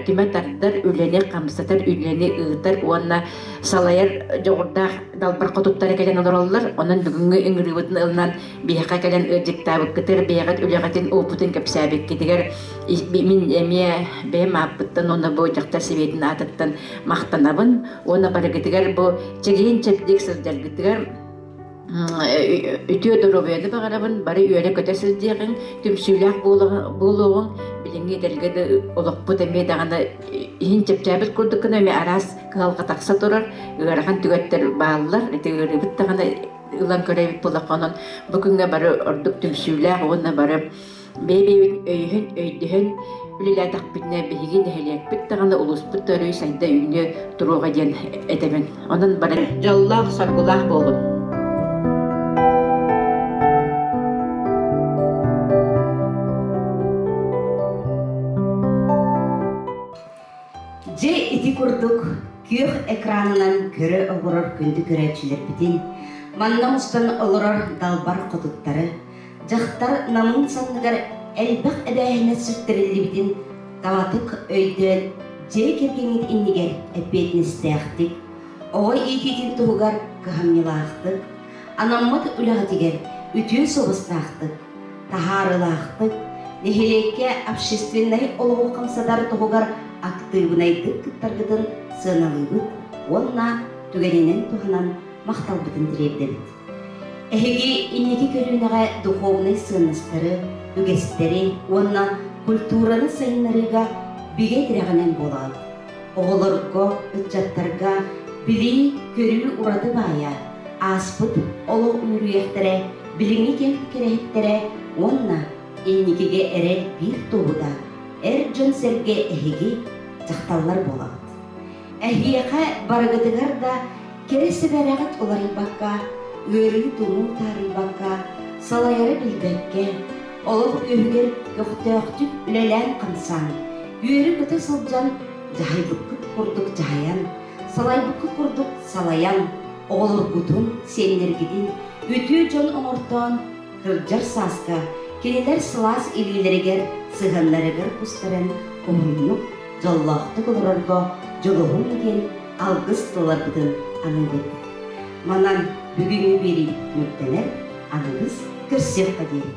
түмэ тардар, үлэни хамсатар, үлэни ыытар уонна салайар дьоҕурдаах далбар хотуттара кэлэн олороллор. Онон бүгүҥҥү ыҥырыыбытын ылынан биһиэхэ кэлэн ыалдьыттаабыккытыгар, бэйэҕит үлэҕитин опытын кэпсээбиккитигэр мин эмиэ бэйэм ааппыттан уонна бу дьахтар сэбиэтин аатыттан махтанабын уонна барыгытыгар бу чэгиэн-чэбдик сылдьаргытыгар үтүө доруобуйаны баҕарабын, бары үөрэ-көтө сылдьыаҕыҥ, түмсүүлээх буолуоҕуҥ, билиҥҥи эдэргэ да олохпут эмиэ даҕаны иһин чэпчээбит курдук гына эмиэ араас кыһалҕа тахса турар, ыарахан түгэттэр бааллар, ити ыарыыбыт даҕаны ылан көрөбүт буоллахха, онон бу күҥҥэ бары ордук түмсүүлээх уонна бары бэйэ-бэйэбитин өйөһөн, өйдөһөн үлэлээтэхпитинэ биһиги нэһилиэкпит даҕаны улууспут да өрүү сайда үүнүө туруоҕа диэн этэбин. Онон бары дьоллоох, соргулаах буолун. Дьэ ити курдук күөх экранынан көрө олорор күндү көрөөччүлэрбитин, манна мустан олорор далбар хотуттары, дьахтар намын санныгар элбэх эбээһинэс сүктэриллибитин табатык өйдөөн дьиэ кэргэҥҥит иннигэр эппиэтинэстээхтик, оҕо иитиитин туһугар кыһамньылаахтык, анаммыт үлэҕитигэр үтүө суобастаахтык, таһаарыылаахтык, нэһилиэккэ общественнай олоҕу хамсатар туһугар актыыбынайдык кыттаргытын сыаналыыбыт уонна түгэнинэн туһанан махталбытын тириэрдэбит. Эһиги инники көлүөнэҕэ духовнай сыаннастары, үгэстэри уонна культураны сайыннарыыга бигэ тирэҕинэн буолаҕыт. Оҕолорго, ыччаттарга билии, көрүү ураты баайа, ааспыт олох үөрүйэхтэрэ, билиҥҥи кэм кэрэһиттэрэ уонна инникигэ эрэл биир туоһута эр дьон-сэргэ эһиги дьахталлар буолаҕыт. Эһиэхэ барыгытыгар да кэрэ сэбэрэҕит уларыйбакка, ыарыы-тумуу таарыйбакка, салайары билбэккэ, олох үөһүгэр көхтөөхтүк үлэлээн-хамсаан, үөрэ-көтө сылдьан дьаһайбыккыт курдук дьаһайан, салайбыккыт курдук салайан, оҕолоргутун, сиэннэргитин үтүө дьон оҥортоон, кырдьар сааска кинилэр сылаас илиилэригэр сыһыаннарыгар кустаран уһуннук, дьоллоохтук олорорго дьулуһуҥ диэн алгыс тылларбытын аныыбыт. Манан бүгүҥҥү биэриибит түмүктэнэр, аныгыс көрсүөххэ диэри.